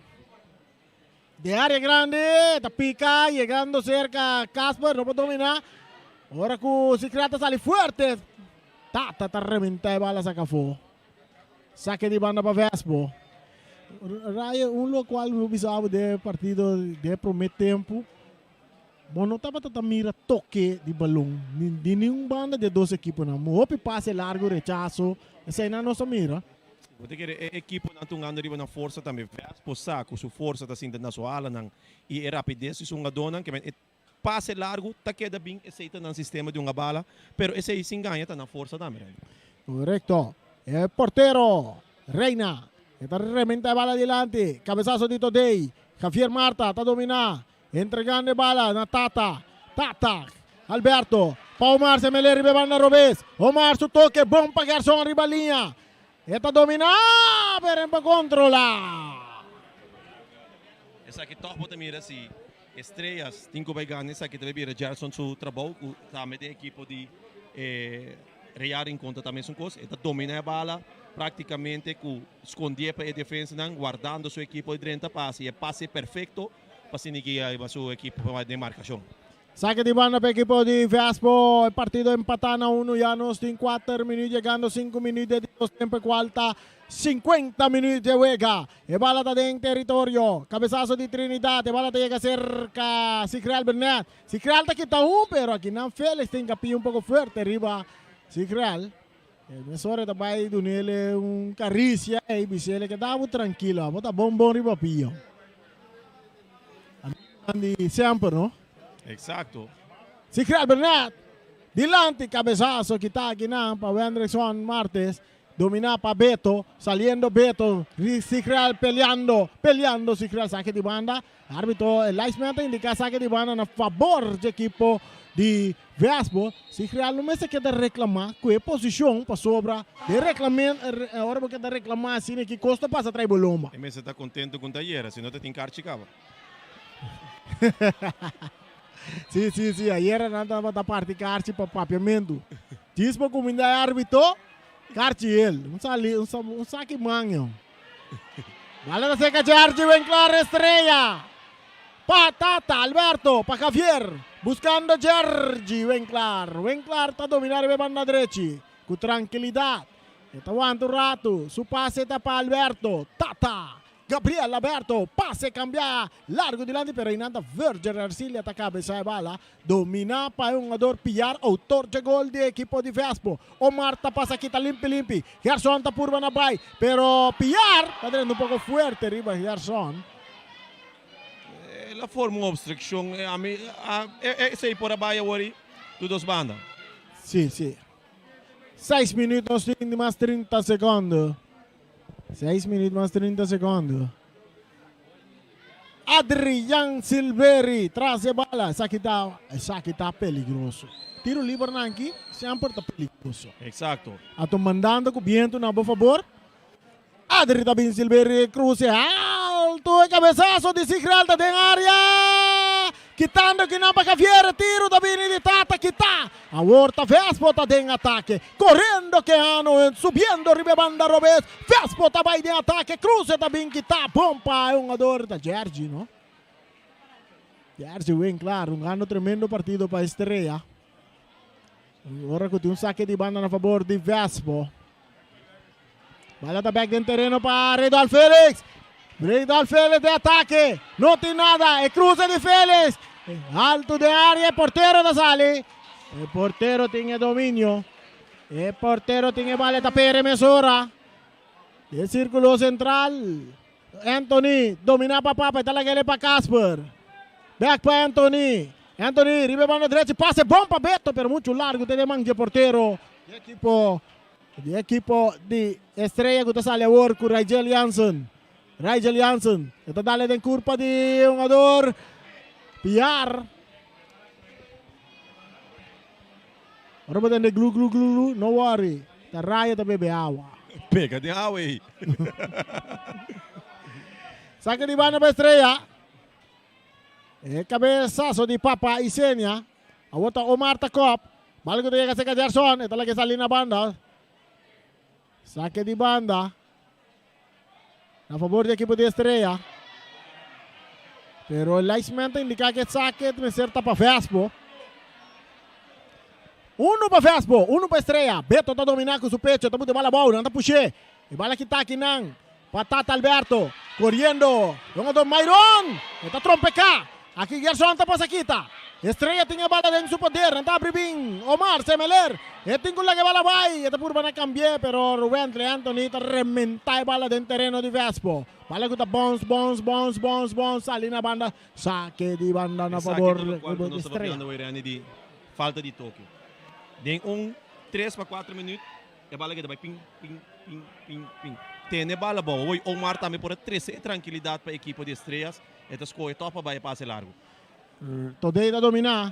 de área grande ta pica llegando cerca Casper no por domina. Ora cu Sicrea ta sali fuerte. Tata ta reventa e bala saca afo. Saque di banda pa Vespo. Raya un lo cual mi bisa de partido de prome tempo. Bo no tabata ta mira toke di balon di ningun banda di e dos ekiponan. Hopi pase largo, rechaso, eseinan nos a mira.
Bo ta kere e ekiponan tungando riba nan forsa tambe. Vespo sa ku su forsa ta sinta na su alanan i e rapides di su hungadónan ke men e pase largo ta keda bin esei ta nan sistema di hunga bala, pero esei sin gaña ta nan forsa tambe.
Korekto. E portero Reina e ta rementa e bala dilanti. Kabesaso di Todey. Javier Marta ta dominá. Entregando e bala na Tata. Tata. Alberto. Pa Omar Semelé riba e banda robes. Omar su toke bon pa Gerson riba liña. E ta dominá pero en pa kontrolá.
Esaki tòg bo ta mira si Estrellas tin ku bai gana esaki ta bai bira Gerson su trabou ku tambe den ekipo di Real Rincon ta ta mesun kos. E ta dominá e bala praktikamente ku skondié pa e defensanan wardando su ekipo di drenta pa hasi e pase perfekto. Pa asina guia riba su ekipo pa den markashon.
Sake di banda pa ekipo di Vespo. E partido empatá na unu. Ya nos tin kuater minuut yegando sinku minuut den di dos tempo e kual ta sinkuenta minuut di e wega. E bala ta den teritorio. Kabesaso di Trinidad. E bala ta yega serka Sigrel Bernet. Sigrel ta kita un pero akinan Felix tin kapia un poko fuerte riba Sigrel. E mesora e ta bai dunele un karisia i bisele keda bo trankilo, abo ta bon bon riba pia. Amigunan di semper, no?
Exacto.
Sigrel Bernat, dilanti kabesaso kita akinan pa Wendrickson Martes. Dominá pa Beto, saliendo Beto, Sigreal peleando, peleando Sigreal sake di banda. Arbitro e linesman ta indiká sake di banda na fabor dje ekipo di Vespo. Sigreal no mester keda reklamá ku e posishon pasobra den reklamen ora bo keda reklamá asina ki kos ta pasa trai bo lomba.
E mester ta kontentu ku un ta yera, si no ta tin karchi kaba.
Sí, sí, sí, ayera nan tabata parti karchi pa papiamentu. Djis pa kuminda e arbitro. Karchi el, un sali, un, un saki man yo. Bala ta seca Jergy Winkler Estrella. Pa Tata Alberto, pa Javier. Buscando Jergy Winkler. Winkler ta domina riba e banda drechi. Cu tranquilidad. E ta wanta un rato. Su pase ta pa Alberto. Tata. Gabriel Alberto, pase cambia largo dilanti pero einan ta Virgil Arcilia ta cabeza e bala. Domina pa e hungador Piar, autor dje gol di ekipo di Vespo. Omar ta pasa kita limpi limpi. Gerson ta purba na bai, pero Piar ta drenta un poco fuerte riba Gerson.
El a forma un obstruccion, ami esey por a bai awor y tur dos banda.
Si, si. Seis minuut nos tin di mas 30 secondo. Seis minuut mas 30 secondo. Adrian Silveri tras e bala. Esaki ta, esaki ta peligroso. Tiro liber nan aki semper ta peligroso.
Exacto.
Ato mandando cu biento na bo fabor. Adri ta bin Silveri cruce alto e cabezazo di Sigrel ta den area. Kitando kinan pa Javier, tiro ta bini di Tata kita. Awor ta Vespo ta den atake. Corendo Keanu subiendo riba e banda robes. Vespo ta bai den atake. Cruce ta bin kita. Bon pa e hungador ta Jergy no. Jergy Winklar hungando tremendo partido pa Estrella. Ora cu tin un saque di banda na favor di Vespo. Bala ta bek den tereno pa Redolf Felix. Redolf Felix de atake. No tin nada. E cruce di Felix. Alto den area. E portero ta sali. E portero tin e dominio. E portero tin e bala. Ta pere mesora. Den circulo central. Anthony domina pa Papa. E ta lagele pa Casper. Bek pa Anthony. Anthony riba e banda drechi. Pase bon pa Beto. Pero mucho largo. Te den man dje portero. Di ekipo Di ekipo di Estrella ku ta sali awor ku Rigel Jansen. Rigel Jansen e ta dale den kurpa di hungador Piar. Ora bo tende glu glu glu glu, no worry, ta Rayo ta bebe awa.
Pega den awa ei.
Saka di banda pa Estrella. E kabesaso di Papa Isenia. Awor ta Omar ta kop. Bala ku ta yega serka Gerson. E ta laga e sali na banda. Sake di banda. Na fabor di ekipo di Estrella. Pero e linesman ta indiká ku e sake mester ta pa Vespo. Uno pa Vespo, uno pa Estrella. Beto ta dominá ku su pecho. Ta buta e bala abou. Nan ta push'é. E bala kita akinan pa Tata Alberto. Koriendo. E hungador Myron. E ta trompeká. Aki Gerson ta pasa kita. Estrella tin e bala den su poder. Nan ta abri bin. Omar Semeler. E tin ku laga e bala bai. E ta purba na kambi'é pero Wentley Anthony ta rementá e bala den tereno di Vespo. Bala ku ta bounce, bounce, bounce, bounce, bounce sali na banda. Sake di banda na
Esaki
fabor
ta lokual ku
di
nos ta
Estrella.
papiando awor di falta di toke. Den un tres pa kuater minuut. E bala keda bai pin, pin, pin, pin, pin. Tene bala bou. Awor Omar tambe por a trese e trankilidat pa ekipo di Estrellas. E ta skohe tòg pa bai e pase largu.
Todey ta dominá.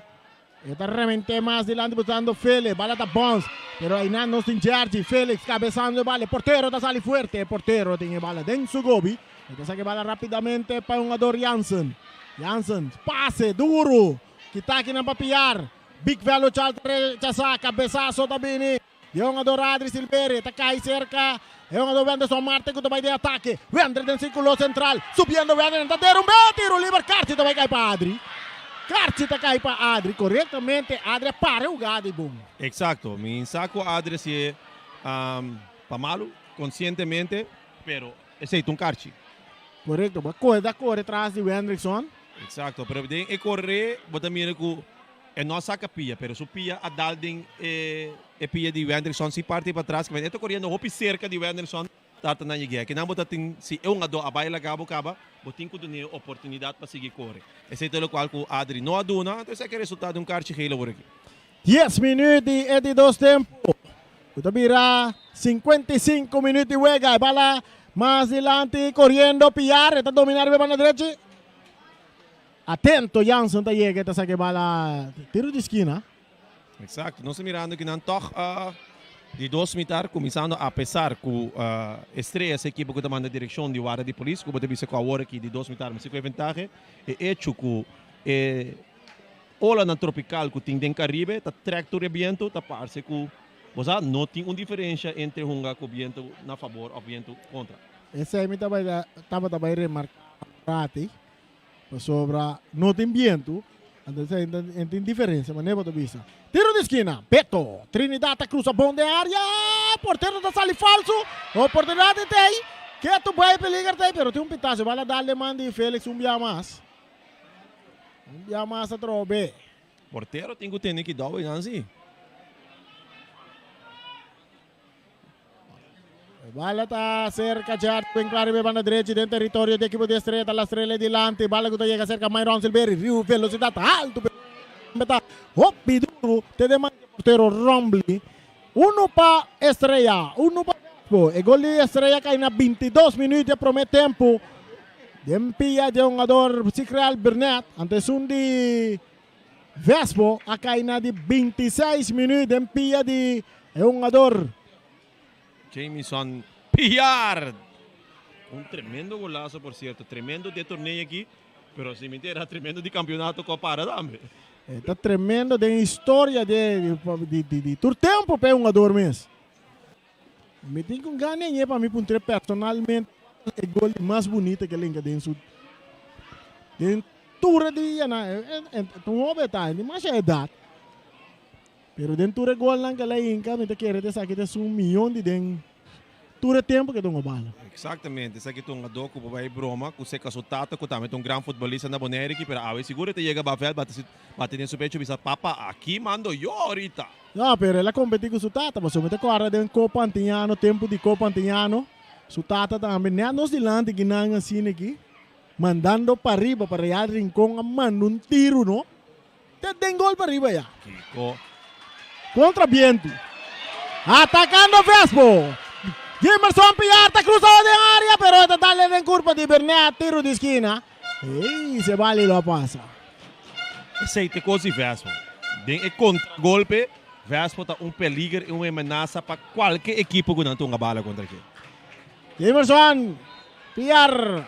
E ta rement'é mas dilanti buscando Felix. Bala ta bounce. Pero einan nos tin Jergy. Felix kabesando e bala. E portero ta sali fuerte. E portero tin e bala den su gobi. E ta saka e bala rapidamente pa e hungador Jansen. Jansen, pase duru. Kita akinan pa Piar. Big Velo Chal ta rechasá. Kabesaso ta bini. E hungador Adri Silveri ta kai serka e hungador Wenderson Marte ku ta bai den atake. Wender den sirkulo sentral. Subiendo Wender ta derumbe. Tiro liber. Karchi ta bai kai pa Adri. Karchi ta kai pa Adri. Korektamente Adri a para e hugada i bon.
Eksakto. Mi sa ku Adri hasié pa malu, konsientemente, pero esei ta un karchi.
Korekto. Bo a kore ta kore tras di Wendrickson.
Eksakto. Pero den e kore bo ta mira ku E no a saca pia, pero su pia a dal den e e pia di Wendrickson si parti patras, e ta coriendo hopi cerca di Wendrickson tarta nan yeg'é. Kinan bo ta tin, si e hungadó a bai laga bo caba, bo tin cu dun'é e oportunidad pa sigui core. Esey ta locual cu Adri no a duna, anto esaki a resulta den un carchi geel awor aki.
Dies minuut di e di dos tempo. Ku ta bira 55 minuut di wega. E bala mas dilanti koriendo Piar. E ta domina riba e banda drechi. Atento Jansen ta yega e ta saka e bala tiro di skina.
Exacto, nos ta mirando ki nan tog di dos mitar cuminsando a pesar cu Estrella es ekipo cu ta manda direccion di warda di polis cu bo ta bisa cu awor aki di dos mitar mester cu e ventahe e hecho cu e olanan tropical cu tin den Caribe ta trek tur e biento ta parce cu bo sa no tin un diferencia entre hunga cu biento na fabor of biento contra.
Esey mi tabata bay remarca rati. Pasobra no tin bientu, anto esei no tin diferensia, manera bo ta bisa. Tiro di skina, Beto Trinidad ta krusa bon den área, portero ta sali falsu, oportunidat di tei, ketu bai peliger tei, pero tin un pitasio, bal a dal den man di Felix un bia mas. Un bia mas atrobe.
Portero tin ku tene kidou einan si.
Bala ta cerca Jet Winkler riba e banda drechi den territorio di equipo di Estrella ta la Estrella dilanti bala cu ta yega cerca Myron Silveri riu velocidad alto pero ta hopi duro te den man di e portero Rombley uno pa Estrella uno pa Vespo e gol di Estrella cay na 22 minuut di e prome tempo den pia di e hungador Sicrel Burnett anto esun di Vespo a cay na di 26 minuut den pia di e hungador.
Jamison Piar! Un tremendo golazo por cierto, tremendo di e torneo aki, pero si mi tera tremendo di campeonato cu a para tambe.
E ta tremendo den historia di di tur tempo pa e hungador mes. Mi tin cu gana enye pa mi puntr'e personalmente e gol di mas bunita cu el hinca den su den tur e dianan. E ta un hoben ta, e tin masha edad. Pero den tur e golnan ku el a hinka, mi ta kere ta esaki ta esun miyon di den tur e tempu ku e ta hunga bala.
Exactamente, esaki ta un hungadó ku por bai broma ku seka su tata ku tambe ta un gran futbolista na Bonaire aki, pero awe sigur e ta yega Bavel bati su bati den su pecho bisa papa aki mando yo ahorita.
No, pero el a kompetí ku su tata, pasobra mi ta kòrda den Kopa Antiñano, tempu di Kopa Antiñano, su tata tambe nèt nos dilanti kinan asina aki, mandando pariba pa Real Rincon a manda un tiru no. Te den gol pa riba ya.
Kiko.
Contra bientu. Atacando Vespo. Jimerson Piar ta cruza den area pero ta dale den curpa di Bernet. Tiro di esquina. Ey, se bali lo a pasa.
Esey ta e cos di Vespo. Den e contragolpe, Vespo ta un peliger y un emenasa pa cualke ekipo cu nan tunga bala contra dje.
Jimerson Piar.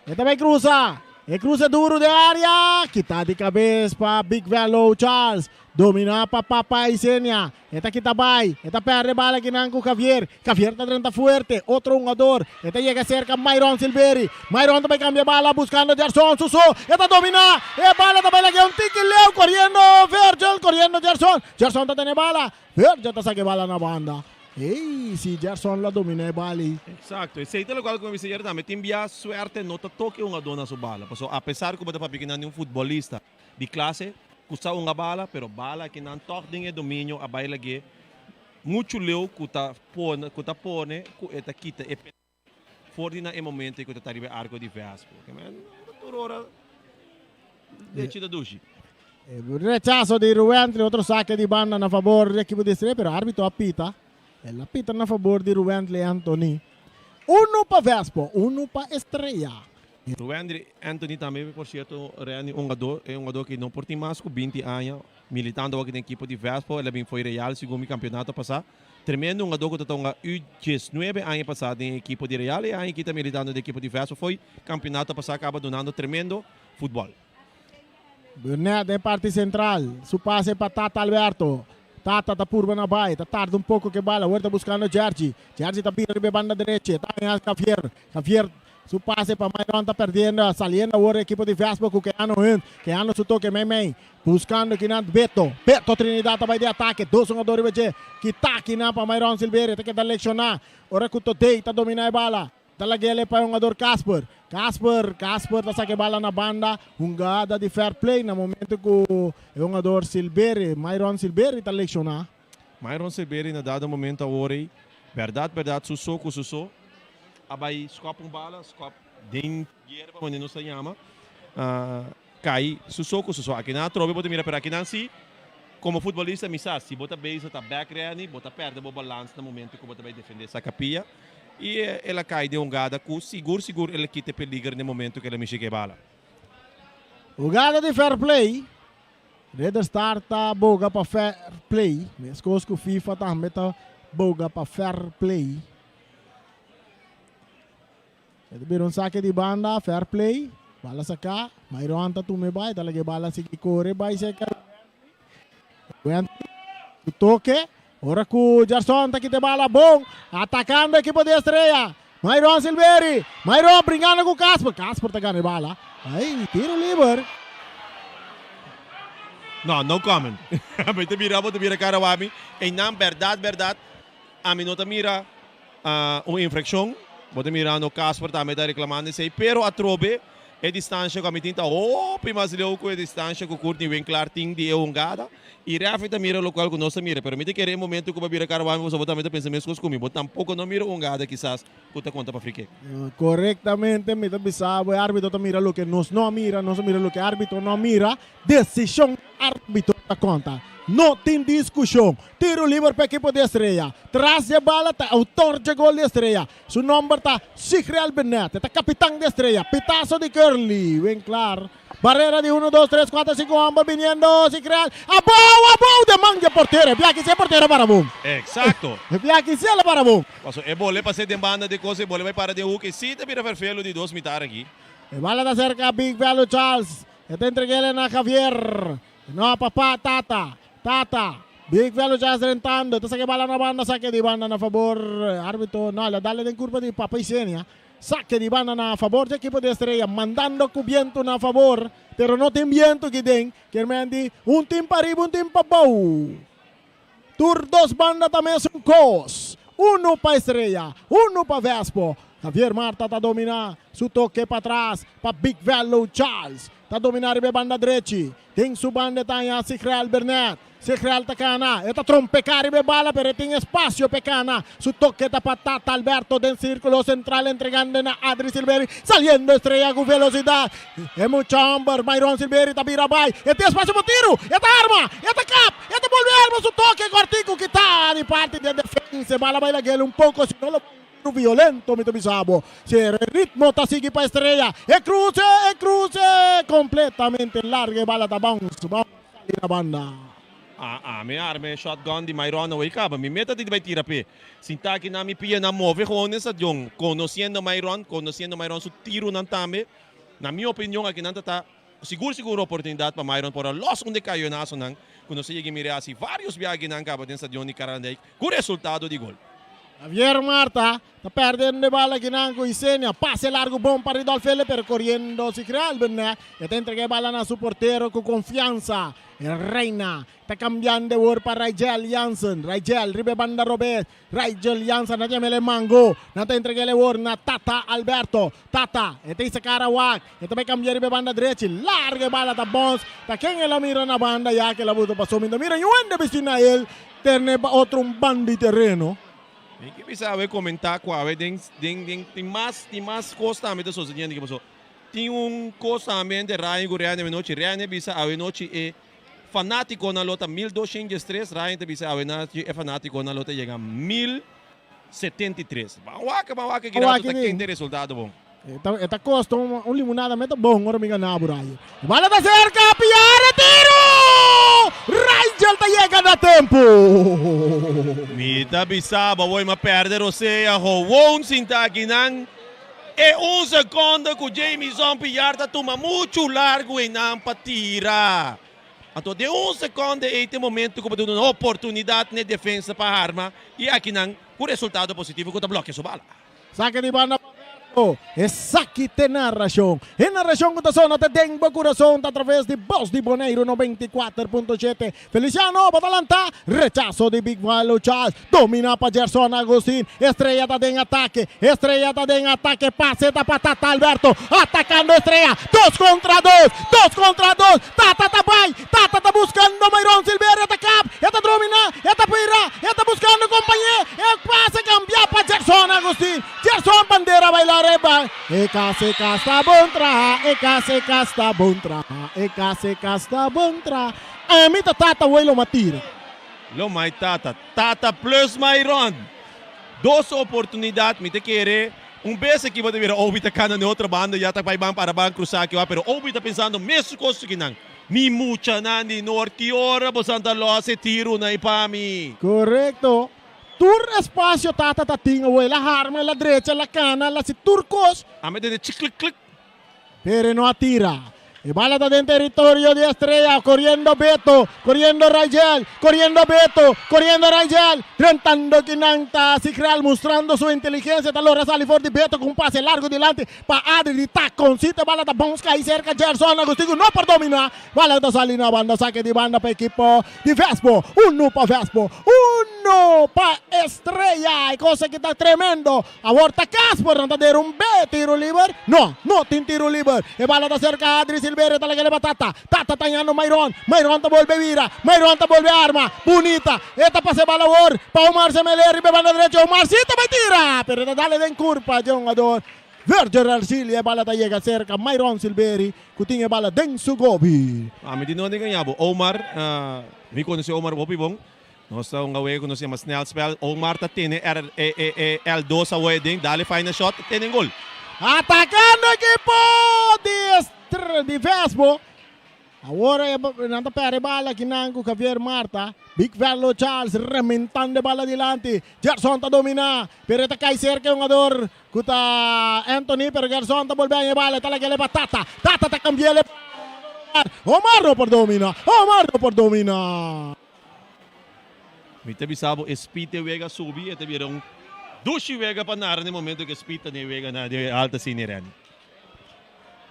E ta bai cruza. E cruza duro den area. Kita di cabes pa Big Velo Charles. Domina pa Papa Isenia. E ta kita bai. E ta perde bala kinan cu Javier. Javier ta drenta fuerte. Otro hungador. E ta yega cerca Myron Silveri. Myron ta bai cambia bala buscando Gerson Suso. E ta domina. E bala ta bai laga un tiki leu. Coriendo Virgil. Coriendo Gerson. Gerson ta tene bala. Virgil ta saca e bala na banda. Ey, si Gerson lo a domina e bal ey.
Exacto, esey ta locual cu mi bisa ayer tambe, tin bia suerte no ta toca e hungador na su bala, pasobra apesar cu bo ta papia kinan di un futbolista di clase cu sa hunga bala, pero bala kinan tog den e dominio a bay lag'e mucho leu cu ta pone cu ta pone cu e ta kita e for di na e momento ey cu ta ta riba e arco di Vespo. Tur ora lechi ta dushi.
Rechazo di Ruwentli, otro saque di banda na favor di equipo di Estrella, pero arbitro a pita. El a pita na favor di Ruwentli Anthony. Uno pa Vespo, uno pa Estrella.
Ruwendri Anthony tambe por cierto Renny un hungador, e hungador ki no por tin mas cu binti aña militando awor aki den equipo di Vespo, el a bin fo'i Real segun mi campeonato pasa. Tremendo hungador cu ta ta hunga U diesnuebe aña pasa den equipo di Real y aña aki ta militando den equipo di Vespo fo'i campeonato pasa caba dunando tremendo futbol.
Burnett den parti central, su pase pa Tata Alberto. Tata ta purba na bai, ta tarda un poco ke bala, awor ta buscando Jergy. Jergy ta bira riba e banda derechi, e ta haña Javier. Javier su pase pa Myron ta perdiendo, saliendo awor e equipo di Vespo cu Keanu Hunt. Keanu su toke mei mei, buscando kinan Beto. Beto Trinidad ta bai di atake, dos hungador riba dje. Kita kinan pa Myron Silverio, ta keda lecciona ora cu Todey ta domina e bala. Ta lag'el e pa e hungador Casper. Casper, Casper ta saka e bala na banda. Hungada di fair play na momento ku e hungador Silberi, Myron Silberi ta lekshoná.
Myron Silberi na dado momento awor ei, bèrdat bèrdat su so ku su so a bai skòp un bala, skòp den yerba manera nos ta yama, kai su so ku su so. Akinan atrobe bo ta mira pero akinan si. Komo futbolista mi sa si bo ta bezig ta bek reni bo ta perde bo balans na momento ku bo ta bai defende saka pia i el a kai den hungada ku sigur sigur el a kita e peliger den momento ku el a mishi ku e bala.
Hugada di fair play. Ridder Star ta boga pa fair play, meskos ku FIFA tambe ta boga pa fair play. E ta bira un sake di banda, fair play, bala saká, Myron ta tuma e bai, ta laga e bala sigui kore bai serka Wendy. Su toke, ora ku Gerson ta kita e bala bon, atakando ekipo di Estrella. Myron Silveri, Myron bringando ku Casper, Casper ta gana e bala. Ai, tiro liber.
No, no comment. Ami ta mira bo ta bira kara wak mi. Einan bèrdat bèrdat ami no ta mira un infrakshon. Bo ta mirando Casper tambe ta reklamando esei. Pero atrobe e distansha ku ami tin ta hopi mas leu ku e distansha ku Courtney Winklaar tin di e hungada. I referee ta mira lokual ku nos ta mira. Pero mi ta kere e momento ku bo a bira kara wak mi pasobra bo tambe ta pensa meskos ku mi. Bo tampoko no mira hungada kisas ku ta konta pa free kick.
Korektamente mi ta bisa bo e arbitro ta mira loke nos no a mira, nos a mira loke e arbitro no a mira. Desishon di arbitro ta konta. No tin diskushon. Tiro liber pa ekipo di Estrella. Tras di e bala ta e outor dje gol di Estrella. Su nomber ta Sigriel Benet. E ta kapitan di Estrella. Pitaso di Curly. Winklaar. Barrera di uno, dos, tres, kuater, sinku homber biniendo Sigriel. Abou! Abou! Den man di e portero. E biaha si e portero para bon.
Exacto.
E biaha si el a para bon.
Paso e bole pase den banda di kos, e bole bai para den hoek. E si ta bira ferfelu di dos mitar aki.
E bala ta serka Big Bello Charles. E ta entreg'el na Javier. No, papá, tata. Tata. Big Velo ya drentando. E ta saka e bala na banda. Sake di banda na fabor. Arbitro, no, el a dale den kurpa di Papa Isenia. Sake di banda na fabor di ekipo di Estrella. Mandando ku bientu na fabor. Pero no tin bientu aki den. Kermen di un tin pa riba, un tin pa bou. Tur dos banda ta mesun kos. Unu pa Estrella, unu pa Vespo. Javier Marta ta domina su toke patras pa Big Velo Charles. Ta domina riba e banda drechi. Den su banda e ta haña Sigrel Bernet. Sigrel ta kana. E ta trompeká riba e bala pero e tin espasio pa e kana. Su toke ta pa Tata Alberto den sírkulo sentral entregando na Adri Silveri. Saliendo Estrella ku velosidat. E mucha hòmber Myron Silveri ta bira bai. E tin espasio pa tiru. E ta arma. E ta kap. E ta bolbe arma su toke kòrtiku kitá di parti di e defensa. E bala bai lag'el un poko si no lo bai un tiru violento mi ta bisa bo. Si e ritmo ta sigui pa Estrella. E cruce, e cruce completamente largo e bala ta bounce, bounce sali na banda.
A ami arma e shotgun di Myron awey caba. Mi meta di bay tira p'e. Sinta aki na mi pia nan move gewoon den stadion. Conociendo Myron, conociendo Myron su tironan tambe. Na mi opinion aki nan ta ta sigur sigur oportunidad pa Myron por a los un de cayonazonan cu nos a yega mira haci varios biaha aki nan caba den stadion di Karandijk cu resultado di gol.
Javier Marta Ta perdiendo e bala kinan cu Isenia. Pase largo bon pa Ridolf Fele pero coriendo si crea Albernet. E ta entrega e bala na su portero cu confiansa. E Reina ta cambiando e wor pa Rigel Jansen. Rigel riba e banda robes. Rigel Jansen a yam'el e mango. Nan ta entrega el e wor na Tata Alberto. Tata e ta hisa cara wak. E ta bay cambia riba e banda drechi. Largo e bala ta bons. Ta ken el a mira na banda ya ke el a buta paso. Mi ta mira ñuende bisti na el terne pa otro un banda di tereno.
Mi ke bisa awe komentá ku awe den den den tin mas tin mas kos tambe ta sosediendo ke paso tin un kos tambe entre Ryan ku Rene awenochi. Rene bisa awenochi e fanátikonan lo ta 1203, Ryan ta bisa awenochi e fanátikonan lo ta yega 1073. Ban wak, ban wak ki rato ta kende resultado bon.
E ta kosta un limonada meta bon ora mi gana bo Ryan. E bala ta serka Piare tiro! Rigel ta yega na tempo.
Mi ta bisa bo awor mi a perde rosea gewoon sinta akinan e un sekonde ku Jamison Piar ta tuma muchu largu einan pa tira. Anto den un sekonde ei ta e momento ku bo ta duna oportunidat na e defensa pa harma i akinan ku resultado positivo ku ta blokia su bala.
Saki di banda pa Berto. Esaki t'e narashon. E narashon ku ta sona te den bo kurason ta atraves di Bos di Boneiru 94.7. Feliciano bo ta lanta. Rechaso di Big Valo Charles. Domina pa Gerson Agustin. Estrella ta den atake. Estrella ta den atake. Pase ta pa Tata Alberto. Atakando Estrella. Dos kontra dos. Dos kontra dos. Tata ta bai. Tata ta buskando Myron Silverio ta kap, e ta dromina, e ta pira, e ta buskando kompañé, e pase kambia pa Gerson Agustin, Gerson bandera baila reba, e kas e kas ta bon traha, e kas e kas ta bon traha, e kas e kas ta bon traha. Ami ta tata wei lo matira.
Lo mai tata. Tata plus Myron. Dos oportunidad mi ta kere un bes aki bo ta mira Obi ta cana na e otro banda ya ta bay ban para ban cruza aki pero Obi ta pensando mes cos ki nan. Mi muchanan di Noord ki ora bosan ta los e tironan y pa mi.
Correcto. Tur espacio tata ta tin awor. El a harma, el a drecha, el a cana, el a haci tur cos.
Ami tende chiklik klik.
Pero e no a tira. E bala ta den teritorio di Estrella, coriendo Beto, coriendo Raigel, coriendo Beto, coriendo Raigel, drentando kinan ta Sigral mustrando su inteligencia, ta logra sali for di Beto cu un pase largo dilanti pa Adri di taconcito, e bala ta bounce cay cerca Gerson Agustin cu no por domina, bala ta sali na banda, sake di banda pa ekipo di Vespo, uno pa Vespo, uno pa Estrella, e cosa aki ta tremendo. Awor ta Casper, nan ta dera un be tiro liber? No, no tin tiro liber. E bala ta serka Adri Silverio, ta laga leba Tata. Tata ta yando Mayron, Mayron ta bolbe bira, Mayron ta bolbe arma. Bunita, e ta pasa e bala awor pa Omar Semeler riba e banda derecho. Omar si ta bai tira, pero e ta dale den kurpa dje hungador Virgil Arcilia. E bala ta yega serka Mayron Silveri ku tin e bala den su gobi.
Ami di no den gaña bo. Omar, mi konosé Omar hopi bon. Nos ta hunga wega ku nos yama snelspel. Omar ta tene R e e e L dos awor e den. Dale final shot, tene gol.
Atakando ekipo di Estr di Vespo. Awor e nan ta perde bala akinan ku Javier Marta. Big Verlo Charles rementando e bala dilanti. Gerson ta domina, pero e ta kai serka e hungador ku ta Anthony, pero Gerson ta bolbe haña e bala. E ta lag'el e pa Tata. Tata ta kambi'el e pa Omar. Omar no por domina. Omar no por domina.
Mi ta bisa bo e speed e wega subi e ta bira un dushi wega pa nara na e momento ku e speed ta na e wega na di alta sini Renny.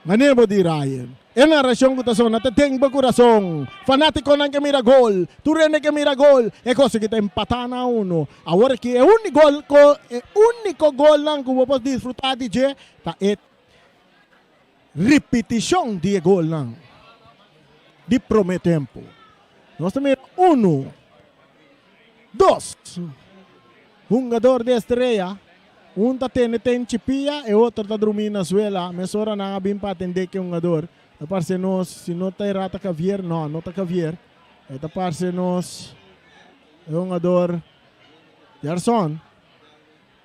Manera bo di Ryan, e narashon ku ta sona ta den bo kurason. Fanatikonan ke mira gol, tur hende ke mira gol, e kos aki ta empatá na uno. Awor aki e uni gol ku e úniko golnan ku bo por disfrutá di dje ta e Ripitishon di e golnan di promé tempu. Nos ta mira unu, dos hungador di Estrella, un ta tene ten chipia, e otro ta drumí na suela. Mesora nan a bin pa atendé ku e hungador. Ta parse nos, si no ta erá ta Javier, no, no ta Javier. E ta parse nos e hungador Gerson,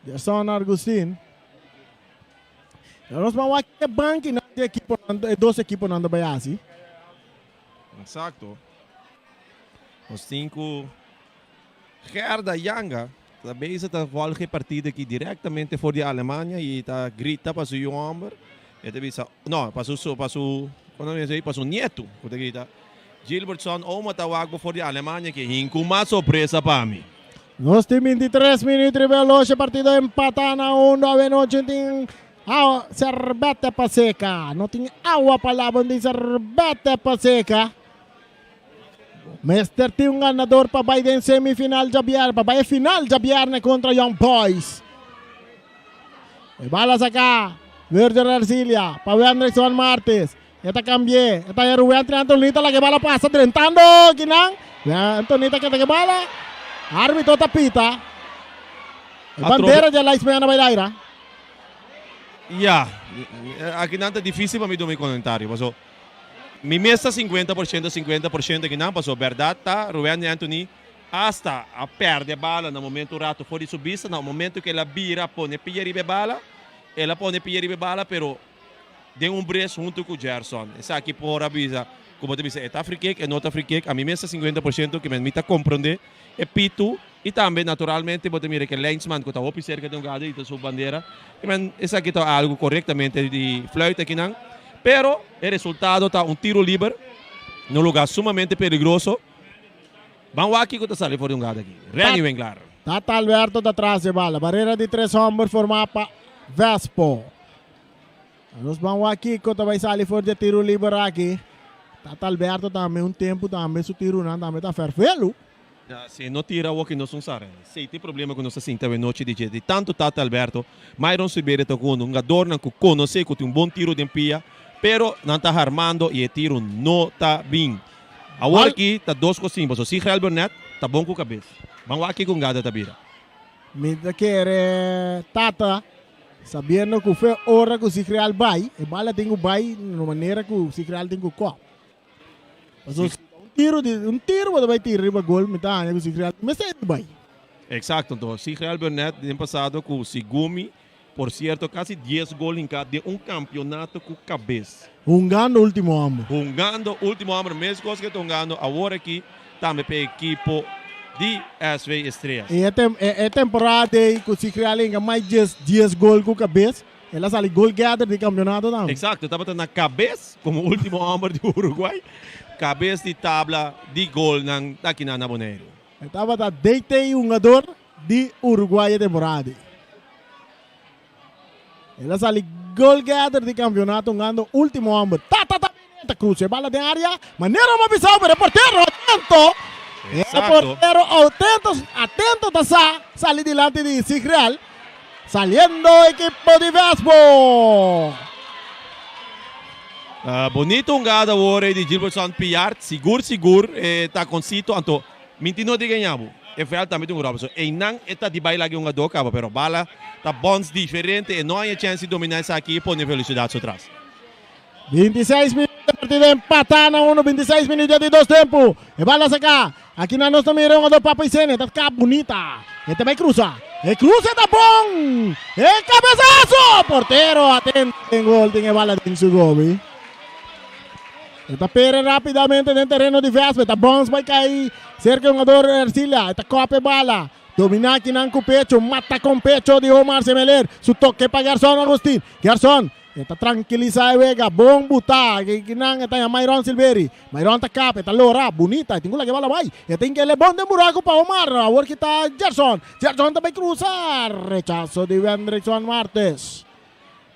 Gerson Argustin. Nos ban wak e bankinan di ekiponan, e dos ekiponan ta bai hasi.
Exacto. Nos tin ku Gerda Yanga ta bezig ta volg e partido aki directamente for di Alemania y ta grita pa su yu homber. E ta bisa, no, pa su, pa su, kono mi pa su nieto ku ta grita, Gilbertson, oma ta wak bo for di Alemania ki hinku mas sorpresa pa mi.
Nos tin 23 minuut riba e loge, partido empata na uno. Awenochi tin awa, serbete pa seka. No tin awa pa laba, no tin serbete pa seka. Mester tin un ganador pa bai den semifinal djabièrnè, pa bai e final djabièrnè kontra Young Boys. E bala saka Virgil Arcilia pa Wendrickson Martis. E ta cambi'é. E ta herué entre Antonita laga e bala pasa drentando kinan. Antonita keda ku e bala. Arbitro ta pita. E bandera dje linesman a bai laira.
Ya, akinan ta difícil pa mi duna mi comentario paso mi mes ta 50% 50% akinan paso berdad ta Ruwendy Anthony hasta a perde bala na momento un rato for di su bista na momento ku el a bira pone pia riba e bala el a pone pia riba e bala pero den un bres hunto cu Gerson. Esaki por a bisa cu bo ta bisa e ta free kick, e no ta free kick. Ami mes ta 50% cu mi ta comprende e pitu y tambe naturalmente bo ta mira cu e linesman cu ta hopi cerca di hungado y ta su bandera. Esaki ta algo corectamente di fluit akinan. Pero e resultado ta un tiro liber na un lugar sumamente peligroso. Ban wak kico ta sali for di hungado aki. Renny Winklaar.
Tata Alberto ta tras e bala. Barrera di tres homber forma pa Vespo. Nos ban wak kiko ta bai sali for di e tiru liber aki. Tata Alberto tambe un tempu tambe su tirunan tambe ta ferfelu.
Ya, si e no tira awor ki nos un sa. Esei ta e problema ku nos ta sinti awe nochi di dje. Di tantu Tata Alberto, Myron Silveria ta ku un hungadornan ku konosé ku tin un bon tiru den pia, pero nan ta harmando i e tiru no ta bin. Awor aki ta dos kos simpel. So si Gelbernet ta bon ku kabes. Ban wak kiko hungada ta bira.
Mi ta kere Tata Sabiendo cu fe ora cu Sigreal bai, e bala tin cu bai na manera cu Sigreal tin cu cop. Pasobra si ta un. tiro di un tiro bo ta bai tira riba gol mi ta haña ku Sigrial mester di bai.
Exacto, anto Sigrial Burnett den pasado ku Sigumi, por cierto casi dies gol hinca den un campeonato ku cabes.
Hungando ultimo homber.
Hungando ultimo homber, mescos ke ta hungando awor aki tambe p'e ekipo di SV Estrellas.
E e temporada ei ku Sigrial hinca mas dies dies gol ku cabes, el a sali goal getter di campeonato tambe.
Exacto, tabata na cabes komo ultimo homber di Uruguay, cabes di tabla di golnan aki na Boneiru.
E tabata DT hungador di Uruguay e temporada ei. El a sali goalgetter di campeonato hungando ultimo homber. Ta ta ta ta cruza e bala den area. Manera bo a bisa pero e portero atento. E portero atento, atento ta sa sali dilanti di Sigreal. Saliendo ekipo di Vespo.
Bonito hungada awor di Gilbertson Piart. Sigur sigur e taconcito anto Minti no diga ña bo. E veld tambe tin un Robinson. Einan e ta di bai laga e hungadó kaba, pero bala ta bons diferente. E no haña chèns di dominá esaki i pone velosidat su tras.
26 minuut di partido empatá na uno, 26 minuut ya di dos tempu. E bala saká. Aki nan nos ta mira e hungadó Papa Isenia. Ta kap bunita. E ta bai krusa. E krusa ta bon! E kabesaso! Portero atento den gol tin e bala den su gobi. E ta pere rapidamente den tereno di Vespa. E ta bons bai kai cerca e hungador Ercilia. E ta kop e bala. Domina kinan ku pecho. Mata kon pecho di Omar Semeler. Su toke pa Gerson Agustin. Gerson. E ta trankilisa e wega. Bon buta. Kinan e ta yama Myron Silveri. Myron ta kap. E ta lora. Bunita. E tin ku laga e bala bai. E tin ke le bon den buraku pa Omar. Awor ki ta Gerson. Gerson ta bai krusa. Rechaso di Wendrickson Martes.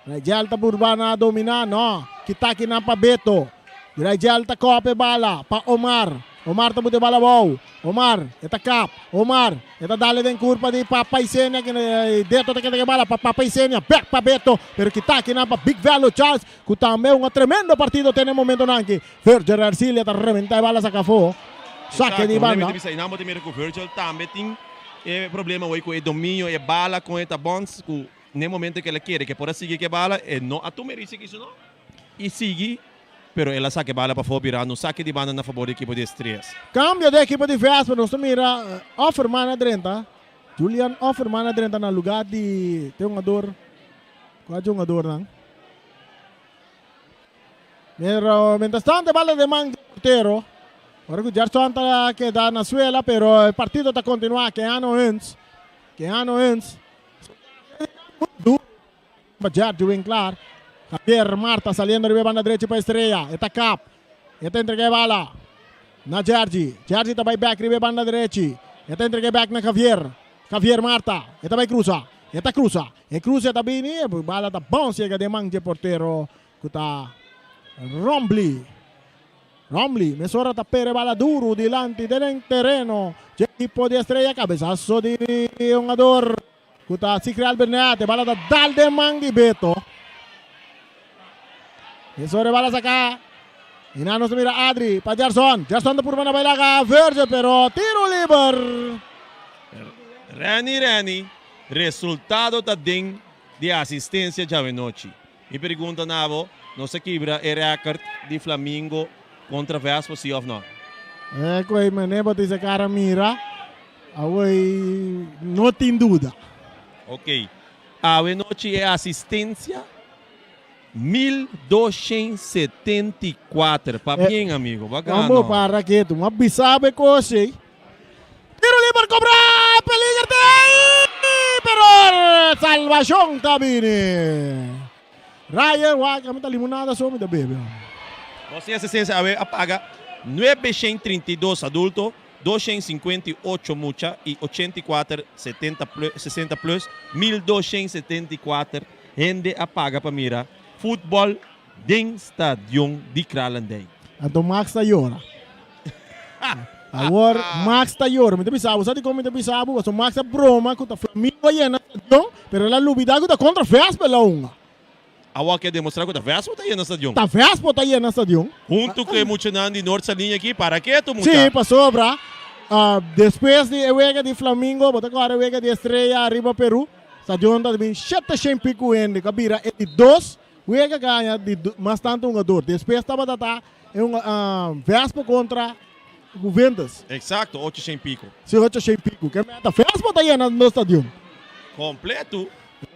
Rigel ta purba na domina, no. Kita kinan pa Beto. Rigel ta kop e bala pa Omar. Omar ta buta e bala abou. Omar, e ta kap. Omar, e ta dale den kurpa di Papa Isenia. Beto ta keda ku e bala pa Papa Isenia. Bek pa Beto. Pero kita kinan pa Big Velo Charles, ku tambe un tremendo partido tene e momentonan aki. Virgil Ercilia ta rementa e bala saka afó. Sake di banda.
Exacto, mi ta mira ku Virgil tambe tin e problema awor ku e dominio e bala kon e ta bons ku. N'e momento ku el a kere ku e por a sigui ku e bala, e no a tuma e risiko isu no i sigui, pero el a saka e bala pafó birando un sake di banda na fabor di ekipo di Estrellas.
Kambio den ekipo di Vespa, nos ta mira Offerman a drenta, Julian Offerman a drenta na lugar di te hungador, kua dje hungadornan? Pero mientras tanto e bala den man di portero. Ora ku Gerson ta keda na suela, pero e partido ta kontinuá. Keanu Huns, Keanu Huns. Jerdy Winklaar. Javier Marta saliendo riba e banda drechi pa Estrella. E ta kap. E ta entrega e bala na Jerdy. Jerdy ta bai bek riba e banda drechi. E ta entrega e bek na Javier. Javier Marta. E ta bai krusa. E ta krusa. E krusa ta bini. E bala ta bounce yega den man dje portero ku ta Rombley. Rombley mesora ta pere bala duru dilanti den tereno dje ekipo di Estrella. Kabesaso di hungador ku ta Sigri Albernat. E bala ta dal den man di Beto. Mesora e bala saka. I nan nos ta mira Adri pa Gerson. Gerson ta purba na bai laga Virgil pero tiro liber.
Renny Renny, resultado ta den di asistencia djawe-nochi. Mi pregunta na bo, nos a kibra e record di Flamingo contra Vespo si of no?
E koe mene bo tin se cara mira, awoi no tin duda.
Ok, awe nochi e asistencia 1274, pabien amigo, bo a gana.
Bo para ketu, bo a bisa bo e kos ei. Tiro liber cobra, peliger te ei, pero salvacion ta bini. Ryan wak, ami ta limonada so mi ta bebe.
Nos tin asistencia awe a paga 932 adulto, 258 mucha y 84 70 plus, 60 plus, 1274 hende a paga pa mira futbol den stadion di Kralendijk.
Anto Max ta yora. Awor Max ta yora. Mi ta bisa bo, sa dikon mi ta bisa bo? Pasobra Max a broma ku ta Flamingo a yena stadion, pero el a lubida ku ta kontra Vespa el a hunga.
Awor ke demostra ku ta Vespa ta yena stadion.
Ta Vespa ta yena stadion.
Huntu ku e muchanan di Noord Saliña aki, para ketu mucha.
Sí, pasobra despues di e wega di Flamingo, bo ta kòrda e wega di Estrella ariba Peru, stadion ta bin shete shen piku hende ku a bira e di dos Wega gaña di mas tantu hungador. Despues tabata ta e hunga Vespo kontra. Juventus.
Eksakto, 800 i piko.
Si, 800 i piko. Ke meta Vespo ta yena nos stadion.
Kompleto.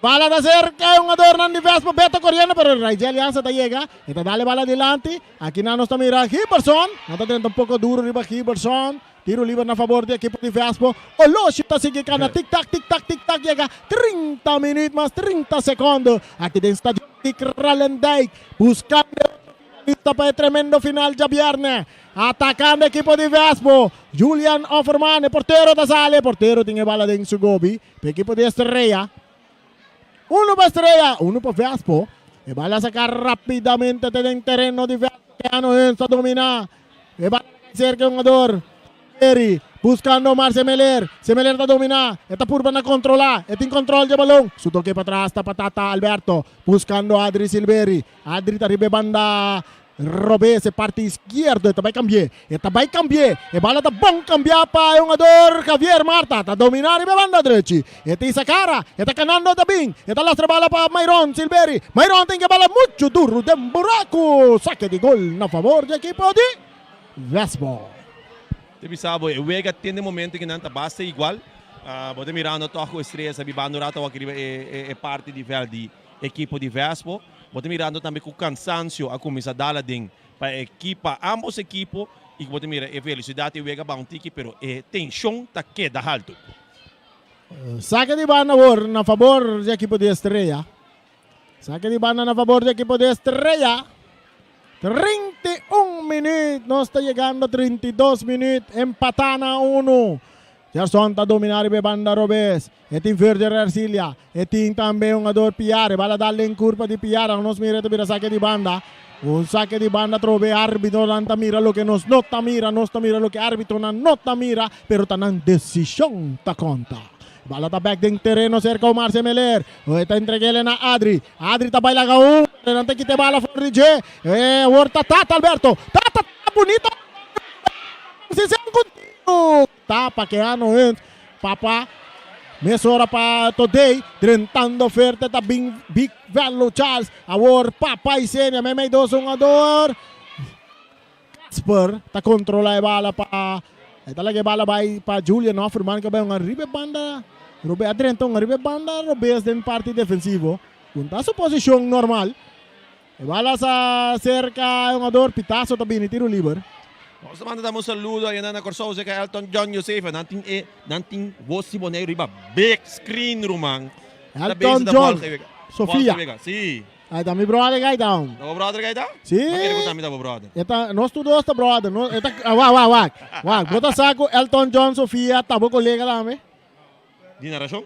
Bala ta serka e hungadornan di Vespo. Beto koriendo pero Raijel Alianza ta yega. E ta dale bala dilanti. Aki nan nos ta mira Giberson. Nan ta drenta un poko duro riba Giberson. Tiro liber na fabor di ekipo di Vespo. Oloshi ta sigui kana tik tak tik tak tik tak yega 30 minuut mas 30 sekondo aki den stadion di Kralendijk buskando e otro finalista pa e tremendo final djabierne. Atakando ekipo di Vespo. Julian Offerman e portero ta sali. E portero tin e bala den su gobi pa ekipo di Estrella. Uno pa Estrella, uno pa Vespo. E bala saka rapidamente te den tereno di Vespo. Keanu Huns ta domina. E bala ta cerca e hungador. Perry buscando Omar Semeler. Semeler ta domina. E ta purba na controla. E tin control dje balon. Su toke pa tras ta pa Tata Alberto. Buscando Adri Silveri. Adri ta riba e banda robes, e parti izquierdo. E ta bai cambi'é. E ta bai cambi'é. E bala ta bon cambiá pa e hungador Javier Marta. Ta dominá riba e banda drechi. E ta hisa cara. E ta canando ta bin. E ta lastra bala pa Myron Silveri. Myron tin ke bala muchu duru den buraku. Sake di gol na favor di ekipo di Vesbo.
Te bisa bo e wega tin den momento ki nan ta basta igual. Bo ta mirando tog ku Estrella sa bibando rato awor aki riba e parti di veld di ekipo di Vesbo. Bo ta mirando tambe ku kansansio a kuminsá dal aden pa ekipa ambos ekipo i ku bo ta mira e velosidat di wega baha un tiki pero e tenshon ta keda haltu.
Sake di banda awor na fabor di ekipo di Estrella. Sake di banda na fabor di ekipo di Estrella. 31 minuut, nos ta yegando 32 minuut, empatá na unu. Gerson ta dominá riba e banda robes. E tin Verger Ercilia. E tin tambe hungador Piar. E bala dal den kurpa di Piar. Awo nos mira e ta bira sake di banda. Un sake di banda atrobe e arbitronan ta mira loke nos no ta mira. Nos ta mira loke arbitronan no ta mira, pero ta nan desishon ta konta. E bala ta bek den tereno serka Omar Semeler. E ta entreg'el na Adri. Adri ta bai laga un, pero nan ta kita e bala for di dje. E awor ta Tata Alberto. Tata ta bunita. Tapa Keanu Hunt. Papa mesora pa Todey. Drentando ferte ta bin Big Velo Charles. Awor Papa Isenia meimei dos hungador. Casper ta controla e bala pa e ta laga e bala bai pa Julian Offerman ke bai hunga riba e banda robe a drenta hunga riba e banda robes den parti defensivo. Punta su posicion normal. E bala sa serka e hungador Pitazo ta bini tiro liber.
Nos ta manda tambe un saludo ayina na Kòrsou serka Elton John Josefa. Nan tin e nan tin Bos di Boneiru riba big screen ruman. Ta
Elton
bezig ta
John
volg e wega.
Sofia.
Volg e wega, si.
Ay ta mi brother kai ta hom.
Ta bo brother kai ta?
Si.
Ma kere ku tambe ta bo brother.
E ta nos tur dos ta brother. No, e ta ah, wak wak wak. Wak, bo ta sa ku Elton John Sofia ta bo kolega tambe?
Di narashon?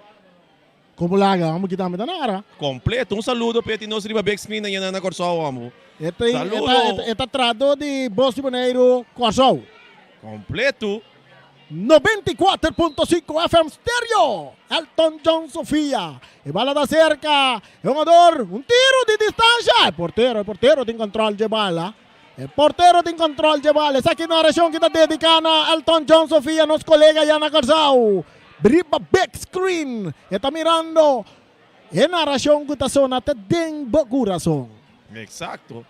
Como laga amo ki tambe ta nara.
Completo. Un saludo p'e nos riba big screen aña na Kòrsou amo.
E ta
Saludo.
e ta trado di Bos di Boneiru Kòrsou.
Completo.
94.5 FM Stereo. Elton John Sofia. E bala ta cerca. E hungador, un tiro di distancia. E portero, e portero tin control dje bala. E portero tin control dje bala. Esaki narracion ki ta dedica na Elton John Sofia, nos colega ya na Kòrsou. Riba big screen e ta mirando e narracion cu ta sona te den bo curason.
Exacto.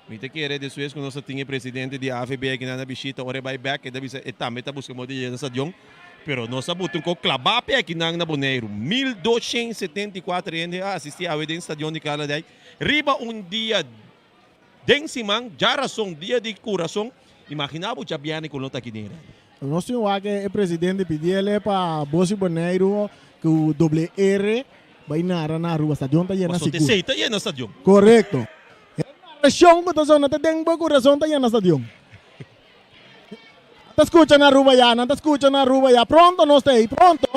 Mi ta kere despues cu nos a tin e presidente di AVB aki nan na bishita ora e bay bek e ta bisa e tambe ta busca modo di yega na stadion. Pero nos a buta un ko klabape aki nan na Boneiru. 1274 hende a asisti awe den stadion di Kralendijk riba un dia Den siman, djarason, dia di kurason, imaginá bo djabièrnè ku lo ta aki den rei.
Nos tin wak e presidente pidiele pa Bos i Boneiru ku doble R bai nara na Aruba. Stadion ta yena
Pasobra
sigur.
esei ta yena stadion.
Korekto. E narashon ku ta sona ta den bo kurason ta yena stadion. Nan ta skucha na Aruba ya, nan ta skucha na Aruba ya. Pronto nos ta ei, pronto.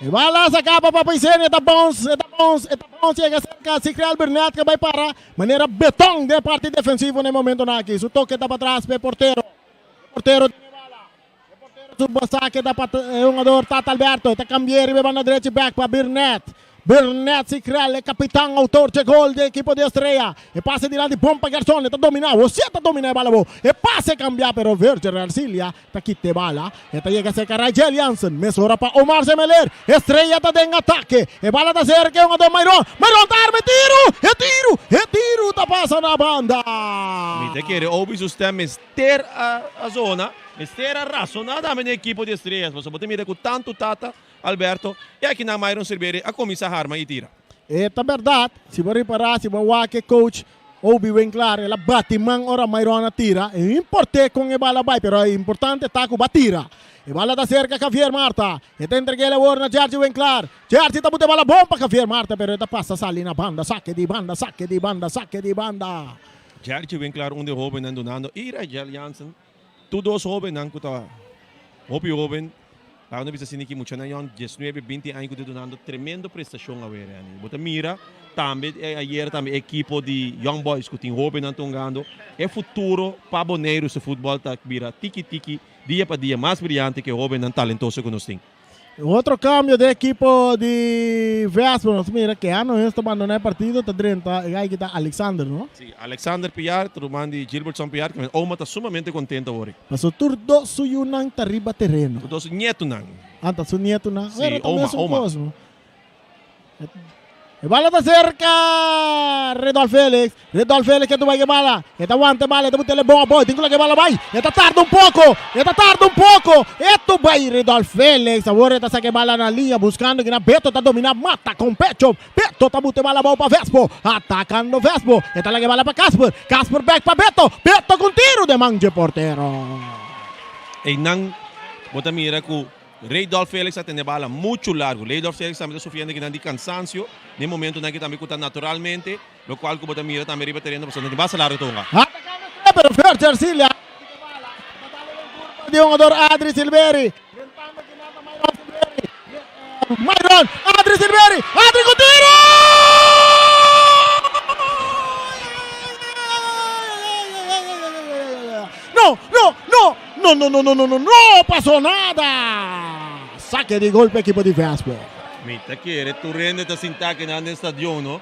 E bala a saca pa Papa Isenia, e ta bounce, e ta bounce, e ta bounce, yega cerca Sigrel Burnett que bay para manera beton den parti defensivo na e momentonan aki. Su toque ta pa tras pa e portero. E portero tiene e bala. E portero su saque ta pa e hungador Tata Alberto. E ta cambia riba e banda drechi back pa Burnett. Bernetsi Krel, e kapitan outor dje gol di ekipo di Estrella. E pase dilanti bon pa Gerson, e ta domina, José ta domina e bala bo. E pase kambia pero Virgil Arcilia ta kita e bala. E ta yega serka Rigel Jansen, mesora pa Omar Semeler. Estrella ta den atake, e bala ta serka e hungador Mayron. Mayron ta arma e tiru! E tiru! E tiru ta pasa na banda!
Mi ta kere obi su stem mester a zona, mester a rasona tambe den ekipo di Estrellas, pasobra bo ta mira ku tantu tata Alberto, E akinan Myron Silveria a kuminsá harma i tira.
E ta bèrdat, si bo ripará, si bo wak e coach Obi Winklaar, el a bati man ora Myron a tira. E no import'é kon e bala bai, pero e importante ta ku bo a tira. E bala ta serka Javier Marta. E ta entreg'el awor na Jerzy Winklaar. Jerzy ta buta e bala bon pa Javier Marta, pero e ta pasa sali na banda. Sake di banda, sake di banda, sake di banda.
Jerzy Winklaar un di e hóbennan dunando i Rajel Jansen. Tur dos hóbennan ku ta hopi hóben, laga no bisa asina ki muchanan yòn diesnuebe, binti aña ku ta dunando tremendo prestashon awe Renny. Bo ta mira tambe ayer tambe e ekipo di Young Boys ku tin hóbennan ta hungando. E futuro pa Boneiru su futbòl ta bira tiki tiki dia pa dia mas briante ku e hóbennan talentoso ku nos tin.
Otro cambio den ekipo di Vespa, nos mira Keanu Hens ta bandona e partido, ta drenta e guy ki ta Alexander, no?
Si, Alexander Piar, ta ruman di Gilbertson Piar, kimen oma ta sumamente contento awor.
Paso tur dos su yunan ta riba tereno.
Tur dos su nietunan.
Ah, ta su nietunan.
Si, oma, oma.
Pero ta mesun cos, no? E bala ta serka Redolf Felix. Redolf Felix ke tuba e bala. E ta wanta e bala, e ta butele bon abou. E tin ku laga e bala bai. E ta tarda un poko. E ta tarda un poko. E tuba i Redolf Felix. Awor e ta saka e bala na liña buskando kina Beto ta domina. Mata kon pecho. Beto ta buta e bala abou pa Vespo. Atakando Vespo. E ta laga e bala pa Casper. Casper bek pa Beto. Beto ku un tiru den man dje portero.
Einan bo ta mira ku Reydolf Felix a tene bala muchu largu. Reydolf Felix tambe ta sufriendo kinan di cansancio den momentonan ki tambe cu ta naturalmente, locual cu bo ta mira tambe riba tereno pasobra no tin basta largu ta hunga.
Atacando Estrella pero Ferchi Arcilia a kita bala. Ta dale den curpa di hungador Adri Silveri. Rentando kinan ta Myron Silveri. Myron, Adri Silveri, Adri cu tiro! No, no, no! No, no, no, no, no, no, no pasó nada! Saque di gol pa ekipo di Vespo.
Mi ta kere tur hende ta sinta kinan den stadion no.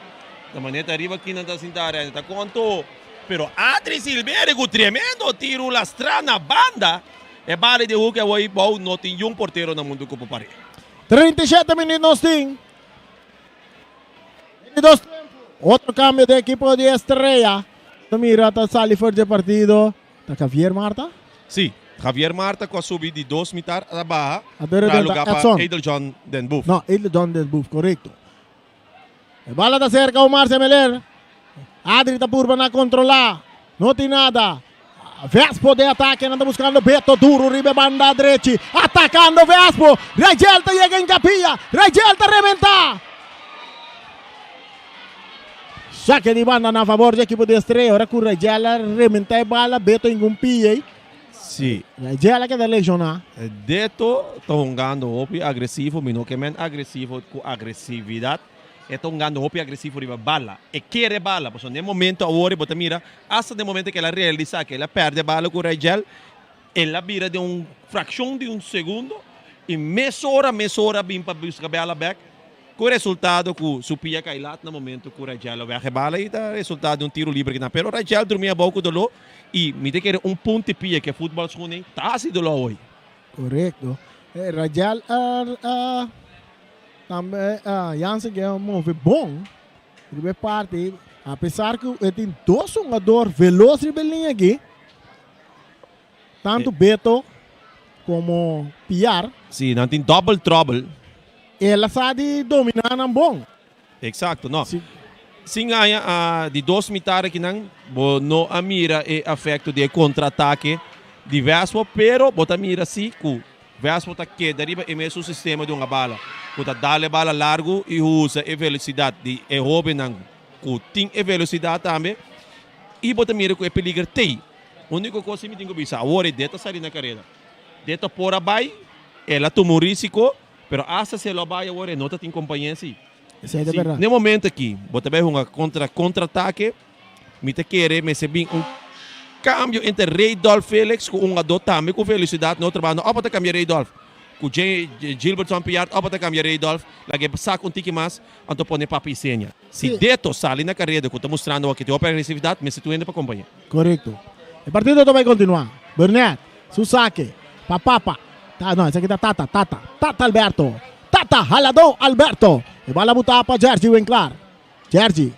Ta manera ta riba kinan ta sinta rende ta konto. Pero Adri Silverio ku tremendo tiru lastra na banda. E bala di hoek awor bou no tin yun portero na mundu ku por par'é.
37 minuut nos tin. Di dos tempo. Otro cambio den ekipo di Estrella. Ta mira ta sali for dje partido. Ta Javier Marta?
Sí, Javier Marta ku a subi di dos mitar a baha
A dor
traha
den ta
lugar pa
Edson.
Edeljohn Den Boef.
No, Edeljohn Den Boef, korekto. E bala ta serka Omar Semeler. Adri ta purba na kontrolá. No tin nada. Vespo den atake, nan ta buskando Beto duro riba e banda drechi. Atakando Vespo. Rayel ta yega inkapia. Rayel ta rementá. Saque di banda na favor di ekipo di Estrella. Ora ku Rayel a rementá e bala, Beto ingun pia ei.
Sí.
Rayel a keda lesioná.
Beto ta hungando hopi agresivo, mi no ke men agresivo ku agresividat. E ta hungando hopi agresivo riba bala. E kere bala, pasobra den momento awor bo ta mira, asta den momento ku el a realisá ku el a pèrdè bala ku Rayel, el a bira den un frakshon di un segundo i mesora mesora a bin pa buska bala bèk. Ku resultado ku su pia kai lat na momento ku Rangel a wèg e bala i ta resultá di un tiro libre kinan. Pero Rangel drumí abou ku doló i mi ta kere un punti pia ku e futbòl schoenen ta hasi doló awoy.
Korekto. Rangel a tambe Jansen ke a move bon riba e parti apesar ku e tin dos hungador velos riba e liña aki. Tantu Beto komo Piar.
Sí, nan tin double trouble.
El a sa di dominá nan bon.
Exacto, no. Sin aña a di dos mitar akinan bo no a mira e afecto di e contraataque di Vespo, pero bo ta mira si cu Vespo ta keda riba e mesun sistema di hunga bala, cu ta dal e bala largo y usa e velocidad di e hobennan cu tin e velocidad tambe y bo ta mira cu e peliger t'ey. Úniko kos si mi tin ku bisa, awor e det a sali na kareda. Det a por a bai, el a tuma un risiko, pero asta si el lo a bai awor e no ta tin kompañé si.
Esei ta
Si
bèrdat.
n'e momento aki bo ta bai hunga kontra kontratake, mi ta kere mester bin un kambio entre Reydolf Felix ku un hungadó tambe ku velosidat na otro banda òf bo ta kambia Reydolf. Ku Gilbertson Piart òf bo ta kambia Reydolf, laga e sak un tiki mas, anto pone Papi Isenia. Si Deto sali na kareda ku ta mustrando awor ku tin hopi agresividat, mester tur hende pa kompañ'é.
Korekto. E partido ta bai kontinuá. Burnett, su sake, pa Papa. Ta, no, esaki ta Tata, Tata, Tata Alberto. Tata haladó Alberto. E bala butá pa Jergy Winklaar. Jergy,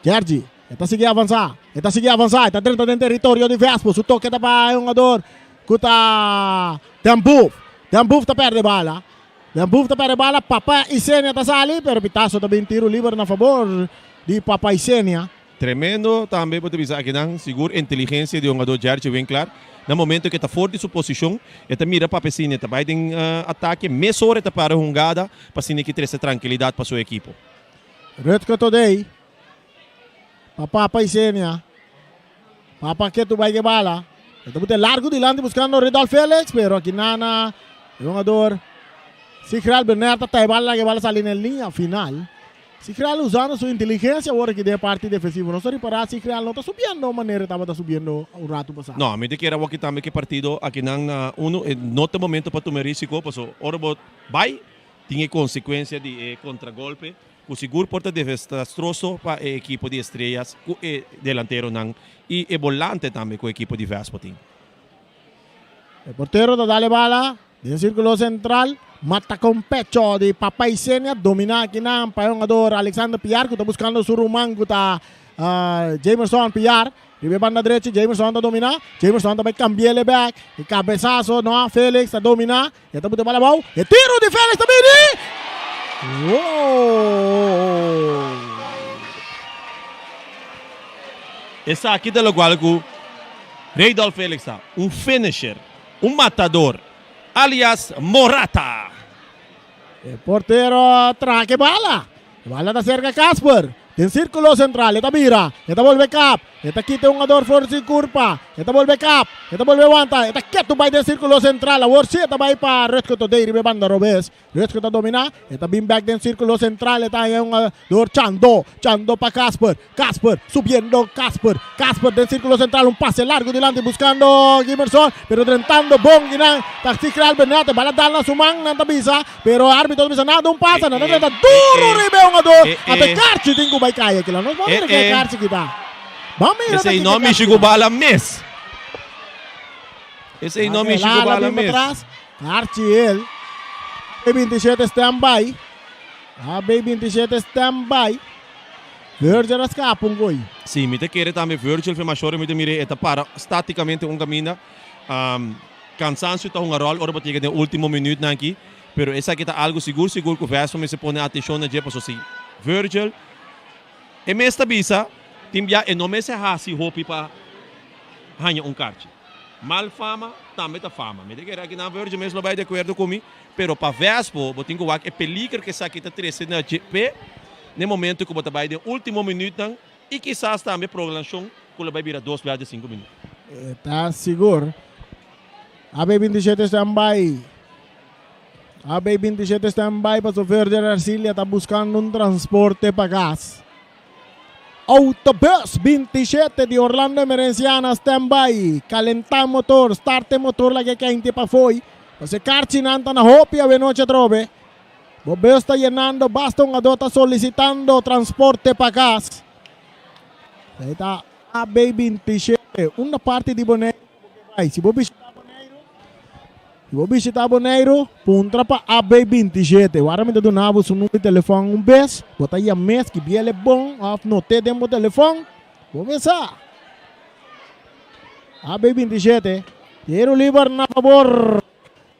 Jergy, e ta sigui avansá, e ta sigui avansá, e ta drenta den teritorio di Vespo. Su toke ta pa e hungador ku ta Den Boef. Den Boef ta pèrdè bala. Den Boef ta pèrdè bala. Papa Isenia ta sali, pero pitazo ta bin tiru liber na fabor di Papa Isenia.
Tremendo tambe bo ta bisa akinan, sigur inteligencia di hungador Jergy Winklaar. Na momento cu e ta for di su posicion, e ta mira Pape Sine ta bay den atake, mesora e ta para hungada pa asina ki trece trankilidad pa su ekipo.
Rutger Todey pa Papa Isenia. Papa ketu bai ke bala. E ta bute largu dilanti buskando Ridolf Felix, pero aki nana e hungador Sigral Bernard ta tae bala laga e bala sali na e liña final. Sigral usando su inteligencia awor aki den e parti defensivo. Nos ta ripara Sigral no ta subiendo manera e tabata subiendo un ratu pasado.
No, mi ta kere awor aki tambe ke partido akinan na uno e no ta momento pa tuma e risiko paso ora bo bai Tin e konsekuensia di e kontragolpe ku sigur por ta desastroso pa e ekipo di Estrellas ku e delanteronan i e bolante tambe ku ekipo di Vespo tin.
E portero ta dal e bala den sirkulo sentral, mata kon pecho di Papa Isenia, domina akinan pa e hungador Alexander Piar ku ta buskando su ruman ku ta Jamerson Piar. Riba e banda drechi Jamerson ta domina, Jamerson ta bai kambiel e bek, e kabesaso no, Felix ta domina. E ta buta bala abou. E tiro di Felix ta bini. Wow!
Esaki ta locual cu Reydolf Felix ta, un finisher, un matador, alias Morata.
E portero traha ke bala. E bala ta serka Casper. Den sirkulo sentral e ta bira. E ta bolbe kap. E ta kita e hungador for si kurpa. E ta bolbe kap. E ta bolbe wanta. E ta ketu bai den sirkulo sentral. Awor si e ta bai pa Rutger Todey riba e banda robes. Rutger ta dominá. E ta bin bek den sirkulo sentral. E ta haña e hungador Chando. Chando pa Casper. Casper subiendo Casper. Casper den sirkulo sentral. Un pase largu dilanti buskando Gimerson. Pero drentando bon kinan ta Sigral Bernat. E bala dal na su man nan ta bisa. Pero arbitro ta bisa nada un pasa. Nan ta drenta duro riba e hungador. Ata e karchi tin ku bai kai akila. Nos por mira ke e karchi kita. Ban mira ta
Esei
kiko
no
e karchi
mishi ku
kita.
bala mes. Esei no mishi ku
Lala
bala
bin
mes.
patras. Karchi el. AB 27 stand by. AB 27 stand by. Virgil a skapa un goi.
Sí, mi ta kere tambe Virgil fe mashor mi ta mira e ta para staticamente un caminda. Cansancio ta hunga rol ora bo ta yega den ultimo minuutnan aki, pero esaki ta algo sigur sigur cu Vespa mester pone atencion na dje pasobra si Virgil e mes ta bisa tin bia e no mester haci hopi pa haña un karchi. Mal fama tambe ta fama. Mi ta kere aki nan Virgil mes lo bai di acuerdo cu mi, pero pa Vespo bo tin cu wak e peliger cu esaki ta trece na dje p'e. N'e momento ku bo ta bai den último minütnan i kisas tambe prolongashon ku lo bai bira dos bia di sinku minüt.
E ta sigur. AB 27 stand by. AB 27 stand by paso Verder Arcilia ta buscando un transporte pa gas. Autobus 27 di Orlando Emerenciana stand by. Calenta motor, start e motor laga e kente pa fo'i. Paso e karchinan ta na hopi awenochi atrobe. Bo bus ta yenando, basta un adó ta solicitando transporte pa cas. Esei ta AB 27. Unda parti di Boneiru bo ke bai? Si bo bishita Boneiru, si bo bishita Boneiru, puntra pa AB 27. Wara mi ta duna bo su number di telefòn un bes, bo ta yam'é, skibié el e bon òf not'é den bo telefòn, bo mes sa. AB 27. Tiro liber na fabor.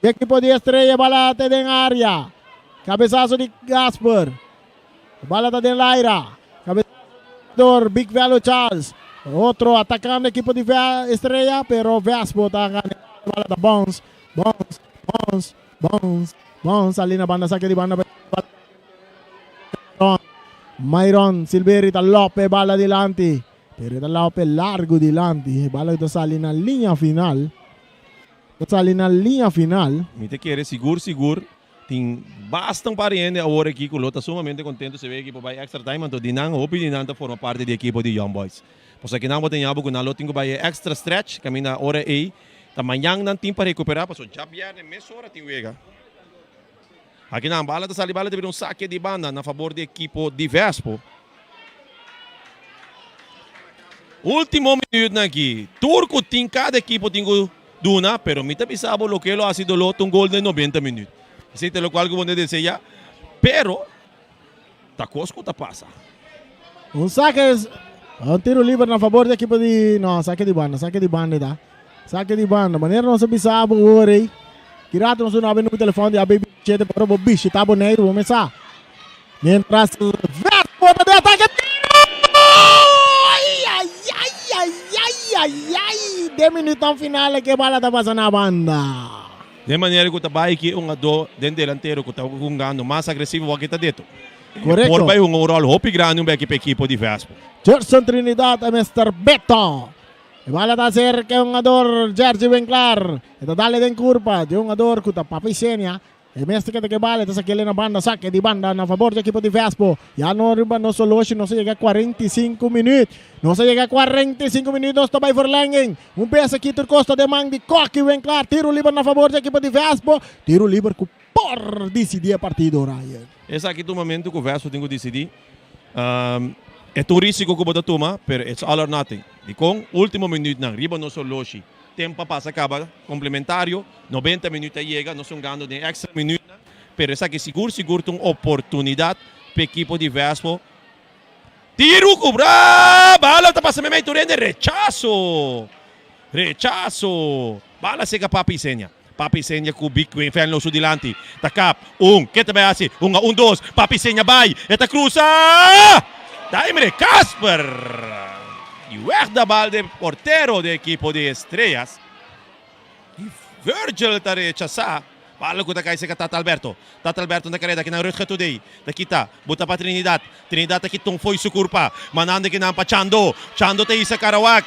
Di ekipo di Estrella bala ta den area. Cabezazo di Gasper. Bala ta den laira. Cabezazo door Big Velo Charles. Otro atacando ekipo di Estrella pero Vespo ta gana. Bala ta bounce, bounce, bounce, bounce, bounce. Sali na banda saque di banda. Myron Silveri ta lope bala dilanti. Pero ta lope largo dilanti. Bala ta sali na linea final. Ta sali na liña final.
Mi ta kere sigur sigur tin basta un par di hende awor aki ku lo ta sumamente kontento si e ekipo bai extra time anto di nan hopi di nan ta forma parti di ekipo di Young Boys. Pasobra kinan bo ta ña bo ku nan lo tin ku bai e extra stretch kaminda ora ei ta mañan nan tin pa rekupera pasobra djabièrnè mesora tin wega. Akinan bala ta sali bala ta bira un sake di banda na fabor di ekipo di Vespo. Ultimo minuutnan aki. Tur ku tin kada ekipo tin ku duna pero mi ta bisa bo loke lo hasi doló ta un gol den 90 minuut. Esei ta lokual ku bo no desea pero ta kos ku ta pasa.
Un sake un tiro liber na fabor di ekipo di no sake di banda sake di banda ta sake di banda manera nos a bisa bo ora ei ki rato nos a duna bo e numero di telefon di a baby chete pa ora bo bishita Boneiru bo mesa Mientras Vespo ta den atake tiro! Ay, ay, ay, ay, ay, ay, ay! Den minuutnan final e ke bala ta pasa na banda.
Den manera ku ta bai ki un adó den delantero ku ta hungando mas agresivo wak ta deto.
Korekto.
Por bai hunga un ròl hopi grandi un beki pa ekipo di Vespo.
Gerson Trinidad a Mister Beto. E bala ta aserka e hungador Jerzy Winklar. E ta dale den kurpa di e hungador ku ta Papi Senia. E mester keda ke bala, e ta sak'el na banda, sake di banda na fabor di ekipo di Vespo. Ya no riba nos oloshi, nos a yega 45 minuut. Nos a yega 45 minuut, nos ta bai verlenging. Un bes aki tur kos ta den man di Koki Winklaar. Tiro liber na fabor di ekipo di Vespo. Tiro liber ku por disidí e partido, Ryan.
Esaki ta un momento ku Vespo tin ku disidí. E ta un risiko ku bo ta tuma, pero it's all or nothing. Dikon? Ultimo minuutnan riba nos oloshi. Tempo a pasa caba complementario, 90 minuut a yega, nos hungando den extra minuutnan, pero esaki sigur sigur ta un oportunidad p'e ekipo di Vespo. Tiru cubra! Bala ta pasa meimei tur hende, rechaso! Rechaso! Bala seca Papi Isenia. Papi Isenia cu Big Wayne Venlo su dilanti. Ta kap, un, ke ta bay haci? Hunga un dos, Papi Isenia bay, e ta cruza! Daimre Kasper! Y weg da bal de portero de ekipo di Estrellas. Y Virgil ta rechasa. Bala cu ta cay cerca Tata Alberto. Tata Alberto na careda kinan Rutger Today ta kita. Buta pa Trinidad. Trinidad ta kita un foy su curpa. Mandando kinan pa Chando. Chando ta hisa Karawak.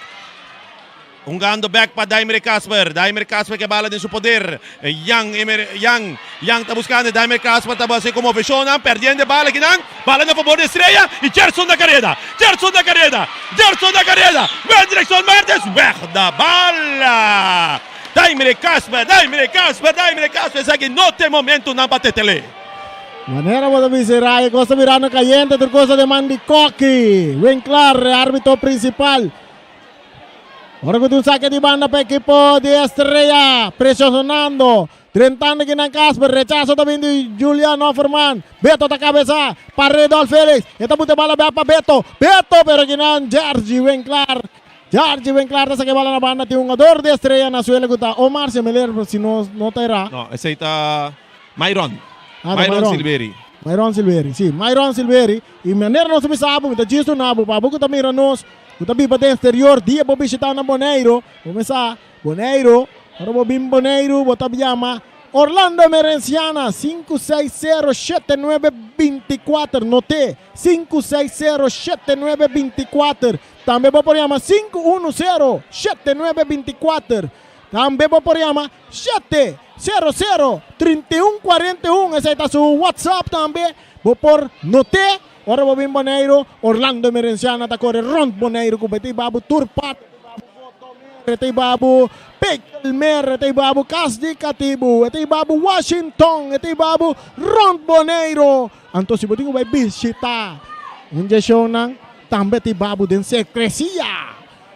Hungando bek pa Daimere Kasper. Daimere Kasper ke bala den su poder. Yang, Yang, Yang ta buskando. Daimere Kasper ta hasi como ofesionan. Perdiendo e bala kinan. Bala na fabor di Estrella. Y Gerson na kareda. Gerson na kareda. Gerson na kareda. Wendrickson Martes. Weg da bala. Daimere Kasper, Daimere Kasper, Daimere Kasper. Esaki no ta e momentonan pa tetele.
Manera bo ta bisa Ray, kos ta birando kayente, tur kos ta den man di Koki. Winklar, e arbitro prinsipal. Ora ku tin un sake di banda pa ekipo di Estrella, presionando, drentando kinan Kasper, rechaso ta bin di Julian Offerman. Beto ta kabesa pa Redolf Felix, e ta buta e bala bek pa Beto, Beto pero kinan Jerzy Winklar, Jerzy Winklar ta saka e bala na banda, tin un hungador di Estrella na suelo ku ta Omar Semeler si no no ta erá.
No, esei ta Myron.
Ah, ta
Myron
Myron.
Silveri.
Myron Silveri, si, Myron Silveri. I manera nos ta bisa abo, mi ta djis duna bo, pa abo ku ta mira nos, Ku ta biba den exterior dia bo bishita na Boneiru, bo mesa Boneiru, ora bo bin Boneiru bo ta yama Orlando Emerenciana 5607924, note 5607924, tambe bo por yama 5107924, tambe bo por yama 7003141, esei ta su WhatsApp tambe, bo por note. Ora bo bin Boneiru, Orlando Emerenciana ta kore rònt Boneiru ku ta iba bo tur parti, ta iba bo Votomer, ta iba bo Pekelmer, ta iba bo Kas di Katibu, ta iba bo Washington, ta iba bo rònt Boneiru. Anto si bo tin ku bai bishitá un dje shownan, tambe ta iba bo den sekresia.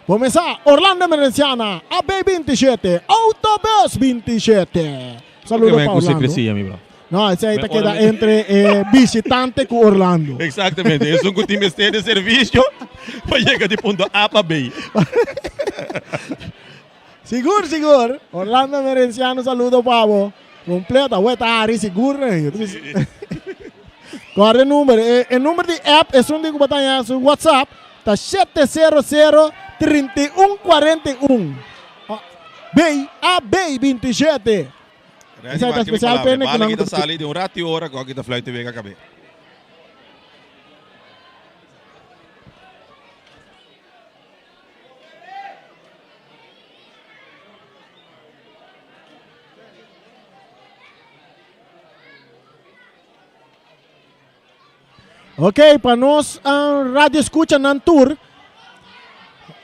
Bo mesa Orlando Emerenciana, AB 27, Autobus 27. Saludo pa Orlando. No, esei ta keda entre e bishitante ku Orlando.
Exactamente, esun ku tin mester di servisio pa yega di punto A pa B.
Sigur, sigur. Orlando Merenciano, saludo pa bo. Completo, awe ta hari sigur. Kòrda e number. E, e number di app, esun di ku bo ta haña su WhatsApp, ta 700 31 41. B, A, B 27.
Randy
Esei ta
marca mi
spesial
palabra.
p'e
Bala
ku
kita
nan
sali di un rato y ora ku kita fluit wega kabe.
Ok, pa nos uh, radio escucha nan tur.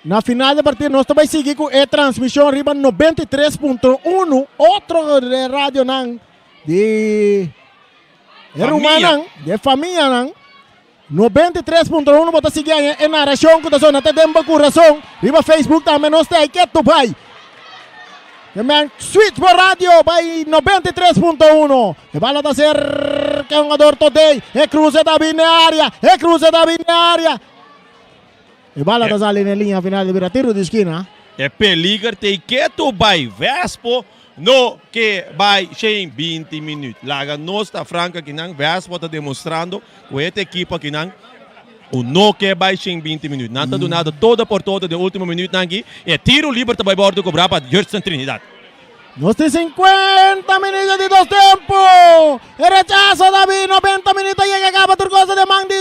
Na final de partido nos ta bai sigui ku e transmisión riba 93.1 otro de radio nan di. E rumannan, di e famianan. 93.1 bo ta sigui aña e narashon ku ta sona te den bo kurason. Riba Facebook tambe nos ta ei ketu bai. Ke men switch bo radio bai 93.1. E bala ta serka e hungador Todey. E cruze ta bini área. E cruze ta bini área. E bala ta sali na e liña final di bira tiro di skina.
E peliger ta ei ketu bai. Vespo no ke bai 120 minuut. Laga nos ta frank akinan. Vespo ta demostrando ku e ta ekipo akinan ku no ke bai 120 minuut. Nan ta dunado todo por todo den ultimo minuutnan aki. E tiro liber ta bai wordo kobra pa Jurtsen Trinidad.
Nos tin 50 minuto di dos tempo. E rechazo ta bin 90 minuto yega kaba tur cosa den man di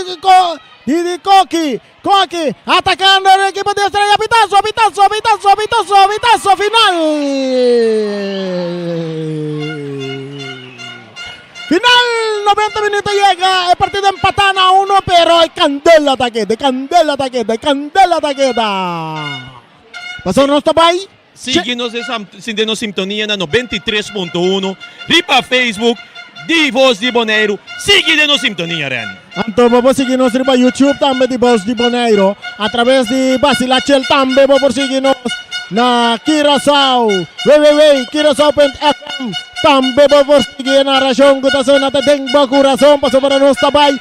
di di Koki. Koki atacando el equipo de Estrella. Pitazo, pitazo, pitazo, pitazo, pitazo final. Final 90 minuto yega e partido empatá na uno pero e candela ta keda, e candela ta keda, e candela ta keda. Pasobra nos ta bai.
Sigui nos den nos sintonia na 93.1 riba Facebook di Voz di Boneiru. Sigui den nos sintonia, Renny.
Anto bo por sigui nos riba YouTube tambe di Voz di Boneiru. A traves di Basilachel tambe bo por sigui nos na Curaçao, www.curacao.fm. Tambe bo por sigui e narashon ku ta sona ta den bo kurason pasobra nos ta bai,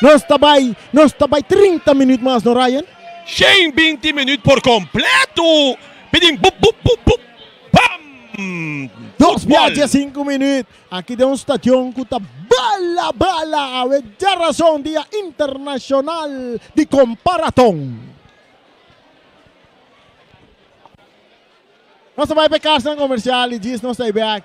nos ta bai, nos ta bai 30 minuut mas no Ryan?
120 minuut por kompleto! Pidin bup bup bup bup pam!
Dos bia 5 minuut aki den un stadion ku ta bala bala awe djarason dia internashonal di komparaton. Nos ta bai pa e kasnan komersial i djis nos ta e bek.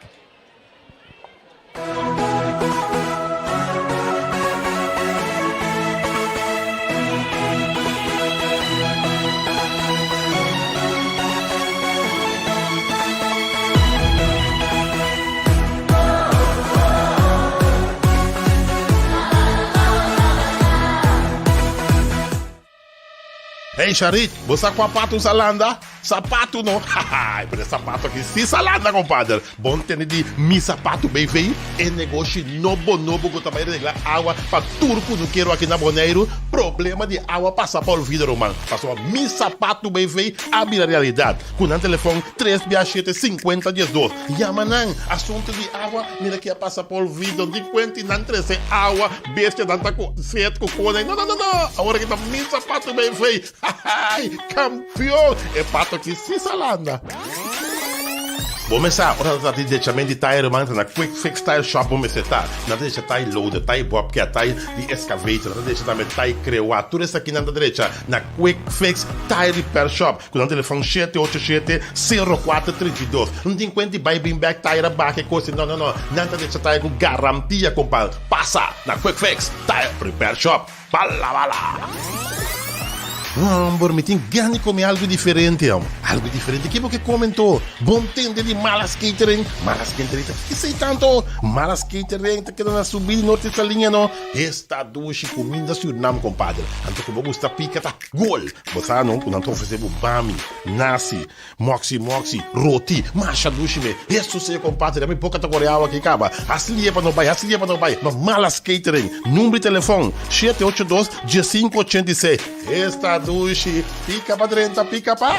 Hey Sharik, bo sa kua patu sa landa? Sapatu no? Hahaai, pero e sapatu aki si sa landa compadre. Bon tende di Mi Sapatu BV, e negoshi nobo nobo ku ta bai regla awa pa tur kunukero aki na Boneiru. Problema di awa pasa pa olvido ruman, pasobra Mi Sapatu BV a bira realidat. Ku nan telefon tres bia shete sinkuenta diesdos. Yama nan, asuntu di awa mira ki a pasa pa olvido. Di kuenti nan trese awa. Bestia nan ta ku set ku kone. No no no no! Awor aki ta mi sapatu bay fey. Hahay! Kampion! E pato aki si sa landa. Bo mester sa ora ta trata di dechament di tayer ruman ta na Quick Fix Tire Shop bo mester ta. Nan ta decha tay loader, tay bobcat, tay di excavator, nan ta decha tambe tay crewa. Tur esaki nan ta drecha na Quick Fix Tire Repair Shop ku nan telefon 787 04 32. No tin kuenta di bay bin bek tire a baha e kos. No no no! Nan ta decha tire ku garantia kompa. Pasa na Quick Fix Tire Repair Shop. Bala bala! Homber, mi tin gana di come algo diferente, hom. Algo diferente? Ke bo ke come anto? Bon tende di Malas Catering? Malas Catering ta kiko tanto? Malas Catering ta keda na subida di Norte Saliña no? Esta dushi cuminda Surinam, compadre. Anto ku bo gusta pica ta gol! Bo sa no ku nan ta ofrece bo bami, nasi, Moxi moxi, roti, masha dushi me. Hesus e compadre, mi boca ta core awa aki caba. Hasi lie pa no bay, hasi lie pa no bay. Ma Malas Catering, number di telefon, shete ocho dos, diesinco ochenta i seis. Esta dushi, pica pa drenta, pica pa.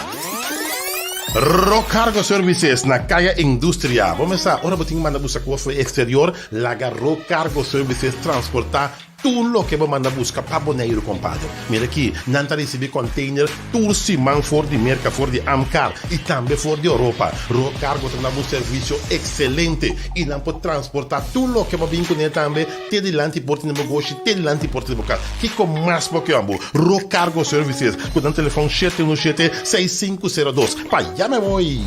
Rock Cargo Services na Kaya Industria. Bo mester sa, ora bo tin manda buska cos for exterior, laga Rock Cargo Services transporta Tur loke bo manda buska pa Boneiru kompadre. Mira aki, nan ta risibí kònteiner tur siman for di Merka, for di Amkar i tambe for di Oropa. Road Cargo ta duna bo un servisio ekselente i nan por transportá tur loke bo bin kuné tambe te dilanti porta di bo goshi, te dilanti porta di bo kas. Kiko mas bo ke amo? Road Cargo Services ku nan telefòn 717 6502. Pa ya me voy!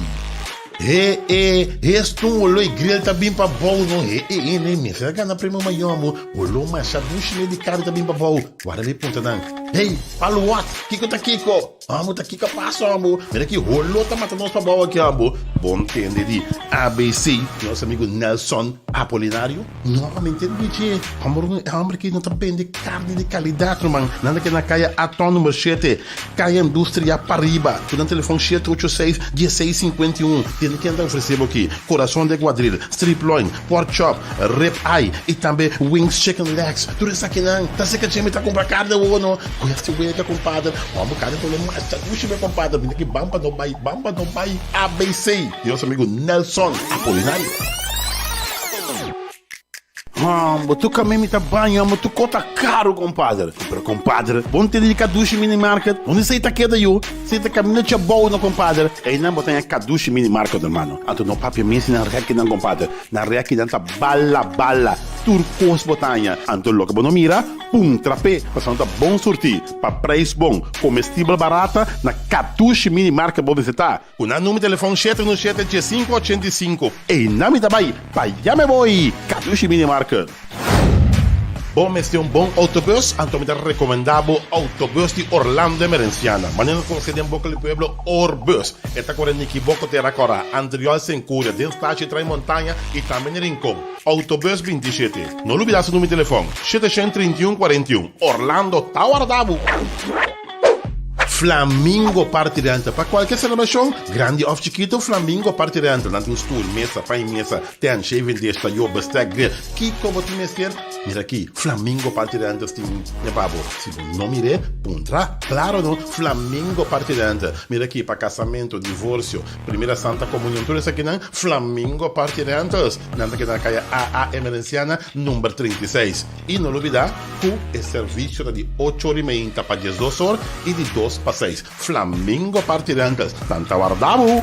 He e, hestun wolo e grill ta bin pa bou no he e e ne mester a gana premio mayor amo wolo masha dushi ne di kari ta bin pa bou wara mi punta nan. Hey, palu wat? Kiko ta kiko? Amo ta kiko paso amo? Mira ki holo ta mata nos pabou aki amo. Bon tende di ABC, nos amigo Nelson Apolinario. No, mi ntende dje. Homber, e homber ki no ta bende carni di calidad, ruman. Nan ta keda na caya Aton number shete, caya Industria pariba. Cu nan telefon 786 16 51. Tende ken ta ofrece bo aki? Corazon de Guadril, Strip Loin, Pork chop, rib eye y tambe wings chicken legs. Tur esakinan ta seca dje mi ta cumpra carne awo no. Cuesta wega compadre. Homber carne ta lo masha dushi mi compadre. Bini aki ban pa no bay, ban pa no bay. ABC di nos amigo Nelson Apolinario. Homber tur caminda mi ta baña homber tur cos ta caro compadre. Pero compadre bo no tene di Kadushi Mini Market? Unda esey ta keda yu? Esey ta caminda chabou no compadre. Eynan bo ta haña Kadushi Mini Market hermano. Anto no papia mes nan rekinan compadre. Nan rekinan ta bala bala. Tur cos bo ta haña. Anto loke bo no mira, puntra p'e. Pasobra nan ta bon surti, pa prijs bon, comestibel barata, na Kadushi Mini Market bo mester ta. Ku nan numero telefon shete uno shete diesinco ochenta i sinku. Eynan mi ta bai, pa ya me boy! Kadushi Mini Market. Bo mester un bon autobus? Anto mi ta recomenda bo Autobus di Orlando Emerenciana. Manera nos conoce den boca di pueblo, Orbus. E ta core Nikiboko Tera Cora, Antriol Sencuria, den Staci Trai Montaña y tambe na Rincon. Autobus 27. No lubida su numero di telefon, 731 41. Orlando ta warda bo! Flamingo Party Rental. Pa cualkier celebracion, grandi of chikito, Flamingo Party Rental. Nan tin stoel, mesa, pan y mesa, tent, shaving dish, tayo, bestek, grill. Kiko bo tin mester? Mira aki, Flamingo Party Rentals tin e pa bo. Si bo no mir'é, puntra. Claro no, Flamingo Party Rental. Mira aki, pa casamento, divorcio, primera santa comunion, tur esakinan, Flamingo Party Rentals. Nan ta keda na caya AA Emerenciana, number 36. I no lubida cu e servicio ta di ocho or y meinta pa diesdos or y di dos pa seis. Flamingo Party Rentals, nan ta warda bo!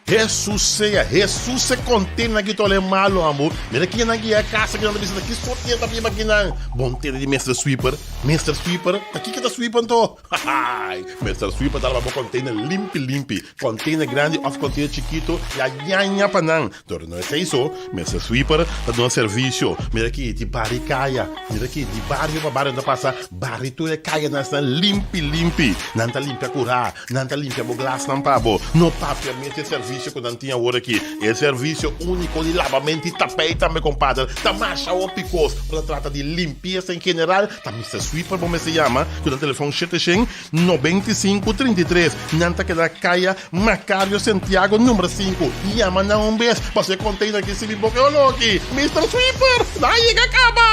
Hesus sea, Hesus se kontena ki tole malo ambo. Mira kinan ki ya kasa kinan ta bisa ki sorti ta biba kinan. Bon tene di Mister Sweeper. Mister Sweeper, ta kiko ta sweep anto? Hahaai. Mister Sweeper ta laba bo container limpi limpi. Container grandi of container chikito ya ñaña pa nan. Dor no esei so, Mister Sweeper ta duna servisio. Mira ki di bari kaya, mira ki di bario pa bario ta pasa bari tur e kayanan esnan limpi limpi. Nan ta limpia kura. Nan ta limpia bo glasnan pa bo. No papia mes e servisio ku nan tin awor aki. E servisio úniko di labamento i tapei tambe, kompadre. Ta masha hopi kos. Ora ta trata di limpiesa en general, ta Mister Sweeper bo mester yama ku nan telefòn 795 33. Nan ta keda Kaya Macario Santiago number sinku. Yama nan un bes pasobra e container aki sirbi bo ke oloki. Mister Sweeper, nan a yega kaba!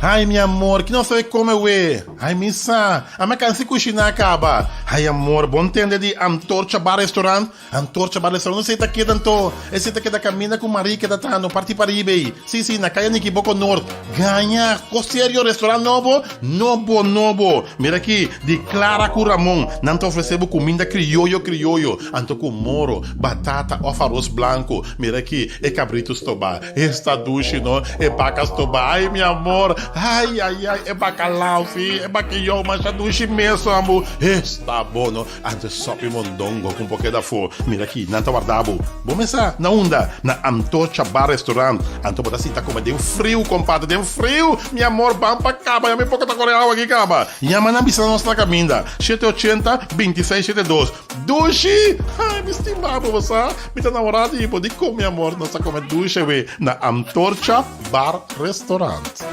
Ai mi amor, ki nos ta bay come we? Ai mi sa, a mi a cansa di cushiná caba. Ai amor, bo ntende di Antorcha Bar Restaurant? Antorcha Bar Restaurant, esey ta keda anto? Esey ta keda caminda cu Marie keda trahando parti pariba ey. Si, si, na Caya Nikiboko Noord. Gaña! Cos serio, restaurant nobo? Nobo, nobo! Mira aki, di Clara cu Ramon, nan ta ofrece bo cuminda crioyo, crioyo, anto cu moro, batata of aros blanco. Mira aki, e cabrito stobá. Esta dushi no, e baka stoba. Ai mi amor, ai ai ai, e bacalao si, e bakiyou masha dushi mes ambo. Esta bo no, antes sopi mondongo ku un poke dafo. Mira aki, nan ta warda bo. Bo mesa na unda? Na Antorcha Bar Restaurant. Anto bo ta sinta kome den friu, kompadre, den friu. Mi amor, ban pa kaba, ya mi poko ta kore awa aki kaba. Yama nan bisa nos na kaminda, shete ochenta, bintiseis shete dos. Dushi! Ai, mi stima bo, bo sa? Mi ta namorá di bo. Dikon, mi amor? Nos ta kome dushi awe na Antorcha Bar Restaurant.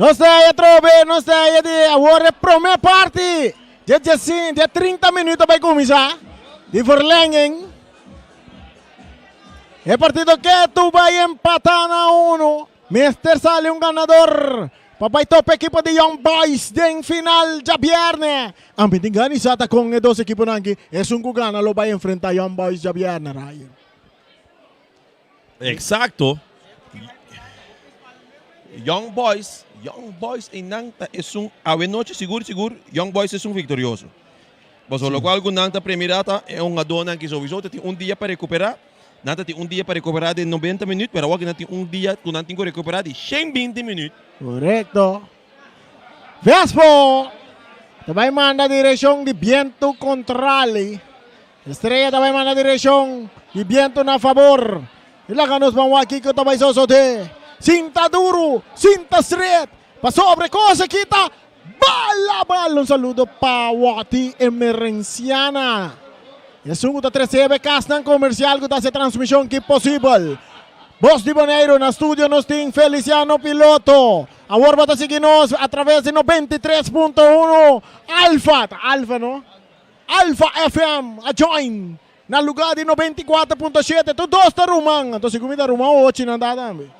Nos ta haya atrobe, nos ta haya di awor e prome parti. Dje djesin, dje 30 minuut a bai kuminsá di verlenging. E partido ketu bai empatá na uno. Mester sali un ganador pa bai topa ekipo di Young Boys den final djabièrnè. Ambe tin gana i sa ta kon e dos ekiponan aki. Esun ku gana lo bai enfrentá Young Boys djabièrnè, Ryan.
Exacto. Young Boys, Young Boys einan ta esun awe nochi sigur sigur Young Boys esun victorioso. Pasobra locual cu nan ta premira ta e hungadornan ki sowieso ta tin un dia pa recupera. Nan ta tin un dia pa recuperá den 90 minuut, pero awor nan tin un dia ku nan tin ku recuperá di 120 minuut.
Korekto. Vespo ta bai manda direkshon di bientu kontrali. Estrella ta bai manda direkshon di bientu na fabor. I laga nos ban wak kiko ta bai sosodé. Sinta duru, sinta stret, pasobra e kos aki ta bala bala. Un saludo pa Wati Emerenciana, esun ku ta tresebe kasnan komersial ku ta hasi e transmishon ki posibel. Bos di Boneiru na studio nos tin Feliciano Piloto. Awor bo ta sigui nos a traves di 93.1 Alfa, ta Alfa no? Alfa FM a join na lugar di 94.7. Tur dos ta ruman, anto segun mi ta ruman ochi nan ta tambe.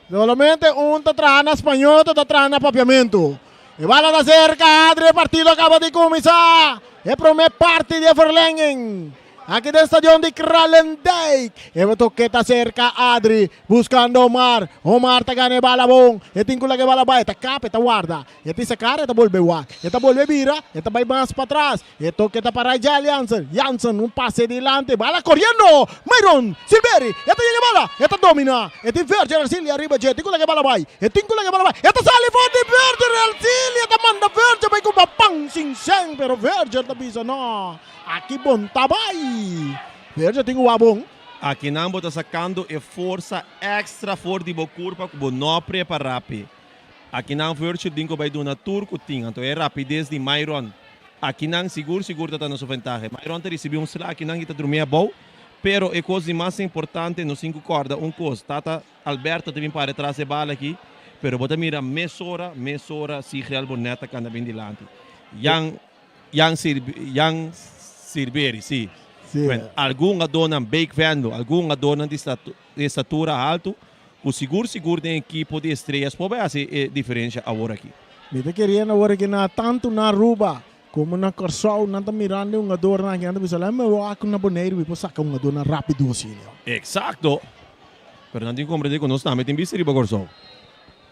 Solamente un ta traha na spañó, otro ta traha na papiamentu. E bala ta serka, Adri, e partido a kaba di kuminsá. E promé parti di e verlenging. Aki den stadion di Kralendijk. E toke ta serka Adri, buskando Omar. Omar ta gana e bala bon. E tin ku laga e bala bai. E ta kap, e ta warda. E pisa kara, e ta bolbe wak. E ta bolbe bira, e ta bai mas patras. E toke ta pa Raijel Jansen. Jansen un pase dilanti, bala koriendo! Myron Silveri, e ta yega e bala, e ta domina. E tin Verger Arcilia riba dje, tin ku laga e bala bai. E tin ku laga e bala bai. E ta sali for di Verger Arcilia, ta manda Verger bai kuma pan sin sen, pero Verger ta bisa no, aki bon ta bai. Verger tin ku wak bon.
Akinan bo ta sakando e forsa extra for di bo kurpa ku bo no a prepara p'e. Akinan Virgil tin ku bai duna tur ku tin, anto e rapides di Myron akinan sigur sigur ta ta na su ventahe. Myron ta risibí un sla akinan i ta drumí abou, pero e kos di mas importante nos tin ku kòrda un kos, Tata Alberto ta bin para tras e bala aki, pero bo ta mira mesora mesora Sigrel Bonet ta kanda bin dilanti. Jan Jan Jan Sirberi, si. Bueno, algun hungadónan Bake Venlo, algun hungadónan di di estatura haltu ku sigur sigur den ekipo di Estrellas por bai hasi e diferensha awor aki.
Mi ta keriendo awor aki na tantu na Aruba komo na Kòrsou nan ta mirando e hungadornan aki nan ta bisa la mi wak na Boneiru mi por saka hungadornan rapido asina.
Eksakto! Pero nan tin komprende ku nos tambe tin bista riba Kòrsou.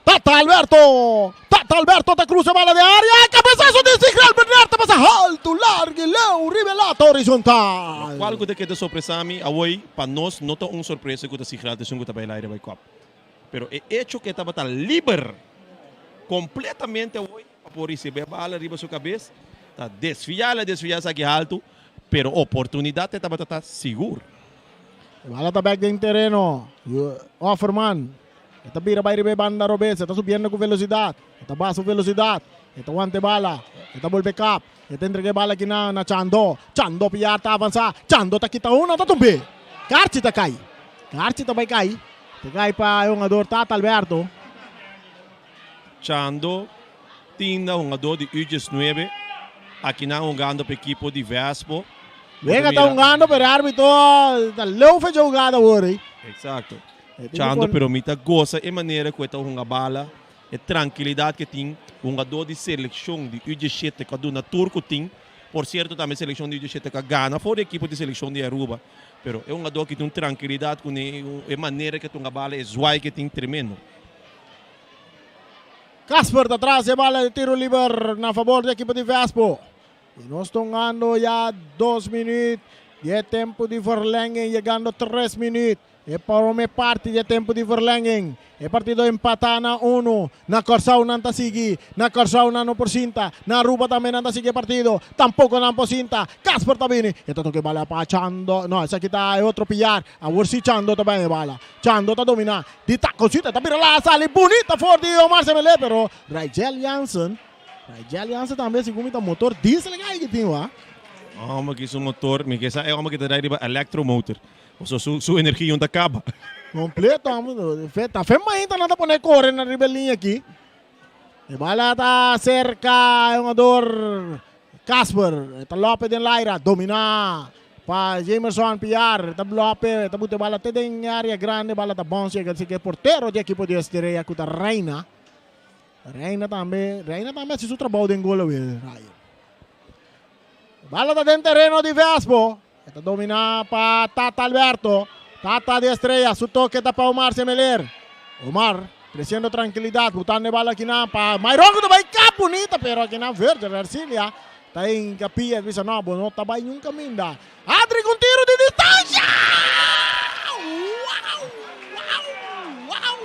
Tata Alberto! Tata Alberto ta cruza bala den area, cabezazo di Zigrel Bernard ta pasa halto, largo y leu riba e lata horizontal.
Locual cu ta keda sorpresa mi awoi, pa nos no ta un sorpresa cu ta Zigrel ta esun cu ta bay laire bay kop. Pero e hecho cu e tabata liber completamente awoi pa por ricibi e bala riba su cabes, ta desvia, el a desvia esaki halto, pero oportunidad e tabata ta sigur.
E bala ta bek den tereno, Offerman. E ta bira bai riba e banda robes, e ta subiendo ku velosidat, e ta baha su velosidat, e ta wanta e bala, e ta bolbe kap, e ta entrega e bala aki na na Chando, Chando Piar ta avansá, Chando ta kita un, nan ta tumb'é. Karchi ta kai, Karchi ta bai kai, ta kai pa e hungador Tata Alberto.
Chando tin na hungador di U diesnuebe, akinan hungando pa ekipo di Vespo.
Wega ta hungando pero e arbitro ta leu fecha hugada awor ei.
Exacto. Chando pero mi ta gosa e manera ku e ta hunga bala, e trankilidat ku e tin, hungadó di selekshon di U diesshete ku a duna tur ku tin, por sierto tambe selekshon di U diesshete ku a gana for di ekipo di selekshon di Aruba, pero e hungadó aki tin un trankilidat kuné, e manera ku e ta hunga bala, e zwai ku e tin tremendo.
Casper ta tras e bala di tiro liber na fabor di ekipo di Vespo. Y nos ta hungando ya dos minuut di e tempo di verlenging yegando tres minuut. E prome parti di e tempu di verlenging. E partido empatá na unu. Na Kòrsou nan ta sigui. Na Kòrsou nan no por sinta. Na Aruba tambe nan ta sigui e partido. Tampoko nan por sinta. Casper ta bini. E ta toka e bala pa Chando. No, esaki ta e otro piar. Awor si Chando ta baña e bala. Chando ta dominá. Di takoncito e ta bira la sali bunita for di Omar Semele pero Raijel Jansen. Raijel Jansen tambe segun mi ta motor diesel e ki tin wa.
Homber ki su motor, mi ke sa e homber ki ta dai riba electromotor. Pasobra su su energia no ta kaba.
Completo amo. Fe ta fe mainta nan ta pone kore na riba e liña aki. E bala ta serka e hungador Casper. E ta lope den laira. Domina pa Jamerson Piar. E ta lope, e ta buta e bala te den area grande. Bala ta bounce yega si ke portero di ekipo di Estrella ku ta Reina. Reina tambe, Reina tambe a hasi su trabou den gol awe, Ryan. Bala ta den tereno di Vespo. E ta dominá pa Tata Alberto. Tata di Estrella, su toke ta pa Omar Semeler. Omar tresiendo trankilidat, butando e bala akinan pa Myron ku ta bai kap bunita, pero akinan Virgil Ercilia. Ta hinka pia bisa no bo no ta bai niun kaminda. Adri ku un tiro di distansha! Wow! Wow! Wow!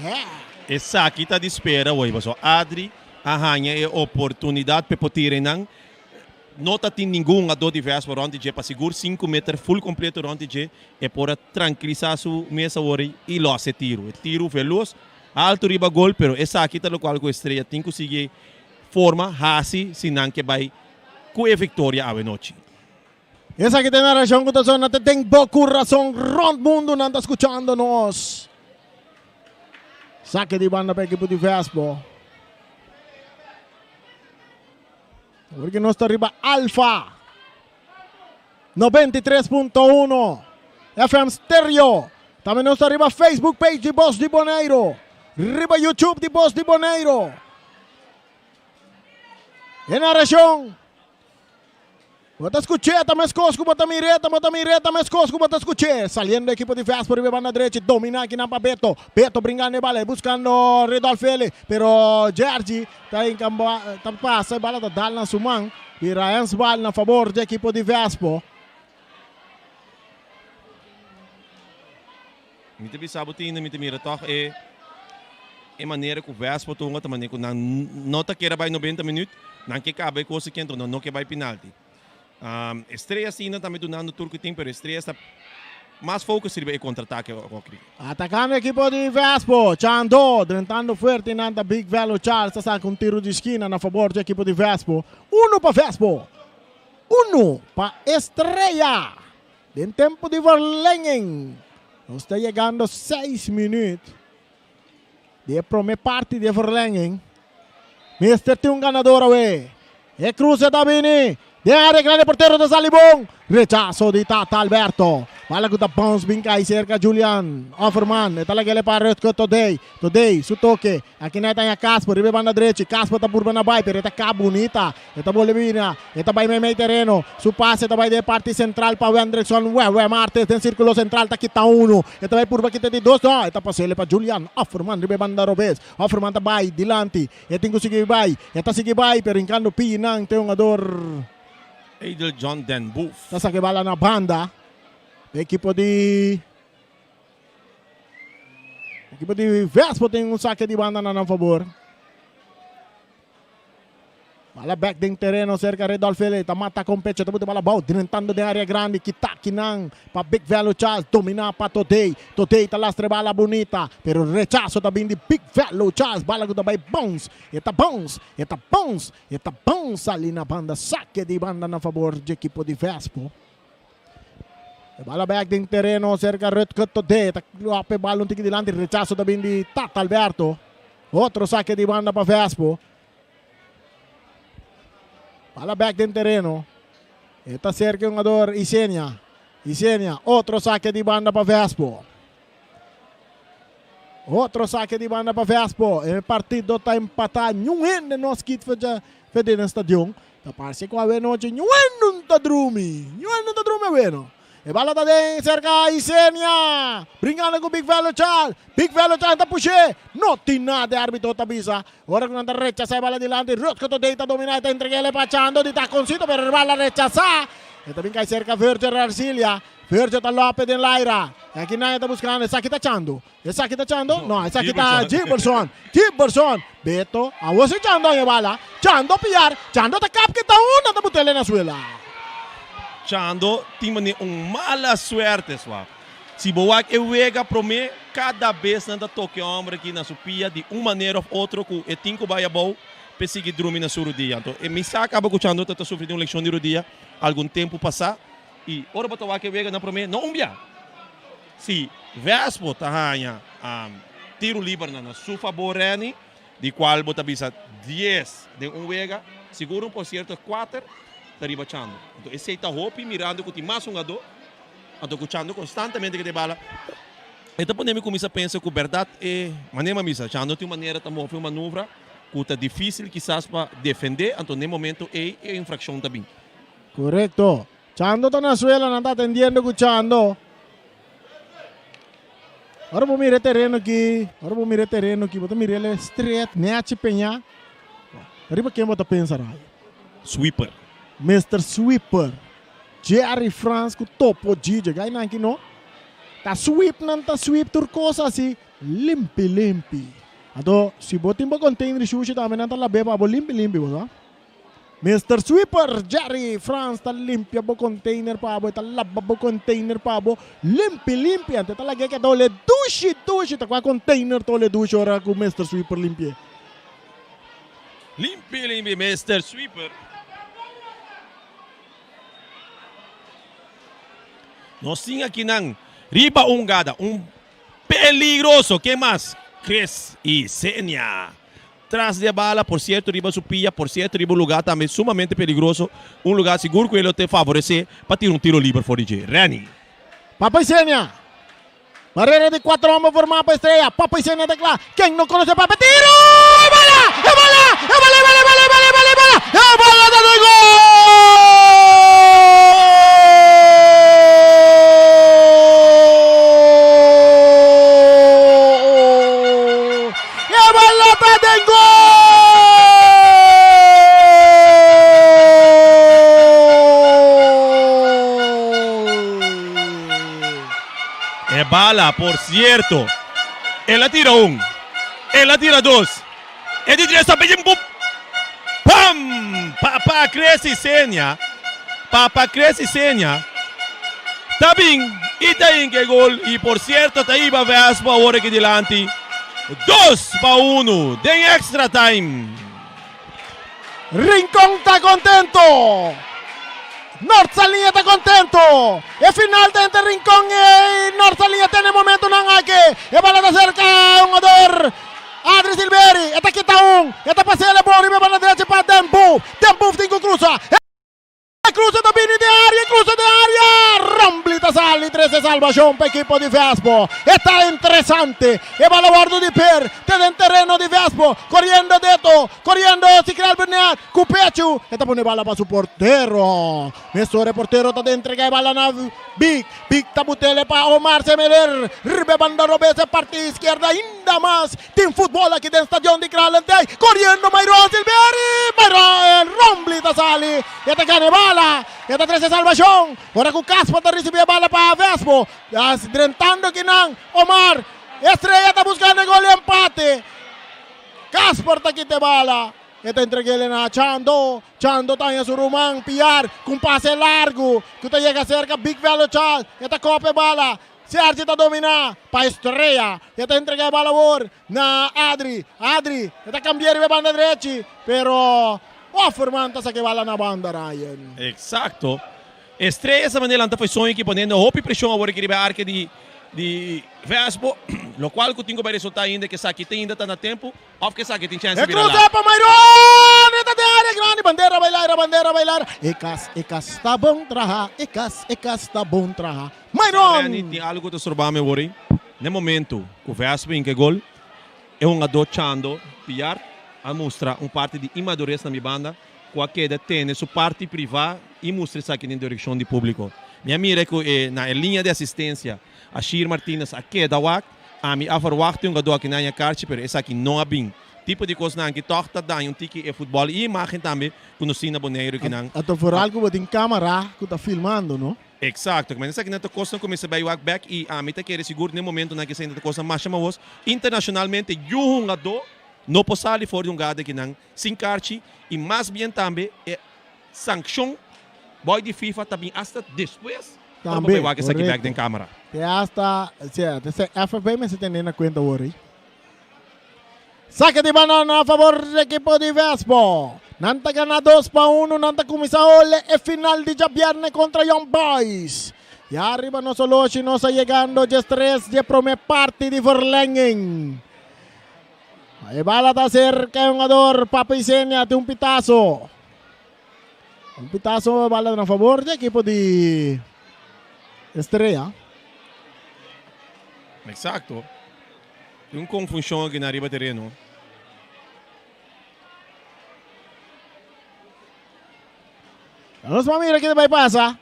Hè!
Esaki ta di spera hoy pasobra Adri a haña e oportunidad p'e por tira einan. No ta tin ningun hungador di Vespa rond di dje pa sigur sinku meter full completo rond di dje e por a trankilisa su mes awor y los e tiro. E tiro veloz, alto riba gol pero esaki ta locual cu Estrella tin cu sigui forma hasi si nan ke bai ku e viktoria awe nochi.
Esaki ta e narashon ku ta sona te den bo kurason rònt mundu nan ta skuchando nos. Sake di banda pa ekipo di Vespo. Awor ku nos ta riba Alfa 93.1 FM Stereo. Tambe nos ta riba Facebook page di Bos di Boneiro. Riba YouTube di Bos di Boneiro. E narashon. Bo ta skuch'é ta meskos ku bo ta mir'é, ta bo ta mir'é ta meskos ku bo ta skuch'é. Saliendo ekipo di Vespo riba e banda drechi, dominá akinan pa Beto. Beto bringando e bala, e buskando Ridolf Feli, pero Jergy ta hinka ta pasa e bala ta dal na su man. Bira hensbal na fabor di ekipo di Vespo.
Mi ta bisa bo tin, mi ta mira tòg e e manera ku Vespo ta hunga ta manera ku nan no ta kere bai nobenta minüt, nan ke kaba e kos aki anto nan no ke bai pinalti. Estrella asina tambe dunando tur ku tin pero Estrella sta mas focus riba e kontratake awor.
Atakando ekipo di Vespo, Chando drentando fuerte nan ta Big Velo Charles ta saka un tiro di skina na fabor di ekipo di Vespo. Uno pa Vespo, uno pa Estrella. Den tempo di verlenging nos ta yegando seis minuut di e prome parti di e verlenging. Mester tin un ganador awe. E cruce ta bini den area grandi portero ta sali bon. Rechazo di Tata Alberto. Bala cu ta bounce bin cay cerca Julian Offerman. E ta lagele pa Rutger Todey. Todey su toke. Aki na e ta haña Casper riba e banda drechi. Casper ta purba na bai pero e ta ka bunita. E ta bolbe bira. E ta bai meimei tereno. Su pase ta bai den e parti sentral pa Wendrickson. Wewe Martes den sirkulo sentral ta kita unu. E ta bai purba kita di dos. No, e ta pas'ele pa Julian Offerman riba e banda robes. Offerman ta bai dilanti. E tin ku sigui bai. E ta sigui bai pero hinkando pinan te hungador.
Edel John Den Boef.
Ta saka e bala na banda. E ekipo di. Ekipo di Vespo tin un sake di banda na nan fabor. Bala bek den tereno cerca Redolf Fele ta mata con pecho ta buta bala bou drentando den area grandi kita kinan pa Big Velo Charles domina pa Todey Todey ta lastra e bala bunita pero rechazo ta bin di Big Velo Charles bala cu ta bay bounce e ta bounce e ta bounce e ta bounce sali na banda sake di banda na fabor dje ekipo di Vespo. E bala bek den tereno cerca Rutger Todé. Ta klop e bala un tiki dilanti. Rechazo ta bin di Tata Alberto. Otro saque di banda pa Vespo. Bala bek den tereno. E ta cerca e hungador Isenia. Isenia, otro saque di banda pa Vespo. Otro saque di banda pa Vespo. E partido ta empatá. Niun hende no a skit fedé den stadion. Ta parse ku awe nochi niun hende no ta drumi. Niun hende no ta drumi awe no. E bala ta den serka Isenia. Brinkando ku Big Velo Charles. Big Velo Charles ta push'é. No tin nada e arbitro ta bisa. Ora ku nan ta rechasá e bala dilanti, Rutger Todey ta dominá e ta entreg'é pa Chando di takoncito pero e bala rechasá. E ta bin kai serka Virgil Arcilia. Virgil ta lope den laira. E aki nan e ta buskando. Esaki ta Chando. Esaki ta Chando? No, esaki ta Giberson. Giberson. Beto. Awor si Chando haña bala. Chando piar. Chando ta kap kita un. Nan ta but'é na suela.
Chando tin manera un mala suerte swa. Si bo wak e wega prome, kada bes nan ta toke e homber aki na su pia di un manera of otro ku e tin ku bai abou p'e sigui drumi na su rudia. Anto e mi sa kaba ku Chando ta ta sufri di un lekshon di rudia algun tempu pasá. I ora bo ta wak e wega na promé, no un bia. Si Vespo ta haña tiru liber na su fabor Renny, di kual bo ta bisa dies den un wega, sigur un por sierto kuater ta riba Chando. Anto esei ta hopi mirando ku tin mas hungadó, anto ku Chando konstantemente ke ta e bala. E ta pone mi kuminsá pensa ku bèrdat e manera mi a bisa, Chando tin un manera ta move un manuvra ku ta difísil kisas pa defendé, anto n'e momento ei e infrakshon ta bin.
Korekto. Chando ta na suela, nan ta atendiendo ku Chando. Ora bo mira e tereno aki, ora bo mira e tereno aki, bo ta mira el stret, nechi peña. Riba ken bo ta pensa, Ray?
Sweeper.
Mister Sweeper. Jerry Frans ku Topo Gigi. Gai nan ki no. Ta sweep nan ta sweep tur kos asi limpi limpi. Anto si bo tin bo container shushi tambe nan ta lab'é pa bo limpi limpi bo sa. Mister Sweeper Jerry Frans ta limpia bo container pa bo, e ta laba bo container pa bo limpi limpi. Anto e ta lag'é keda ole dushi dushi. Ta kua container ta ole dushi ora ku Mister Sweeper limpi'é.
Limpi limpi Mister Sweeper. Nos tin akinan riba un gada, un peligroso, ken mas? Chris y Senia. Tras di e bala, por cierto riba su pia, por cierto riba un lugar tambe sumamente peligroso, un lugar sigur cu e lo te favorece pa tira un tiro liber for di dje. Renny.
Papa y Senia. Barrera di cuatro homber formá pa Estrella. Papa y Senia ta cla. Ken no conoce Papa? Tiro! E bala! E bala! E bala! E bala! E bala! E bala! E bala! E bala! E bala ta den gol! E bala ta den gol!
E bala, por cierto. El a tira un. El a tira dos. E di tres ta pidi un Pam! Papa Cresi Senia. Papa Cresi Senia. Ta bin y ta hinca e gol. Y por cierto ta hiba Vespo awor aki dilanti. 2-1 den extra time.
Rincon ta contento. Nort Saliña ta contento. E final ta entre Rincon y Nort Saliña te na e momentonan aki. E bala ta cerca hungador Adri Silveri. E ta kita un. E ta pas'el e bon riba e banda derechi pa Den Boef. Den Boef tin cu cruza. E cruza ta bini den area, e cruza den area! Rombly ta sali trece salvacion pa ekipo di Vespo. E ta interesante. E bala wordo di per te den tereno di Vespo. Coriendo Deto, coriendo Sikrel Bernet cu pechu. E ta pone bala pa su portero. Mesora e portero ta entrega e bala na Big. Big ta butele pa Omar Semeler. Riba e banda robes e parti izquierda ainda mas. Tin futbol aki den stadion di Kralendijk. Koriendo Mayron Silveri. Mayron Rombly ta sali. E ta gana e bala. E ta trese salbashon. Ora ku Casper ta risibí e bala pa Vespo. Drentando kinan Omar. Estrella ta buskando e gol di empate. Casper ta kita e bala. E ta entreg'é na Chando. Chando ta haña su ruman Piar ku un pase largu ku ta yega serka Big Velo Charles. E ta kopa e bala. Sergi ta dominá pa Estrella. E ta entregá e bal awor na Adri. Adri e ta kambi'é riba e banda drechi, pero Offerman ta saka e bala na banda, Ryan.
Exacto. Estrella esa manera lanta fo'i soño ki poniendo hopi presion awor aki riba e arke di di Vespo, locual cu tin cu bay resulta ainda cu esaki te ainda ta na tempo. Of ke esaki tin chèns
E
di bira
cruza
lat.
pa Mayron! E ta den área grandi. Bandera bai laira, bandera bai laira. E kas, e kas ta bon traha. E kas, e kas ta bon traha. Mayron!
Renny, tin algu ku ta stroba mi awor ei. Na e momento ku Vespa hinka e gol, e hungadó Chando Piar a mustra un parti di inmadurez na mi banda ku a keda tene su parti privá i mustra esaki den direkshon di públiko. Mi a mira ku e na e liña di asistensia Ashir Martinez a keda wak. Ami a verwachta e hungadó aki na haña karchi pero esaki no a bin. Tipo di kosnan aki tòg ta daña un tiki e futbòl i e imágen tambe ku nos tin na Boneiru ki nan.
Anto vooral ku bo tin kámara ku ta filmando, no?
Eksakto. Kimen esaki nan ta kosnan ku mester bai wak bèk i ami ta kere sigur den momentunan ku esei ta kosnan masha mawos. Internashonalmente yu hungadó no por sali for di un gada ki nan sin karchi i mas bien tambe e sankshon bòi di FIFA ta bin asta despues ora bo
Tambe,
bai wak esaki bèk
korekto.
den kámara.
Te hasta, sea, te se FFB mester tene na kuenta awor ei. Sake di banda na favor di ekipo di Vespo. Nan ta gana 2-1, nan ta kuminsá hole e final di djabièrnè kontra Young Boys. Ya riba nos oloshi nos a yegando djes tres dje promé parti di verlenging. E bala ta serka e hungador Papa Isenia tin un pitaso. Un pitaso bala na favor di ekipo di Estrella.
Exacto. Tin un confusion aki na riba tereno.
Nos va mira kiko ta bai pasa.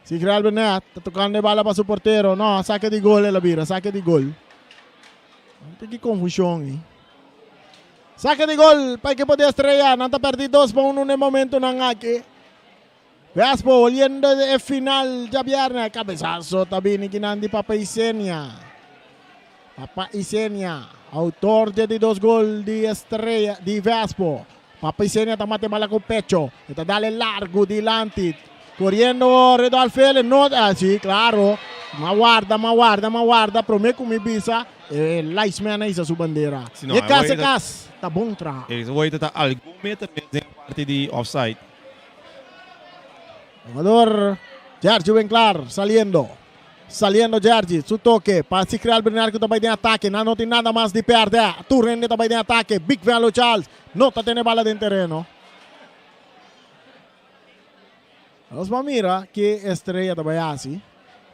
Sigrel Benet ta tocando e bala pa su portero. No, saque di gol el a bira, saque di gol. Tin ki confusion ei. Sake di gol pa ekipo di Estrella. Nan ta perdi 2 pa 1 na e momentonan aki. Vespo oliendo e final djabièrnè. Kabesaso ta bini kinan di Papa Isenia. Papa Isenia, autor dje di dos gol di Estrella di Vespo. Papa Isenia ta mate bala ku pecho. E ta dale largu dilanti. Koriendo Redolf Fele. No, ah, sí, klaro. Ma warda, ma warda, ma warda. Promé ku mi bisa, e linesman a hisa su bandera.
Si no,
E kas, e
e
kas. Ta bon traha.
E ta algun meter mes den parti di offside.
Jugador Sergio Winklar saliendo. Saliendo Gergi, su toque. Pa Cicreal Bernard ku ta den atake. Nan no tin nada mas di pèrdè. Tur hende ta den atake. Big Velo Charles no ta tene bala den tereno. Nos ban mira ku Estrella ta bai hasi.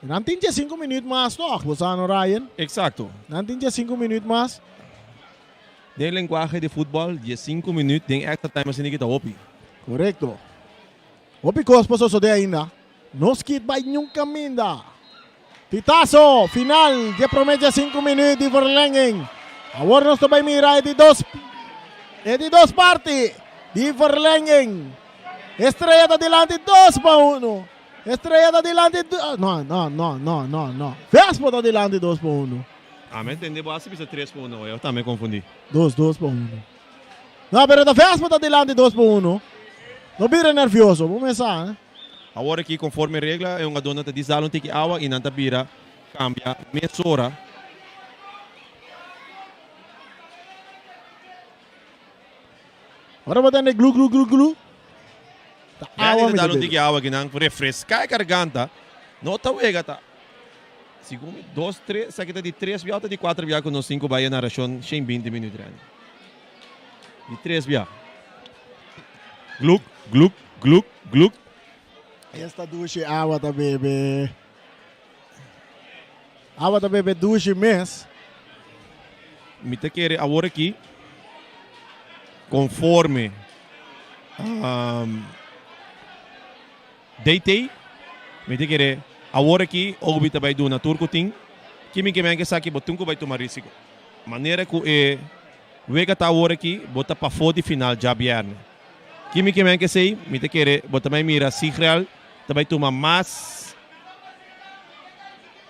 Nan tin 5 minüt mas toch, bo sa no Ryan?
Eksakto.
Nan tin 5 minüt mas.
Den lenguahe di futbòl, 5 minüt den extra time asina ku ta hopi.
Korekto. Hopi kos por sosodé ainda. No skit bai niun kaminda. Pitaso final di promé 5 minüt di verlenging. Awor nos ta bai mira e di dos parti di verlenging. Estrella ta dilanti 2 pa 1. Estrella ta dilanti. No, no, no, no, no, no. Vespo ta dilanti 2 pa 1.
Ah, mi a entendé, bo a bisa 3 pa 1, mi tambe konfundí.
2, 2 pa 1. No, pero ta Vespo ta dilanti 2 pa 1. No bira nervioso, ban kuminsá, eh?
Awor aki, konforme regla, e hungadónan ta dal un tiki awa i nan ta bira kambia mesora.
Awor bo tende glu glu glu glu. Ta awa
mi
mi
ta
ta
un tiki
bebe.
awa ku nan refreská e garganta. No ta wega ta. Segun dos, tres, esaki ta di tres bia òf di kuater bia ku nos sinku bai e narashon 120 minüt Randy. Di tres bia. Gluk, gluk, gluk, gluk.
Esta dushi awa ta bebe. Awa ta bebe dushi mes.
Mi ta kere awor aki konforme DT, mi ta kere awor aki Obi ta bai duna tur ku tin. Ki mi ke men ke sa ki bo tin ku bai tuma risiko. Manera ku e wega ta awor aki, bo ta pafó di final djabièrnè. Ki mi ke men ke sei, mi ta kere bo ta bai mira Sigrel ta bai tuma mas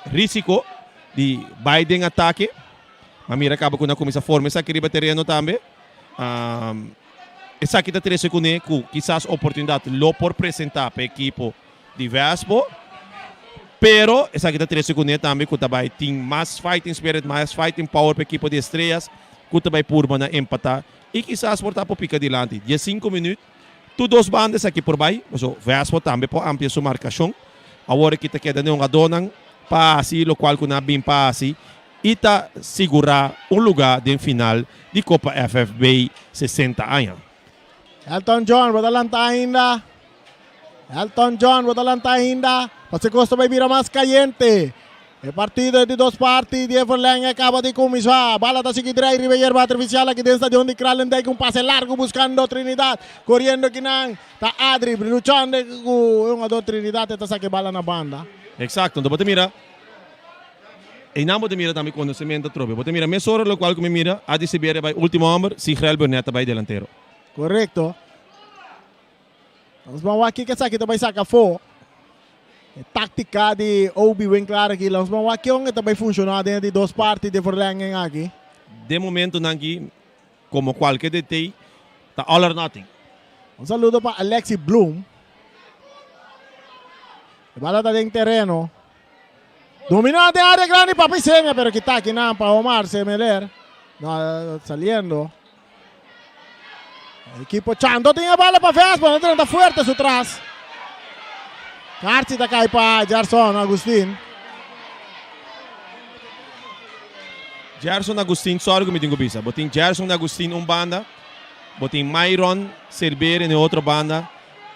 risiko di bai den atake. Ma mira kaba ku nan kuminsá forma esaki riba tereno tambe. Esaki ta trese kuné ku kisas oportunidat lo por presentá pa e ekipo di Vespo. Pero esaki ta trese kuné tambe ku ta bai tin mas fighting spirit, mas fighting power pa e ekipo di Estrellas ku ta bai purba na empatá i kisas por ta por pika dilanti. 15 minüt, tur dos banda esaki por bai, pasobra Vespo tambe por amplia su markashon. Awor aki ta keda den hungadónan pa hasi lokual ku nan a bin pa hasi i ta sigurá un lugá den final di Kopa FFB 60 aña.
Elton John, bo ta lantá ainda. Elton John, bo ta lantá ainda. Pasobra kos ta bai bira mas kayente. E partido di dos parti di verlenging a kaba di kuminsá. Bala ta sigui drei riba yerba artifisial aki den stadion di Kralendijk. Un pase largu buskando Trinidad. Koriendo kinan ta Adri luchando ku e hungadó Trinidad ta saka e bala na banda.
Eksakto, anto bo ta mira einan bo ta mira tambe konosementu atrobe. Bo ta mira mesora lokual ku mi mira Adi Siberia bai último hòmber, Sigrel Burnett ta bai delantero.
Korekto. Nos ban wak kiko esaki ta bai saka afó. E táktika di Obi Winklar aki. Nos ban wak kon e ta bai funshoná den di dos parti di verlenging aki.
Den momentonan aki, komo kualke DT, ta all or nothing.
Un saludo pa Alexi Bloom. E bala ta den tereno. Dominante área grandi Papi Semia, pero kita akinan pa Omar Semeler. No, saliendo. Ekipo Chando tin e bala pa Vespa, no ta fuerte su tras. Karchi ta kai pa Gerson Agustin.
Gerson Agustin, sorry ku mi tin ku bisa. Bo tin Gerson Agustin un banda, bo tin Myron Cervera na e otro banda.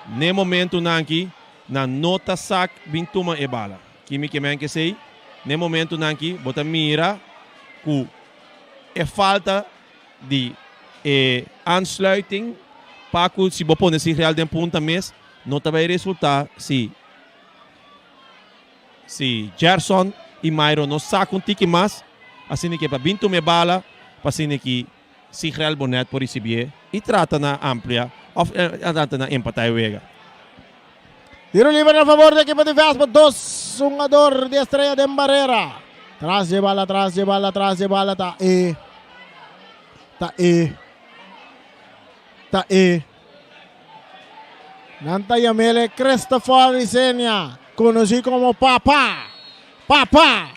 Na e momentonan aki, nan no ta sak bin tuma e bala. Ki mi ke men ke sei, na e momentonan aki bo ta mira ku e falta di e aansluiting pa ku si bo pone Sigreal den punta mes no ta bai resultá si si Gerson i Myron no saka un tiki mas asina ke pa bin tuma e bala pa asina ki. Sigrel Bonet por risibié i trata na amplia òf trata na empatá e wega.
Tiro liber na favor di ekipo di Vespa, dos hungador di Estrella den barera. Tras dje bala, tras dje bala, tras dje bala ta e, ta e, ta e. Nan ta yam'el Christopher Isenia, konosí komo Papa. Papa!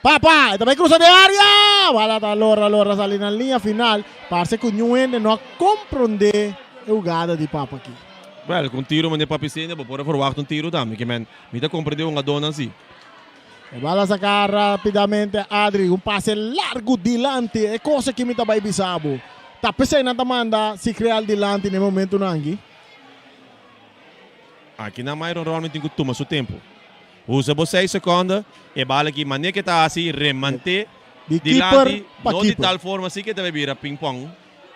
Papa! E ta bai krusa den área! Bala ta lora, lora sali na liña final. Parse ku niun hende no a komprondé e hugada di Papa aki.
Wèl, ku un tiru manera Papa Isenia bo por a ferwagt un tiru tambe. Ke men, mi ta komprendé hungadónan si.
E bala saká rápidamente Adri, un pase largu dilanti. E kos aki mi ta bai bisa bo. Ta p'esei nan ta manda Sikreal dilanti na e momentunan aki.
Aki nan Myron Ronald tin ku tuma su tempu. Usa bo seis sekonde, e bala aki manera ke ta hasi remant'é
Di keeper
dilanti,
pa
no di
keeper.
tal forma si ke ta bai bira ping-pong.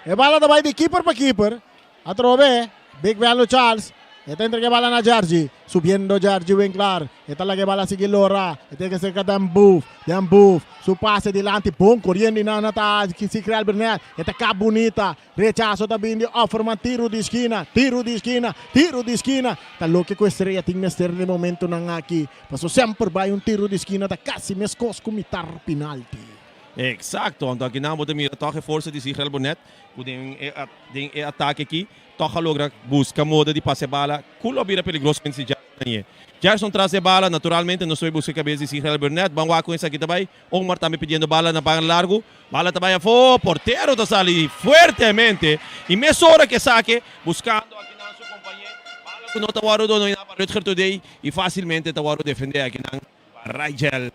E bala ta bai di keeper pa keeper. Atrobe, Big Velo Charles, e ta entrega e bala na Jarji. Subiendo Jarji Winklaar, e ta laga e bala sigui lora. E ta yega serka Dan Booth. Dan Booth, su pase dilanti, bon koriendo i nan ta Sikri Albernel. E ta kap bunita. Rechaso ta bin di Offerman, tiru di skina, tiru di skina, tiru di skina. Ta loke ku Estrella tin mester den e momentonan aki. Paso semper bai un tiru di skina ta kasi meskos ku mitar pinalti.
Eksakto, anto akinan bo ta mira tòg e forsa di Sigrel Bonet ku den e den e atake aki tòg a logra buska moda di pasa e bala ku lo bira peligroso si Gerson hañ'é. Gerson tras e bala, naturalmente nos ta bai buska e kabes di Sigrel Bernet. Ban wak kon esaki ta bai. Omar tambe pidiendo bala na ban largu. Bala ta bai afó, portero ta sali fuertemente y mesora ke sake buscando akinan su compañe. Bala cu no ta wòrdu dominá pa Rutger Today y fácilmente ta wòrdu defendé akinan pa Rigel.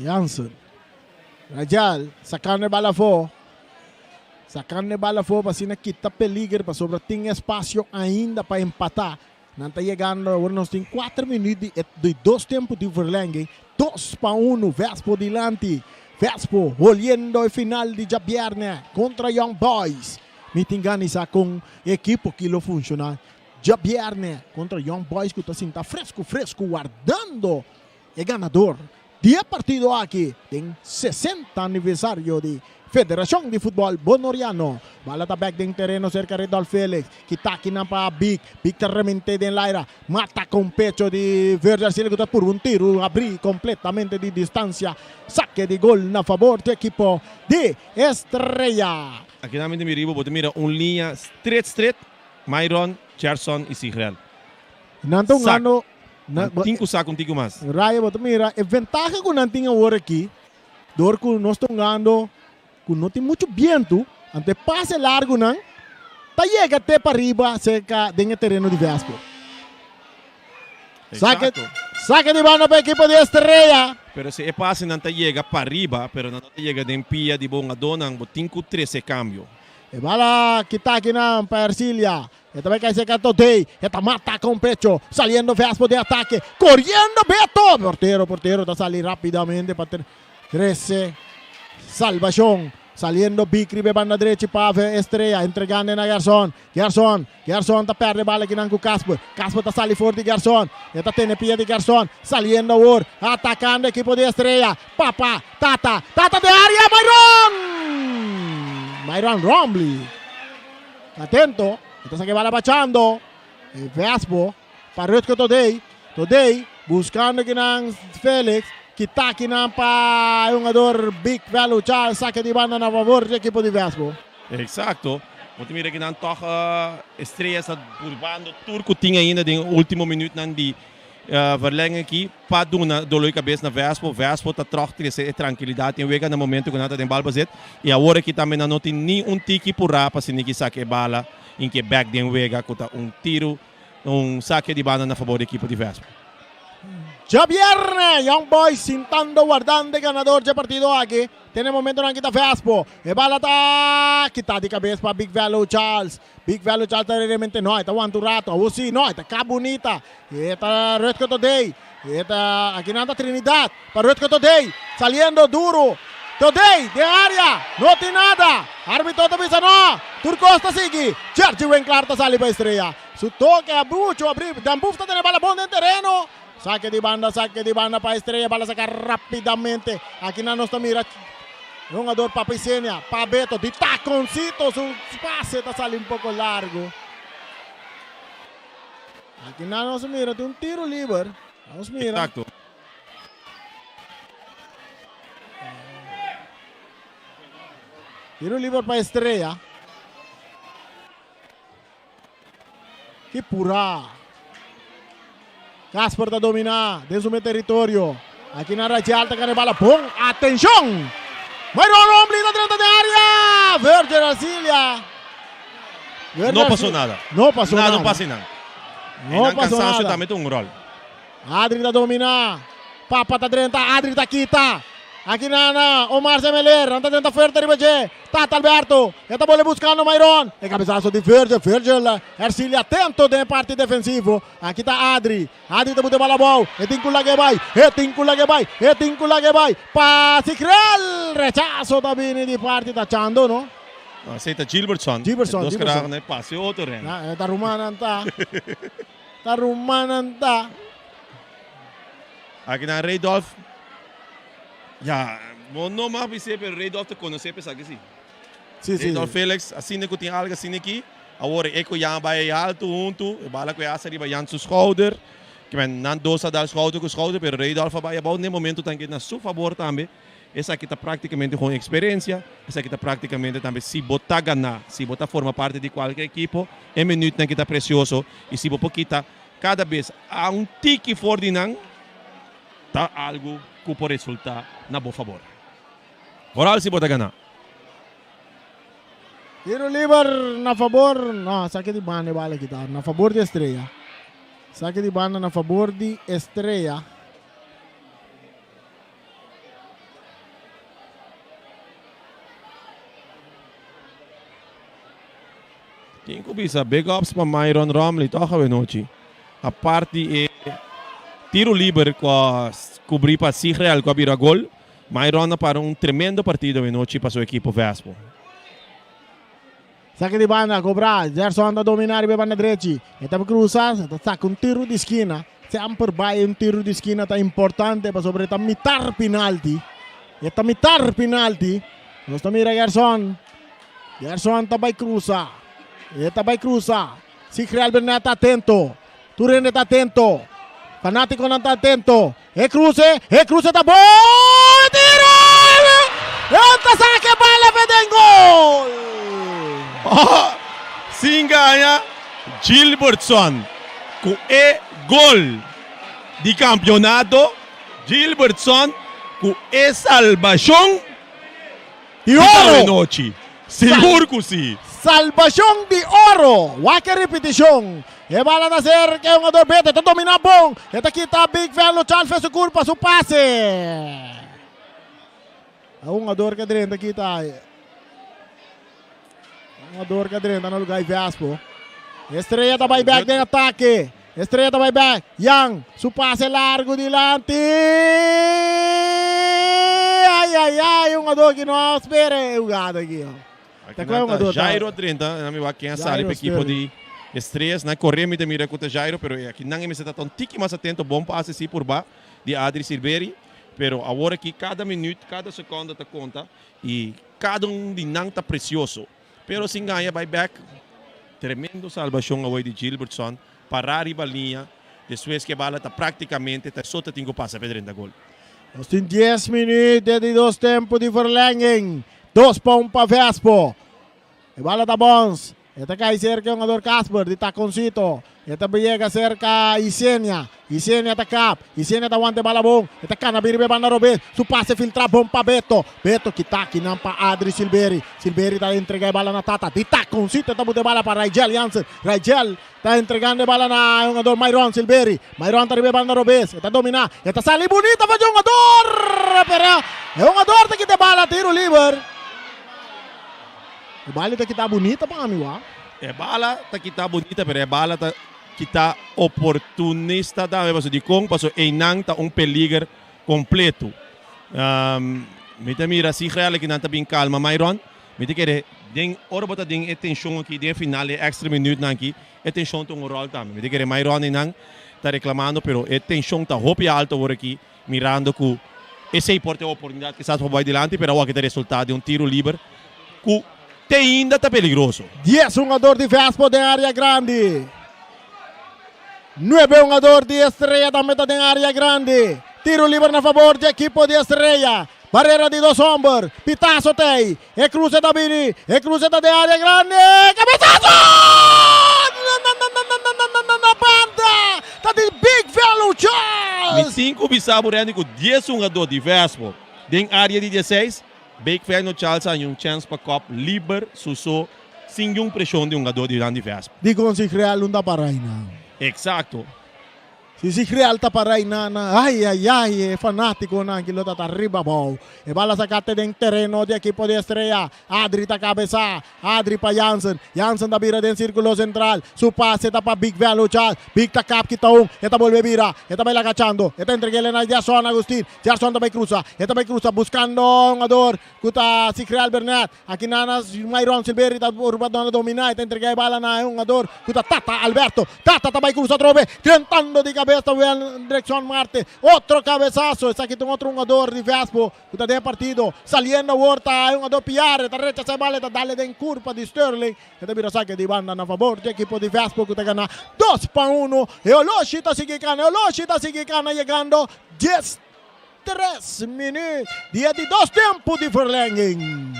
Jansen. Rigel sacando e bala afó. Sacando e bala afó pa asina kita peliger pasobra tin espacio ainda pa empatá. Nan ta yegando awor nos tin kuater minuut di e di dos tempu di verlenging. 2-1 Vespo dilanti. Vespo holiendo e final di djabièrnè kontra Young Boys. Mi tin gana di sa kon e ekipo ki lo funshoná djabièrnè kontra Young Boys ku ta sinta fresku fresku wardando e ganador di e partido aki den 60 aniversario di Federacion di Futbol Bonoriano. Bala ta bek den tereno cerca Redolf Felix. Kita akinan pa Big. Big ta remente den laira. Mata con pecho di Virgil Arcilla cu ta purba un tiro abri completamente di distancia. Saque di gol na favor di ekipo di Estrella.
Akinan mi ta mira riba bo ta mira un liña stret stret, Myron, Gerson y Sigrel.
Nan ta hungando.
Nan tin ku sa ku un tiki mas.
Raya bo ta mira e ventaha ku nan tin awor aki dor ku nos ta hungando ku no tin muchu bientu, anto e pase largunan ta yega te pariba serka den e tereno di Vespo. Sake, sake di banda pa ekipo di Estrella.
Pero si e pasenan ta yega pariba, pero nan no ta yega den pia di bo hungadónan, bo tin ku trese kambio.
E bala kita akinan pa Ercilia. E ta bai kai serka Todey. E ta mata con pecho. Saliendo Vespo den atake. Coriendo Beto. Portero, portero ta sali rapidamente pa trece salvacion. Saliendo Big riba e banda drechi pa Estrella. Entregando na Gerson. Gerson, Gerson ta perde bala kinan cu Casper. Casper ta sali for di Gerson. E ta tene pia di Gerson. Saliendo awor. Atacando ekipo di Estrella. Papa, Tata, Tata den area. Myron! Myron Rombley. Atento, e ta saki bala bachando. E Vespo pa Rutger Todey. Todey buscando kinan Felix. Kita kinan pa e hungador Big Velo Charles. Sake di banda na favor di ekipo di Vespo.
Exacto. Bo ta mira kinan toch Estrella sa purbando tur cu tin ainda den ultimo minuutnan di verlenging aki pa duna dolor di cabes na Vespo. Vespo ta trog trece e trankilidad den wega na momento cu nan ta den bal bezit. Y awor aki tambe nan no tin ni un tiki pura pa asina ki saca e bala y ke bek den wega cu ta un tiro, un saque di banda na fabor di ekipo di Vespo.
Djabierne, Young Boys sintando wardando e ganador dje partido aki. Te na e momentonan kita Vespo. E bala ta kita di cabes pa Big Velo Charles. Big Velo Charles ta remente no, e ta wanta un rato. Awor si, no, e ta ka bunita. E ta Rutger Todey. E ta akinan ta Trinidad pa Rutger Todey. Saliendo duro. Todey den area. No tin nada. Arbitro ta bisa no. Tur kos ta sigui. Jergy Winklaar ta sali pa Estrella. Su toke a mucho abri. Dan Boef ta tene bala bon den tereno. Sake di banda, sake di banda pa Estrella. Bala saka rapidamente. Akinan nos ta mira. E hungador Papa Isenia pa Beto di taconcito su pase ta sali un poco largo. Aki nan nos mira tin un tiro liber. Nos mira.
Exacto.
Tiro liber pa Estrella. Ki purá. Casper ta dominá den su mes teritorio. Aki na Rachel ta gana e bala. Bon atenshon! Myron Rombley ta drenta den área! Virgil Arcilia.
Virgil No pasó nada.
No pasó
nada. No pasa nada.
No
Einan
pasó
cansancio
nada.
tambe ta un rol.
Adri ta dominá. Papa ta drenta. Adri ta kita. Aki na na Omar Semeler. Nan ta drenta fuerte riba dje. Tata Alberto. E ta bole buscando Myron. E cabezazo di Virgil. Virgil Ercilia atento den e parti defensivo. Aki ta Adri. Adri ta buta e bala abou. E tin cu laga e bay. E tin cu laga e bay. E tin cu laga e bay. Pase Krel. Rechazo ta bini di parti ta Chando no.
No, esey ta Gilbertson.
Gilbertson,
E dos
Gilbertson.
kraag na e pase otro ren.
Na, e ta rumannan ta. Ta rumannan ta.
Aki nan Reydolf. Ya, bo no mag bis'é, pero Reydolf ta konosé pa esaki si.
Sí, sí.
Reydolf Felix, asina ku tin algu asina aki, awor e ku Jan bai altu huntu, e bala ku e hasa riba Jan su schouder. Ke men nan dos a dal schouder ku schouder, pero Reydolf a bai abou n'e momento tanke na su fabor tambe. Esaki ta práktikamente kon eksperensia, esaki ta práktikamente tambe si bo ta ganá, si bo ta forma parti di kualke ekipo, e minütnan ki ta presioso i si bo por kita kada bes a un tiki for di nan, ta algu ku por resultá na bo fabor. Foral si bo ta ganá.
Tiro liber na fabor, no, sake di banda e bala kita, na fabor di Estrella. Sake di banda na fabor di Estrella.
Tin ku bisa big ups pa Myron Romley tòg awenochi. Apart di e tiro liber ku a kubrí pa Sigrel ku a bira gol, Myron a para un tremendo partido awenochi pa su ekipo Vespo.
Saki di banda kobra, Gerson ta dominá riba e banda drechi. E ta krusa, e ta saka un tiro di skina. Semper bai un tiro di skina ta importante pasobra e ta mitar pinalti. E ta mitar pinalti. Nos ta mira Gerson. Gerson ta bai krusa. E ta bai krusa. Sigrel Bernet ta atento. Tur hende ta atento. Fanatikonan ta atento. E kruse, e kruse ta bon! E tiro! E ta saka e bala fe den gol!
Oh, sin gaña, Gilbertson ku e gol di kampionato, Gilbertson ku e salbashon
Di oro!
Nochi. Sigur ku si!
Salbashon di oro! Wak e ripitishon. E bala ta serka e hungador Beto. E ta dominá bon. E ta kita Big Velo Chalfe su kurpa, su pase. E hungador ke drenta kita. E hungador ke drenta na lugar di Vespo. Estrella ta bai bek den atake. Estrella ta bai bek. Jan, su pase largu dilanti. Ai, ai, ai, hungador ki no a spera e hugada aki.
Ta kua hungador ta? Jairo a drenta, nan mi wak ken a sali pa ekipo di Estrellas. Nan kore mi ta mira ku ta Jairo, pero aki nan e mester ta ta un tiki mas atento. Bon pase si purba di Adri Silveri, pero awor aki kada minüt, kada sekonda ta konta i kada un di nan ta presioso. Pero sin gaña bai bek. Tremendo salbashon awor di Gilbertson, pará riba liña, despues ku e bala ta práktikamente ta so ta tin ku pasa pa e drenta gol.
Nos tin dies minüt den di dos tempu di verlenging. Dos pa un pa Vespo. E bala ta bons. E ta kai serka e hungador Casper di Taconcito. E ta yega serka Isenia. Isenia ta kap. Isenia ta wanta e bala bon. E ta kana bin riba e banda robes. Su pase filtra bon pa Beto. Beto kita akinan pa Adri Silveri. Silveri ta entrega e bala na Tata. Di Taconcito e ta buta e bala pa Raigel Jansen. Raigel ta entregando e bala na e hungador Myron Silveri. Myron ta riba e banda robes. E ta domina. E ta sali bunita pa dje hungador. Pero e hungador ta kita e bala. Tiro liber. E bala ta kita bunita pa mi wak.
E bala ta kita bunita pero e bala ta kita oportunista tambe pasobra dikon pasobra einan ta un peliger kompleto. Mi ta mira si Grelle kinan ta bin kalma Myron. Mi ta kere den ora bo ta den e tenshon aki den e final e extra minuutnan aki e tenshon ta un ròl tambe. Mi ta kere Myron einan ta reklamando pero e tenshon ta hopi alto awor aki mirando ku. Esei por ta e oportunidat kisas pa bai dilanti, pero awor aki ta resultá den un tiro liber ku te ainda ta peligroso.
Dies hungador di Vespo den área grandi. Nuebe hungador di Estrella tambe ta den área grandi. Tiro liber na fabor di ekipo di Estrella. Barrera di dos homber. Pitazo t'ei. E cruce ta bini. E cruce ta den área grandi. Cabezazo! Na na na na na na na na na banda! Ta di Big Velo
Mi
Charles!
tin ku bisa bo Randy ku dies hungador di Vespo den área di dieseis, Big Velo Charles a haña un chèns pa kòp liber su so sin niun preshon di hungador di Randy Vespo.
Dikon si Real no ta para einan?
Eksakto.
Si si Real ta para einan, ay ay ay e fanatikonan ki lo ta ta riba abou. E bala saka te den tereno di ekipo di Estrella. Adri ta kabesá. Adri pa Jansen. Jansen ta bira den sirkulo sentral. Su pase ta pa Big Velo Charles. Big ta kap kita un. E ta bolbe bira. E ta bai laga Chando. E ta entreg'é na Gerson Agustin. Gerson ta bai krusa. E ta bai krusa buskando hungador ku ta Sigreal Bernet. Aki nana Myron Silveri ta purba dona domina y ta entrega e bala na e hungador cu ta Tata Alberto. Tata ta bay cruza atrobe, drentando di cabeza wel direccion Marte. Otro cabezazo, esaki ta un otro hungador di Vespo cu ta den e partido. Saliendo awor ta e hungador Piare, ta rechaza e bala y ta dale den curpa di Sterling. E ta bira saque di banda na favor di ekipo di Vespo cu ta gana 2-1. E oloshi ta sigui cana, e oloshi ta sigui cana yegando dies. Tres minuut di e di dos tempu di verlenging.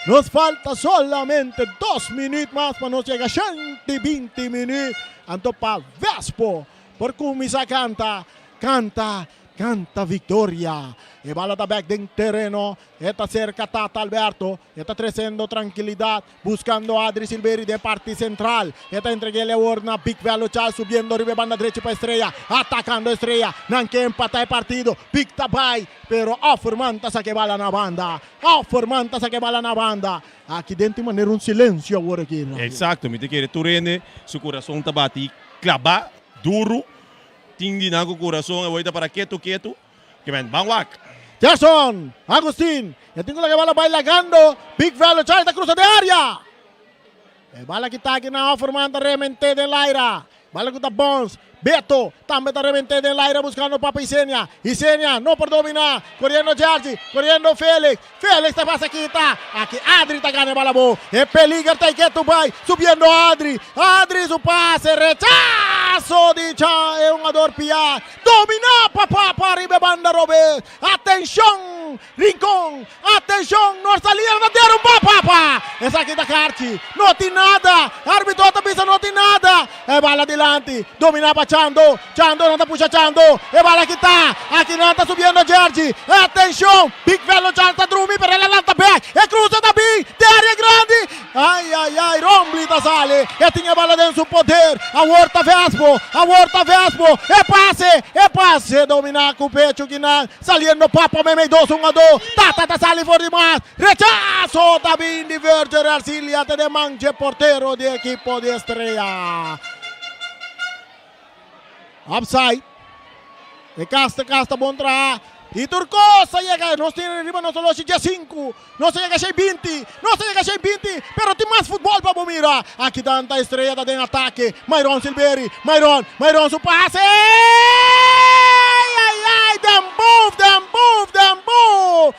Nos falta solamente dos minuut mas pa nos yega 120 minuut. Anto pa Vespo por kuminsá kanta, kanta, kanta viktoria. E bala ta bek den tereno. E ta serka Tata Alberto. E ta tresiendo trankilidat. Buscando Adri Silveri den parti central. E ta entreg'el e awor na Big Velo Charles subiendo riba e banda drechi pa Estrella. Atacando Estrella. Nan ke empata e partido. Big ta bai, pero Offerman ta saka e bala na banda. Offerman ta saka e bala na banda. Aki den tin manera un silencio awor aki.
Exacto, mi ta kere tur hende su curason ta bati claba, duro. Tin di nan cu curason awor ta para ketu ketu. Ke men ban wak.
Gerson Agustin e tin ku laga e bala bai lagando Big Velo Charlie ta krusa den área. E bala ki ta aki na Offerman ta rement'é den laira. Bala ku ta bons. Beto tambe ta rement'é den laira buskando Papa Isenia. Isenia no por dominá. Koriendo Jerzy, koriendo Felix. Felix ta pasa kita. Aki Adri ta gana e bala bo. E peliger ta iketu bai. Subiendo Adri. Adri su pase rechaso di Cha e hungador Piar. Domina pa Papa riba e banda robes. Atencion Rincon. Atencion Noord Salida ta derumba Papa. Esaki ta karchi. No tin nada. Arbitro ta bisa no tin nada. E bala dilanti. Domina pa Chando. Chando nan ta pusha Chando. E bala kita. Aki nan ta subiendo Jergy. Atencion. Big Velo Charles ta drumi pero el a lanta bek. E cruza ta bin. Den area grandi. Ay ay ay. Rombly ta sali. E tin e bala den su poder. Awor ta Vespo. Awor ta Vespo. E pase. E pase. Domina cu pecho kinan. Saliendo Papa meimei dos hungador. Tata ta sali for di mas. Rechazo ta bin di Virgil Arcilia te den man dje portero di ekipo di Estrella. Offside. E kas ta kas ta bon traha. I tur kos a yega. Nos tin riba nos oloshi dje sinku. Nos a yega shei binti. Nos a yega shei binti. Pero tin mas futbol pa bo mira. Aki tanta Estrella ta den atake. Myron Silveri. Myron. Myron su pase. Ay ay ay. Den boef den boef den boef.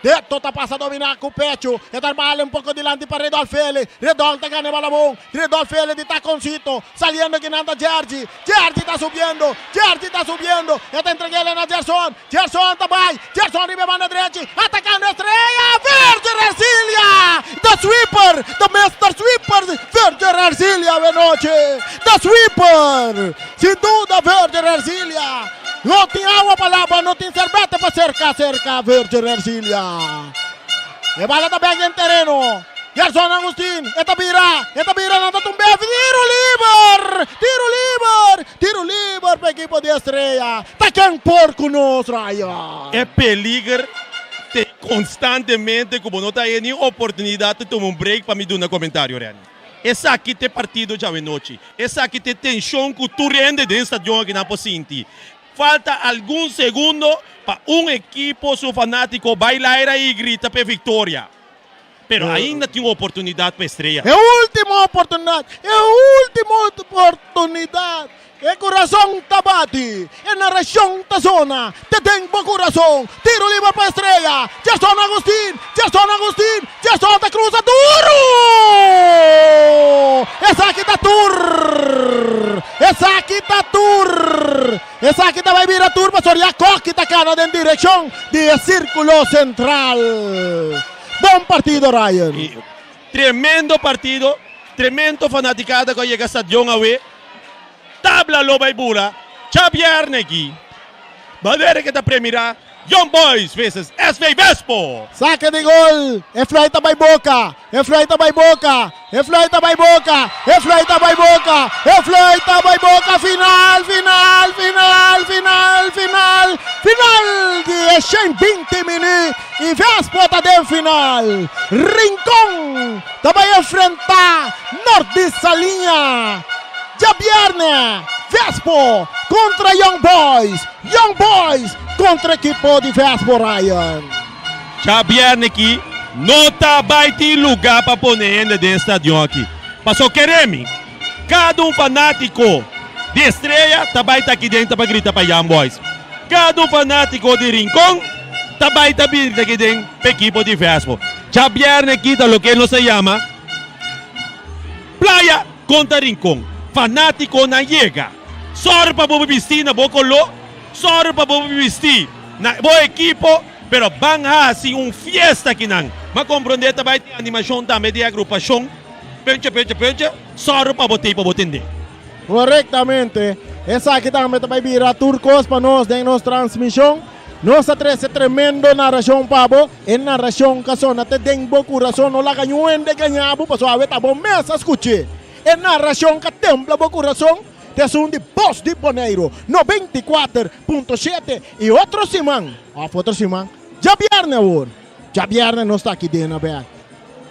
Beto ta pasa domina ku pechu. E ta bale un poko dilanti pa Redolf Feli. Redolf ta gana e balabon. Redolf Feli di takoncito. Saliendo kinan ta Jergy. Jergy ta subiendo. Jergy ta subiendo. E ta entreg'el na Gerson. Gerson ta bai. Gerson riba e banda drechi. Atakando Estrella. Virgil Ercilia! The sweeper! The Mister Sweeper! Virgil Ercilia awe nochi. The sweeper! Sin duda Virgil Ercilia. No tin awa pa laba, no tin serbete pa serka serka Virgil Ercilia. E bala ta bek den tereno. Gerson Agustin, e ta bira, e ta bira, nan ta tumbe, tiro liber, tiro liber, tiro liber pa ekipo di Estrella. Ta ken por ku nos, Ryan?
E peliger te konstantemente ku bo no ta haya ni oportunidat di tuma un break pa mi duna komentario, Renny. Esaki ta e partido djawe nochi. Esaki ta e tenshon ku tur hende den stadion akinan por sinti. Falta algun segundo pa un ekipo su fanátiko bai laira i grita pa e viktoria. Pero ainda tin un oportunidat pa Estrella.
E último oportunidat! E último oportunidat! E kurason ta bati, e narashon ta zona, te den bo kurason. Tiro liber pa Estrella, Gerson Agustin, Gerson Agustin, Gerson ta krusa duru! Esaki ta tur! Esaki ta tur! Esaki ta bai bira tur pasobra ya Koki ta kana den direkshon di e sirkulo sentral. Bon partido Ryan!
Tremendo partido, tremendo fanaticada cu a yega stadion awe. Tabla lo bay bula djabierne aki. Manera ke ta premira Young Boys vs SV Vespo.
Sake di gol, e fluit a bai boca, e fluit a bai boca, e fluit a bai boca, e fluit a bai boca, e fluit a bai boca, final, final, final, final, final, final di e 120 minuut y Vespo ta den final. Rincon ta bai enfrenta Nort di Saliña. Djabièrnè, Vespo kontra Young Boys, Young Boys kontra ekipo di Vespo Ryan.
Djabièrnè ki no ta bai tin lugá pa pone hende den e stadion aki. Paso kere mi, kada un fanátiko di Estrella ta bai ta aki den ta pa grita pa Young Boys. Kada un fanátiko di Rincon ta bai ta bini ta aki den pa ekipo di Vespo. Djabièrnè ki ta loke nos ta yama Playa kontra Rincon. Fanátikonan yega. Sòru pa bo bistí na bo koló, sòru pa bo bistí na bo ekipo, pero ban hasi un fiesta akinan. M'a komprondé ta bai tin animashon tambe di e agrupashon Penche Penche Penche, sòru pa bo tei pa bo tendé.
Korektamente. Esaki tambe ta bai bira tur kos pa nos den nos transmishon. Nos ta trese tremendo narashon pa bo. E narashon ka sona te den bo kurason. No laga niun hende gaña bo, pasobra awe ta bo mes a skuch'é. E narashon ka templa bo kurason ta esun di Bos di Boneiru, 94.7. I otro siman, òf otro siman, djabièrnè awor, djabièrnè nos ta aki den abèk.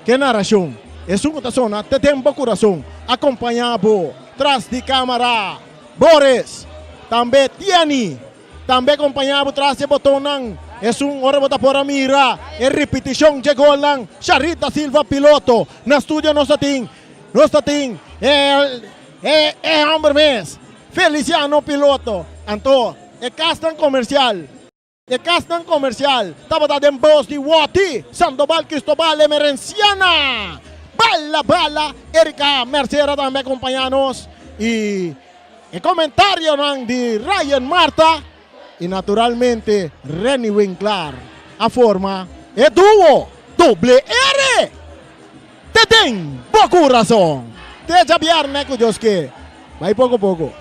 Ke narashon, esun ku ta sona te den bo kurason, akompañá bo tras di kámara, Boris, tambe Tieni. Tambe kompañá bo tras di e botonnan. Esun ora bo ta por a mira e ripitishon dje golnan. Sharit da Silva piloto. Na studio nos ta tin nos ta tin e e e homber mes, Feliciano piloto. Anto e kasnan komersial e kasnan komersial tabata den bos di Woti Sandoval Cristobal Emerenciana. Bala bala Erika Mercera tambe a kompañá nos i. E comentarionan di Ryan Marta y naturalmente Renny Winklaar a forma e duo Doble R. Te den bo curason. Te djabierne cu Dios ke. Bay poco poco.